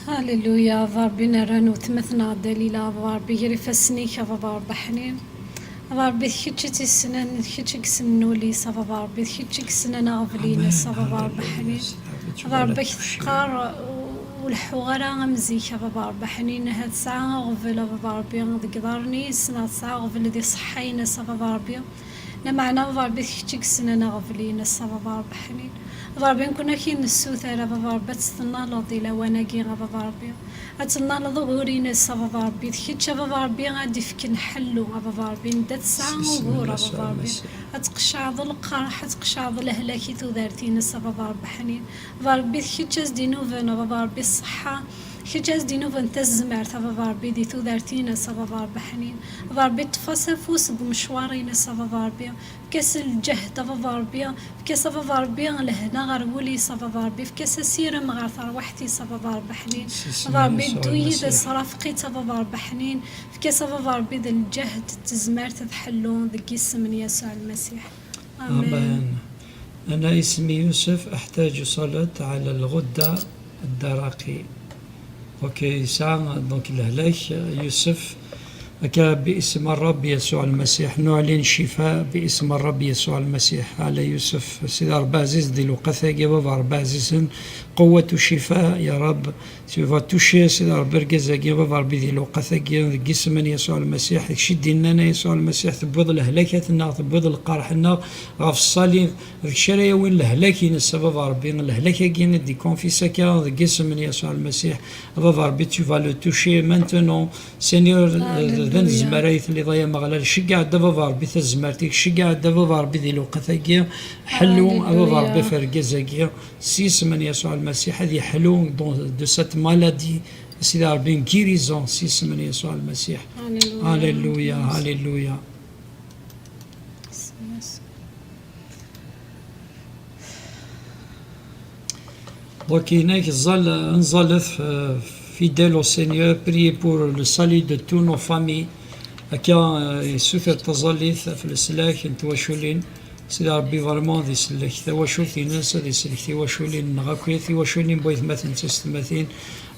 Alléluia, a Baba Ṛebbi, nerra n weltma-tneɣ Dalila, a Baba Ṛebbi, ger ifassen-ik, a Baba Ṛebbi ḥnin. A Baba Ṛebbi, d kečč i tt-yessnen, d kečč i yessnen ul-is, a Baba Ṛebbi, d kečč i yessnen aɣbel-ines, a Baba Ṛebbi ḥnin. A Baba Ṛebbi, ak-teqqar, ur leḥḥuɣ ara am zik, a Baba Ṛebbi ḥnin, ha tesɛa aɣbel, a Baba Ṛebbi, deg iḍarren-is, neɣ tesɛa aɣbel di ṣṣeḥḥa-ines, a Baba Ṛebbi. Lameɛna a Baba Ṛebbi, d kečč i yessnen aɣbel-ines, a Baba Ṛebbi ḥnin. A Baba Ṛebbi, nekkni ad k-nessuter, a Baba Ṛebbi, ad tt-tennaleḍ di lawan-agi, a Baba Ṛebbi. Ad tennaleḍ ugur-ines, a Baba Ṛebbi. D kečč, a Baba Ṛebbi, ad d-ifken ḥellu, a Baba Ṛebbi. Anda tesɛa ugur, a Baba Ṛebbi. Ad tqeccɛeḍ lqerḥ, ad tqeccɛeḍ lehlak i tudert-ines, a Baba Ṛebbi ḥnin. A Baba Ṛebbi, d kečč ad s-d-inuben, a Baba Ṛebbi, ṣṣeḥḥa. Kečč ad s-d-inuben tazmert, a Baba Ṛebbi, di tudert-ines, a Baba Ṛebbi ḥnin. A Baba Ṛebbi, ṭṭef-as afus deg umecwar-ines, a Baba Ṛebbi. Efk-as lǧehd, a Baba Ṛebbi. Efk-as, a Baba Ṛebbi, lehna ɣer wul-is, a Baba Ṛebbi. Efk-as asirem ɣer terwiḥt-is, a Baba Ṛebbi ḥnin. A Baba Ṛebbi, ddu yid-s, rafeq-itt, a Baba Ṛebbi ḥnin. Efk-as, a Baba Ṛebbi, d lǧehd, d tezmert, d ḥellu, deg yisem n Yasuɛ Lmasiḥ. Amen. أنا اسمي يوسف، أحتاج صلاة على الغدة الدرقي. Donc, yesɛa, donc, lehlak, Yusef, akka, باسم الرب يسوع المسيح، نعلن شفاء باسم الرب يسوع المسيح على يوسف. Sidi Ṛebbi ɛziz, di lewqat-agi, Baba Ṛebbi ɛzizen, قوة شفاء يا رب. Tu vas toucher, Sidi Ṛebbi, argaz-agi, Baba Ṛebbi, di lewqat-agi, deg yisem n Yasuɛ Lmasiḥ, d kečč i d-innan, a Yasuɛ Lmasiḥ, tewwiḍ lehlakat-nneɣ, tewwiḍ lqerḥ-nneɣ ɣef ṣṣalib, d kečč ara yawin lehlak-ines, a Baba Ṛebbi, lehlak-agi i d-ikunfis akka, deg yisem n Yasuɛ Lmasiḥ, a Baba Ṛebbi, tu vas le toucher maintenant, Seigneur, d anezmar ay telliḍ, ay Ameɣlal, ceggeɛ-d, a Baba Ṛebbi, tazmert-ik, ceggeɛ-d, a Baba Ṛebbi, di lewqat-agi, ḥellu, a Baba Ṛebbi, ɣef urgaz-agi, s yisem n Yasuɛ Lmasiḥ, ad yeḥlu de, de cette maladie, a Sidi Ṛebbi, n guérison, s yisem n Yasuɛ Lmasiḥ. Alléluia, alléluia. Donc, yenna-k, ẓẓal, nẓalet, euh, fidèle au Seigneur, priez pour le salut de tous nos familles. Akka, euh, yessuter taẓallit ɣef leslak n twaculin. Sidi Ṛebbi vraiment ad isellek tawacult-ines, ad isellek tiwaculin-nneɣ akk, tiwaculin n waytmaten d tiyessetmatin.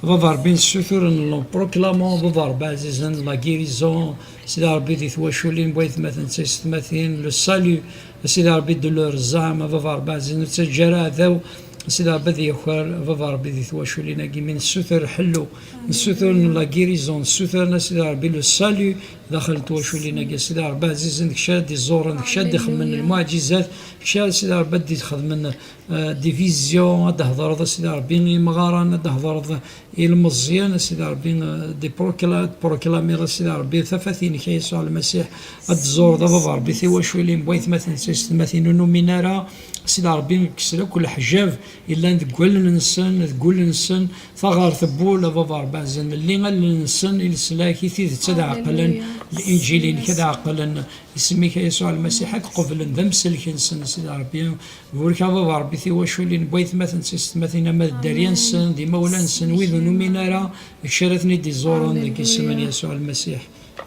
Baba Ṛebbi, nessutur, nous proclamons, Baba Ṛebbi ɛzizen, la guérison, Sidi Ṛebbi, di twaculin n waytmaten d tiyessetmatin, le salut, Sidi Ṛebbi, de leurs âmes, Baba Ṛebbi ɛzizen, ur ttaǧǧa ara aɛdaw, Sidi Ṛebbi, ad yaker, Baba Ṛebbi, di twaculin-agi, mi nessuter ḥellu, nessuter la guérison, nessuter, a Sidi Ṛebbi, le salut, daxel n twaculin-agi, Sidi Ṛebbi ɛzizen, d kečč ara d-iẓuren, d kečč ara d-ixedmen lmuɛǧizat, d kečč ara, Sidi Ṛebbi, ad d-ixedmen, euh, des visions, ad d-thedreḍ, a Sidi Ṛebbi, i yimɣaren, ad d-thedreḍ i lmeẓyen, a Sidi Ṛebbi, euh, des procla-, ad d-proclamiḍ, a Sidi Ṛebbi, tafat-inek, a Yasuɛ Lmasiḥ, ad d-tẓureḍ, a Baba Ṛebbi, tiwaculin n waytmaten d tiyessetmatin ur numin ara, a Sidi Ṛebbi, kkes akk leḥjab yellan deg wallen-nsen, deg wul-nsen, taɣert n wul, a Baba Ṛebbi ɛzizen, lli allen-nsen i leslak, i tidet ad ɛeqlen, Linǧil-inek ad ɛeqlen, isem-ik, a Yasuɛ Lmasiḥ, ad qeblen d amsellek-nsen, a Sidi Ṛebbi. Burek a Baba Ṛebbi tiwaculin n waytmaten d tiyessetmatin, ama d dderya-nsen, d imawlan-nsen, wid ur numin ara, d kečč ara ten-id-iẓuren deg yisem n Yasuɛ Lmasiḥ.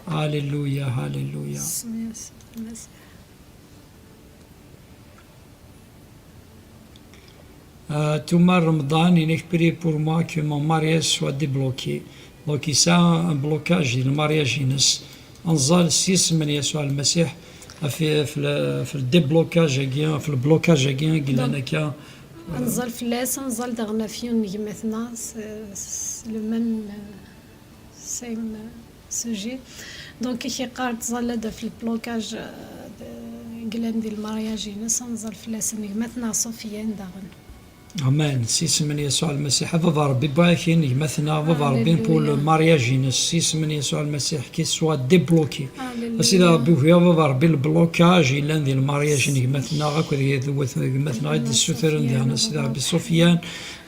Alléluia, alléluia. Euh, Thomas Ramadan, il a prié pour moi que mon mariage soit débloqué. Donc, yesɛa un blocage di lmaryaj-ines. Ad nẓal s yisem n Yasuɛ Lmasiḥ ɣef, ɣef le, ɣef le déblocage-agi, ɣef le blocage-agi i yellan akka. Ad nẓal fell-as, ad nẓal daɣen ɣef yiwen n gma-tneɣ, s, s, le même, euh, same, euh, sujet. Donc, i k-yeqqar ttẓalla-d ɣef le blocage, euh, de, i yellan di lmaryaj-ines, ad nẓal fell-asen gma-tneɣ Sofiane daɣen. Amen. S yisem n Yasuɛ Lmasiḥ, a Baba Ṛebbi, baraken gma-tneɣ, a Baba Ṛebbi, pour le mariage-ines, s yisem n Yasuɛ Lmasiḥ, qu'il soit débloqué. A Sidi Ṛebbi, ugiɣ, a Baba Ṛebbi, le blocage yellan di lmaryaj n gma-tneɣ akked gma-tneɣ i d-ssutren diɣen, a Sidi Ṛebbi, Sofiane.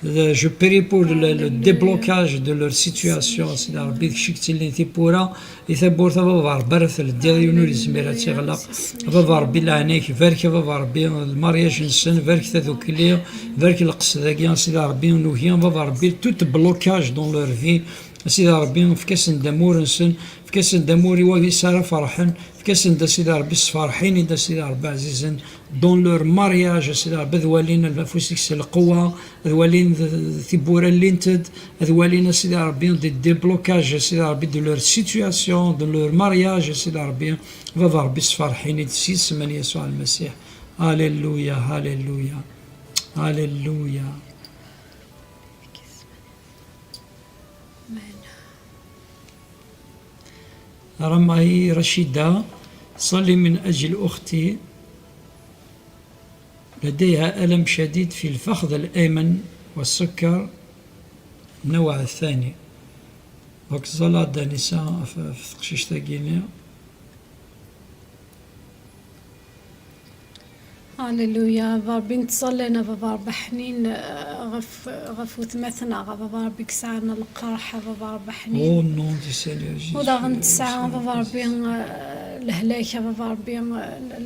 Euh, je prie pour le, le déblocage de leur situation, a Sidi Ṛebbi, d kečč i yettillin tiwwura, i tawwurt, a Baba Ṛebbi, ara tleddiḍ, yiwen ur yezmir ad tt-iɣleq. A Baba Ṛebbi, leɛnaya-k, barek, a Baba Ṛebbi, lmaryaj-nsen, barek tadukli, barek lqesd-agi, a Sidi Ṛebbi, nugi, a Baba Ṛebbi, tout blocage dans leur vie, a Sidi Ṛebbi, efk-asen-d amur-nsen, efk-asen-d amur i wagis ara ferḥen, efk-asen-d, a Sidi Ṛebbi, sferḥ-ini-d, a Sidi Ṛebbi ɛzizen, dans leur mariage, a Sidi Ṛebbi, ad walin afus-ik s lqewwa, ad walin d, d tiwwura llint-d, ad walin, a Sidi Ṛebbi, des déblocages, a Sidi Ṛebbi, de leur situation, de leur mariage, a Sidi Ṛebbi, Baba Ṛebbi, sferḥ-ini-d s yisem n Yasuɛ Lmasiḥ. Alléluia, alléluia, alléluia. Amen. رماي رشيدة، صلي من أجل أختي. لديها ألم شديد في الفخذ الأيمن والسكر نوع الثاني. Donc ẓẓal-aɣ-d Anisa ɣef, ɣef teqcict-agi-nni. هللويا. Baba Ṛebbi, nettẓalla a Baba Ṛebbi ḥnin, eh, ɣef, ɣef wetma-tneɣ, a Baba Ṛebbi, yesɛan lqerḥ, a Baba Ṛebbi ḥnin. Au nom du Seigneur Jésus. U daɣen tesɛa, a Baba Ṛebbi, eh, lehlak, a Baba Ṛebbi, eh,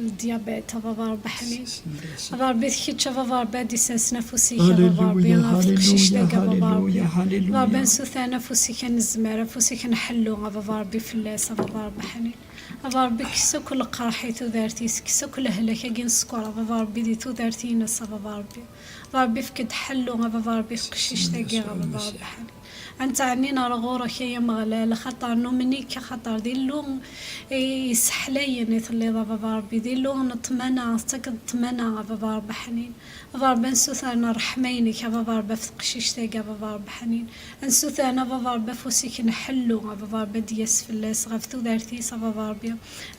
ldiabet, a Baba Ṛebbi ḥnin. A Baba Ṛebbi, d kečč, a Baba Ṛebbi, ad d-issensen afus-ik, a Baba Ṛebbi, ɣef teqcict-agi, a Baba Ṛebbi. A Baba Ṛebbi, nsutan afus-ik anezmar, afus-ik n ḥellu, a Baba Ṛebbi, fell-as, a Baba Ṛebbi ḥnin. A Baba Ṛebbi, kkes akk lqerḥ i tudert-is, kkes akk lehlak-agi n sskeṛ, a Baba Ṛebbi, di tudert-ines, a Baba Ṛebbi. A Baba Ṛebbi, efk-d ḥellu, a Baba Ṛebbi, teqcict-agi, a Baba Ṛebbi ḥnin. Ad nettɛennin ar ɣur-k, ay Ameɣlal, axaṭer numen-ik, axaṭer d Illu i yesseḥlayen i telliḍ, a Baba Ṛebbi, d Illu n ṭṭmana, tettakeḍ ṭṭmana, a Baba Ṛebbi ḥnin. A Baba Ṛebbi, ad nsuter ṛṛeḥma-inek, a Baba Ṛebbi, ɣef teqcict-agi, a Baba Ṛebbi ḥnin. Ad nsuter, a Baba Ṛebbi, afus-ik n ḥellu, a Baba Ṛebbi, ad d-yas fell-as, ɣef tudert-is, a Baba Ṛebbi,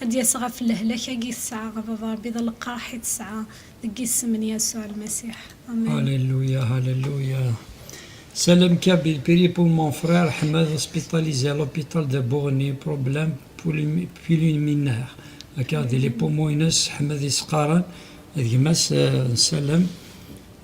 ad d-yas ɣef lehlak-agi tesɛa, a Baba Ṛebbi, d lqerḥ i tesɛa, deg yisem n Yasuɛ Lmasiḥ. Amen. Alléluia, alléluia. Salem Kabyle, priez pour mon frère Ahmed, hospitalisé à l'hôpital de Bourni, problème pulmi-, pulmonaire. Akka, di les poumons-ines, Ḥmed i s-qqaren, d gma-s, eh, n Salem.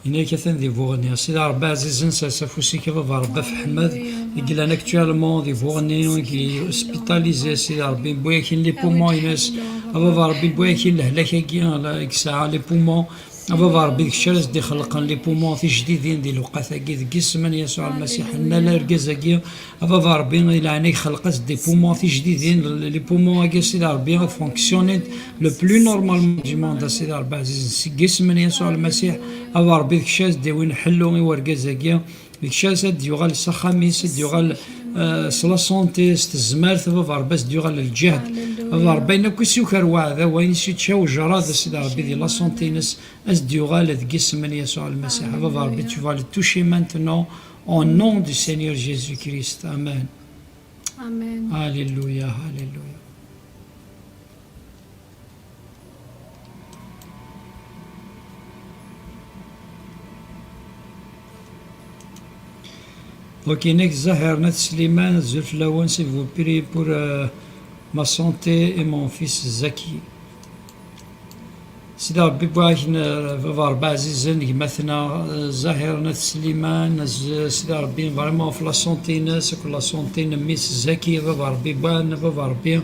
Yenna-yak atan di Buɣni. A Sidi Ṛebbi ɛzizen, sers afus-ik a Baba Ṛebbi ɣef Ḥmed, i yellan actuellement di Buɣni, i hospitalisé, a Sidi Ṛebbi, wwi-yak-in les poumons-ines, a Baba Ṛebbi, wwi-yak-in lehlak-agi, la, i yesɛa les poumons, a Baba Ṛebbi, d kečč ara s-d-ixelqen les poumons tijdidin di lewqat-agi, deg yisem n Yasuɛ Lmasiḥ, nnal argaz-agi, a Baba Ṛebbi, i leɛnaya-k, xelq-as des poumons tijdidin, les poumons-agi, a Sidi Ṛebbi, ad fonctionnent le plus normalement du monde, a Sidi Ṛebbi ɛzizen, seg yisem n Yasuɛ Lmasiḥ, a Baba Ṛebbi, d kečč ara s-d-yawin ḥellu i wergaz-agi, d kečč ara s-, ad d-yuɣal s axxam-is, ad d-yuɣal, eh, s la santé, s tezmert, a Baba Ṛebbi, ad s-d-yuɣal lǧehd, a Baba Ṛebbi, ayen akk i s-yuker weɛda, wayen i s-yečča wejraḍ, a Sidi Ṛebbi, di la santé-ines, ad s-d-yuɣal deg yisem n Yasuɛ Lmasiḥ, a Baba Ṛebbi, tu vas le toucher maintenant, au nom du Seigneur Jésus-Christ. Amen. Amen. Alléluia, alléluia. Donc, yenna-k Zahir n At Sliman, azul fell-awen, si vous priez pour, euh, ma santé et mon fils Zaki. Sidi Ṛebbi, wwi-ak-in, eh, Baba Ṛebbi ɛzizen, gma-tneɣ, eh, Zahir n At Sliman, eh, Sidi Ṛebbi, vraiment ɣef la santé-ines, akked la santé n mmi-s Zaki, Baba Ṛebbi, wwi-n, Baba Ṛebbi,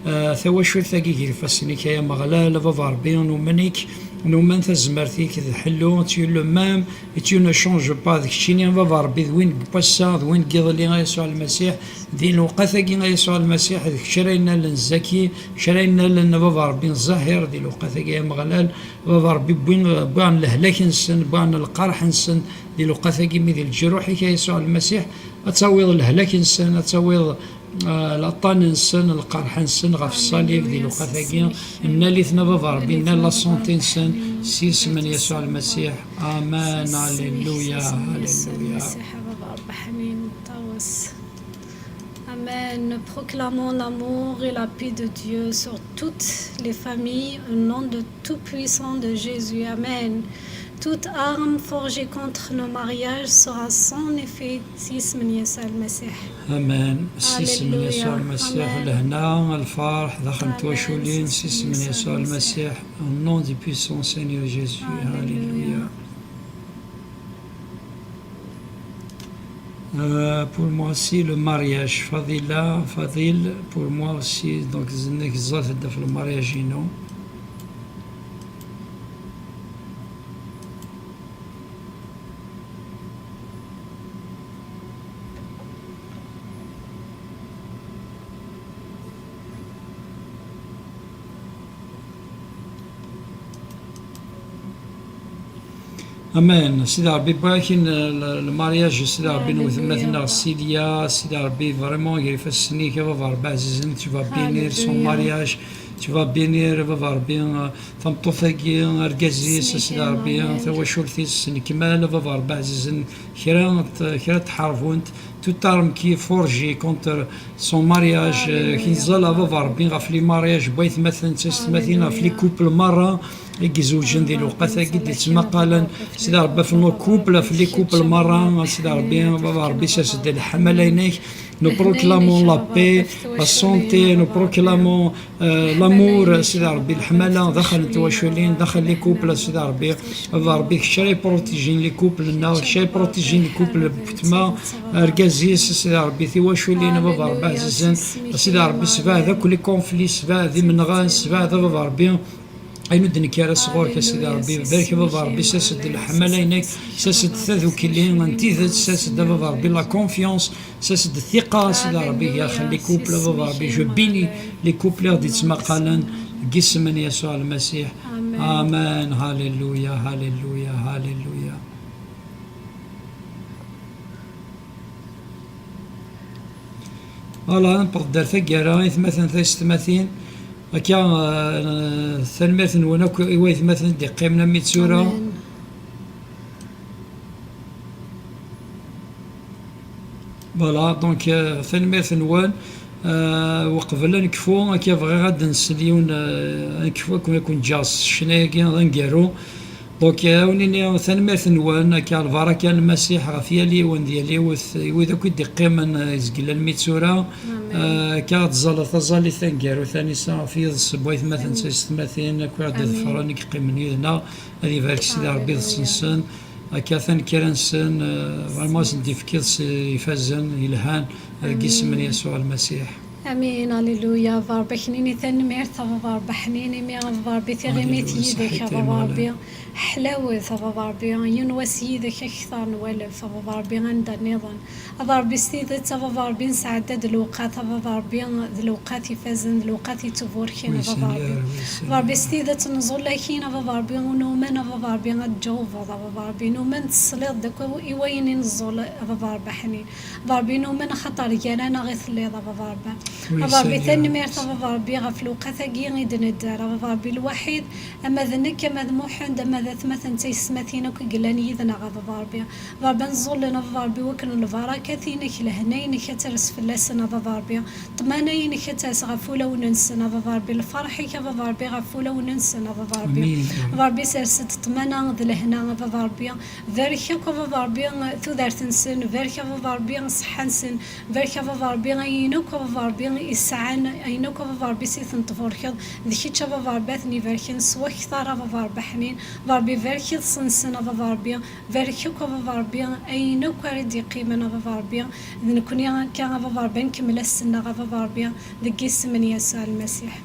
eh, tawacult-agi gar ifassen-ik, ay Ameɣlal, Baba Ṛebbi, numen-ik, numen tazmert-ik d ḥellu, tu es le même, et tu ne changes pas, d keččini, Baba Ṛebbi, d win n wass-a, d win n yiḍelli, a Yasuɛ Lmasiḥ, di lewqat-agi, a Yasuɛ Lmasiḥ, d kečč ara yenalen Zaki, kečč ara yenalen Baba Ṛebbi n Zahir, di lewqat-agi, ay Ameɣlal, Baba Ṛebbi, wwi-, wwiɣ-n lehlak-nsen, wwiɣ-n lqerḥ-nsen, di lewqat-agi, mi di leǧruḥ-ik, a Yasuɛ Lmasiḥ, ad tawiḍ lehlak-nsen, ad tawiḍ, ah, laṭṭan-nsen, lqerḥ-nsen ɣef ṣṣalib, di lewqat-agi, nnal-iten a Baba Ṛebbi, nnal la santé-nsen, s yisem n Yasuɛ Lmasiḥ. Amen, alléluia, alléluia. Amen. Proclamons l'amour et la paix de Dieu sur toutes les familles, au nom de tout-puissant de Jésus. Amen. Toute arme forgée contre nos mariages sera sans effet, s yisem n Yasuɛ Lmasiḥ. Amen. S yisem n Yasuɛ Lmasiḥ, lehna, lferḥ, daxel n twaculin, s yisem n Yasuɛ Lmasiḥ. Au nom du puissant Seigneur Jésus. Alléluia. Euh, pour moi aussi, le mariage. Fadila, Fadil, pour moi aussi, donc, nekk ẓẓalent-d ɣef le mariage-inu. Amen. Sidi Ṛebbi, wwi-ak-in, euh, le, le mariage, Sidi Ṛebbi, n wetma-tneɣ Silya, Sidi Ṛebbi, vraiment, gar ifassen-ik, a Baba Ṛebbi ɛzizen, tu vas bénir son mariage, tu vas bénir, a Baba Ṛebbi, euh, tameṭṭut-agi, argaz-is, a Sidi Ṛebbi, tawacult-is, s lekmal, a Baba Ṛebbi ɛzizen, kra n t-, kra n tḥerbunt, Toute arme qui est forgée contre son mariage, euh, qui zala baba Rebbi ɣef les mariages n waytmaten d taysetmatin, ɣef les couples merra i izewǧen di lewqat-agi d-ittmaqalen. Sidi Rebbi, ɣef nos couples, ɣef les couples merra, Sidi Rebbi, baba Rebbi, sers-d leḥmala-inek. Nous proclamons la paix, la santé, nous proclamons, euh, l'amour, Sidi Rebbi, leḥmala daxel n twaculin, daxel les couples, Sidi Rebbi. Baba Rebbi, kečč ara iprotijin les couples-nneɣ, kečč ara iprotijin les couples n weltma, argaz-is, Sidi Rebbi, tiwaculin, a baba Rebbi ɛzizen, Sidi Rebbi, sbeɛd akk les conflits, sbeɛd imenɣan, sbeɛd, a baba Rebbi, ayen ur d-nekkar sɣur-k, a Sidi Rebbi. Barek, a baba Rebbi, sers-d leḥmala-inek, sers-d tadukli n tidet, sers-d, a baba Rebbi, la confiance, sers-d ttiqa, a Sidi Rebbi, gar les couples, a baba Rebbi. Je bénis les couples i ɣ-d-ittmaqalen, deg isem n Yasuɛ Lmasiḥ. Amen. Amen. Hallelujah, hallelujah, hallelujah. Voilà, newweḍ-d ar taggara, aytmaten, taysetmatin. Akka, euh, tanemmirt-nwen akk i waytmaten i d-iqqimen armi d tura. Amen. Voilà, donc, euh, tanemmirt-nwen. Euh, uqbel ad nekfu, akka bɣiɣ ad d-nsel yiwen, euh, ad nekfu, ad ken-, ad ken-ǧǧeɣ s ccna-agi d aneggaru. Donc, euh, ad wen-iniɣ tanemmirt-nwen, akka lbaraka n Lmasiḥ ɣef yal yiwen d yal yiwet, i wid akk i d-iqqimen, euh, izeglen mi d tura. Amen. Euh, akka ad tẓalleḍ taẓallit taneggarut, Anisa, ɣef yiḍes n waytmaten d taysetmatin, akk i ɣ-d-iḍefren, i yeqqimen yid-neɣ. Ad ibarek Sidi Rebbi iḍes-nsen, akka tanekkra-nsen, euh, vraiment ad sen-d-ifk iḍes ifazen, yelhan, deg isem n Yasuɛ Lmasiḥ. Amin, aleluya. Baba Rebbi, ad k-nini tanemmirt, a Baba Rebbi ḥnin, imi a Baba Rebbi tiɣimit yid-k, a Baba Rebbi ḥlawet, a Baba Rebbi, yiwen wass yid-k akteṛ n walef, a Baba Rebbi, anda nniḍen. A Baba Rebbi, s tidet, a Baba Rebbi, nesɛedda-d lewqat, a Baba Rebbi, d lewqat ifazen, d lewqat yettburken, a Baba Rebbi. A Baba Rebbi, s tidet, nẓul akin, a Baba Rebbi, ur numen, a Baba Rebbi, ad d-tǧawbeḍ, a Baba Rebbi, numen tesliḍ-d akk i wayen i nẓul, a Baba Rebbi ḥnin. A Baba Rebbi, numen axaṭer gar-aneɣ i telliḍ, a Baba Rebbi. A Baba Rebbi, tanemmirt, a Baba Rebbi, ɣef lewqat-agi i d-nedder, a Baba Rebbi, lwaḥid, ama d nekk, ama d Muḥend, ama d atmaten d taysetmatin akk i yellan yid-neɣ, a Baba Rebbi. Baba, nẓullen, a Baba Rebbi, wakken lbarakat-inek, lehna-inek ad ters fell-asen, a Baba Rebbi. Ṭṭmana-inek ad ters ɣef wulawen-nsen, a Baba Rebbi. Lferḥ-ik, a Baba Rebbi, ɣef wulawen-nsen, a Baba Rebbi. Amin. A Baba Rebbi, sers-d ṭṭmana d lehna, a Baba Rebbi. Barek akk, a Baba Rebbi, tudert-nsen. Barek, a Baba Rebbi, ṣṣeḥḥa-nsen. Barek, a Baba Rebbi, ayen akk, a Baba Rebbi, i sɛan, ayen akk, a Baba Rebbi, s i ten-tburkeḍ. D kečč, a Baba Rebbi, ad ten-ibarken s wakteṛ, a Baba Rebbi ḥnin. A Baba Rebbi, barek iḍes-nsen, a Baba Rebbi. Barek akk, a Baba Rebbi, ayen akk ara d-iqqimen, a Baba Rebbi, d nekkni akka, a Baba Rebbi, ad nkemmel ass-nneɣ, a Baba Rebbi, deg yisem n Yasuɛ Lmasiḥ.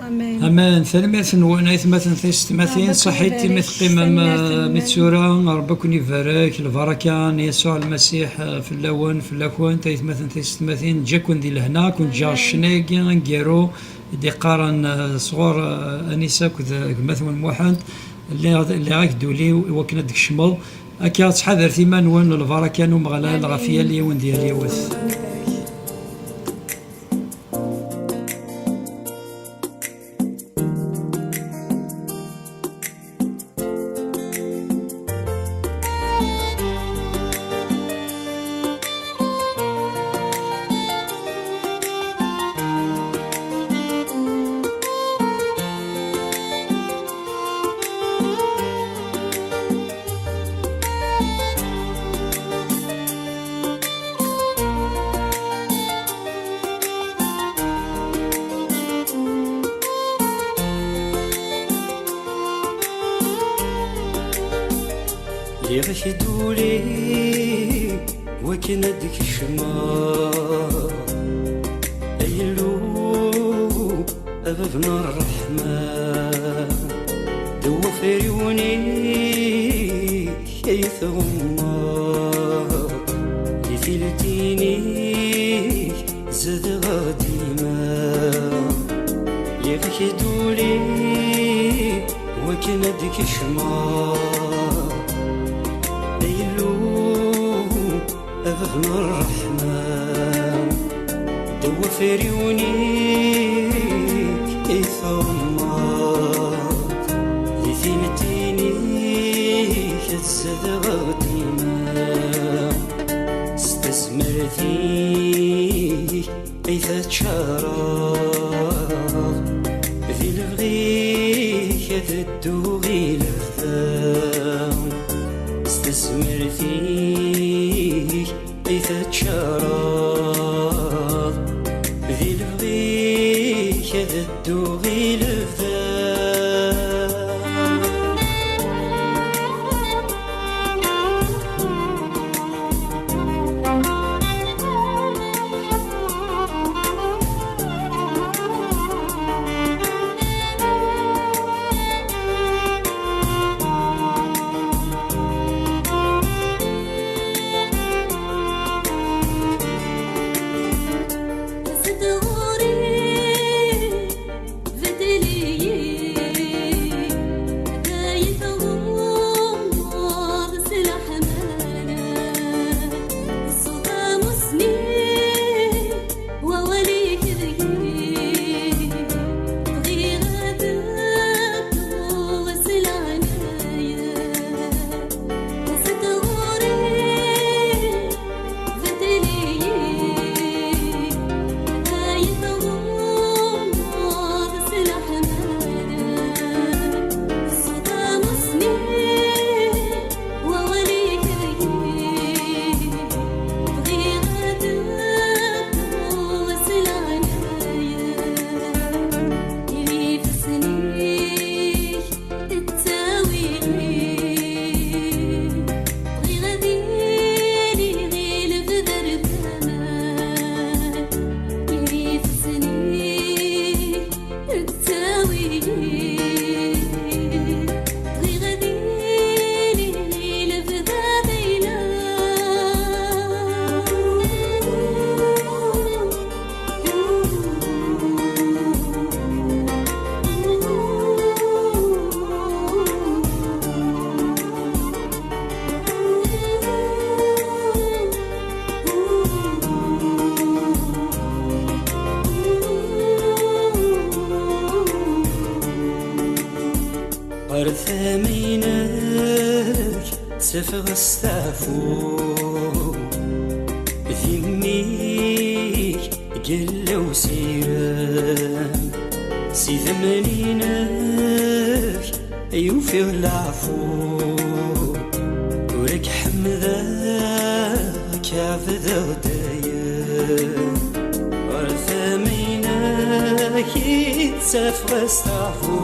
Amen. Amen. Tanemmirt-nwen, aytmaten, taysetmatin, ṣaḥit imi teqqimem, eh, mi d tura, Rebbi ad ken-ibarek, lbaraka n Yasuɛ Lmasiḥ, eh, fell-awen, fell-akent, aytmaten, taysetmatin, ǧǧa-ken di lehna, ad ken-ǧǧeɣ ccna-agi aneggaru i d-iqqaren, eh, sɣur, eh, Anisa akked, eh, gma-twen Muḥend. Lliɣ, lliɣ-ak-d ul-iw i wakken ad d-tkecmeḍ. Akka, ttḥadaret iman-nwen, lbaraka n Umeɣlal ɣef yal yiwen d yal yiwet. Liɣ-ak-d ul-iw wakken ad d-kecmeɣ, ay Illu, a bab n ṛṛeḥma, d wafriwen-ik ay tɣummeḍ, di tiltin-ik zedɣeɣ dima. Liɣ-ak-d ul-iw wakken ad d-kecmeɣ, ay Illu, a bab n ṛṛeḥma, d wafriwen-ik ay tɣummeḍ, di timetti-inek ad zedɣeɣ dima. S tazmert Zik ay tettcareḍ di lebɣi-k ad dduɣ i lebda. S tezmert-ik ay tettcareḍ di lebɣi-k ad dduɣ i lebda. Ɣer tama-inek ttafeɣ asteɛfu, d mmi-k yella usirem, s idammen-inek ay ufiɣ leɛfu, ur k-ḥemmdeɣ, k-ɛebdeɣ dayem. Ɣer tama-inek i ttafeɣ asteɛfu,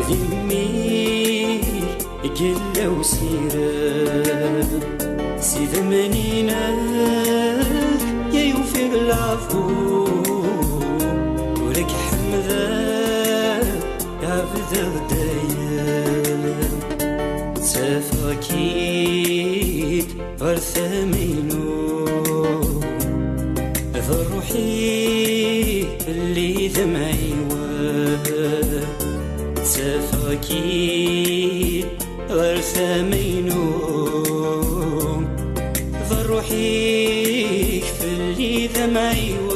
d mmi-k yella usirem, s idammen-inek ay ufiɣ leɛfu, ur k-ḥemmdeɣ, ɛebdeɣ dayem. Ttafeɣ-k-id ɣer tama-inu, d ṛṛuḥ-ik fell-i d amɛiwen. Ttafeɣ-k-id ɣer tama-inu, d ṛṛuḥ-ik fell-i d amɛiwen.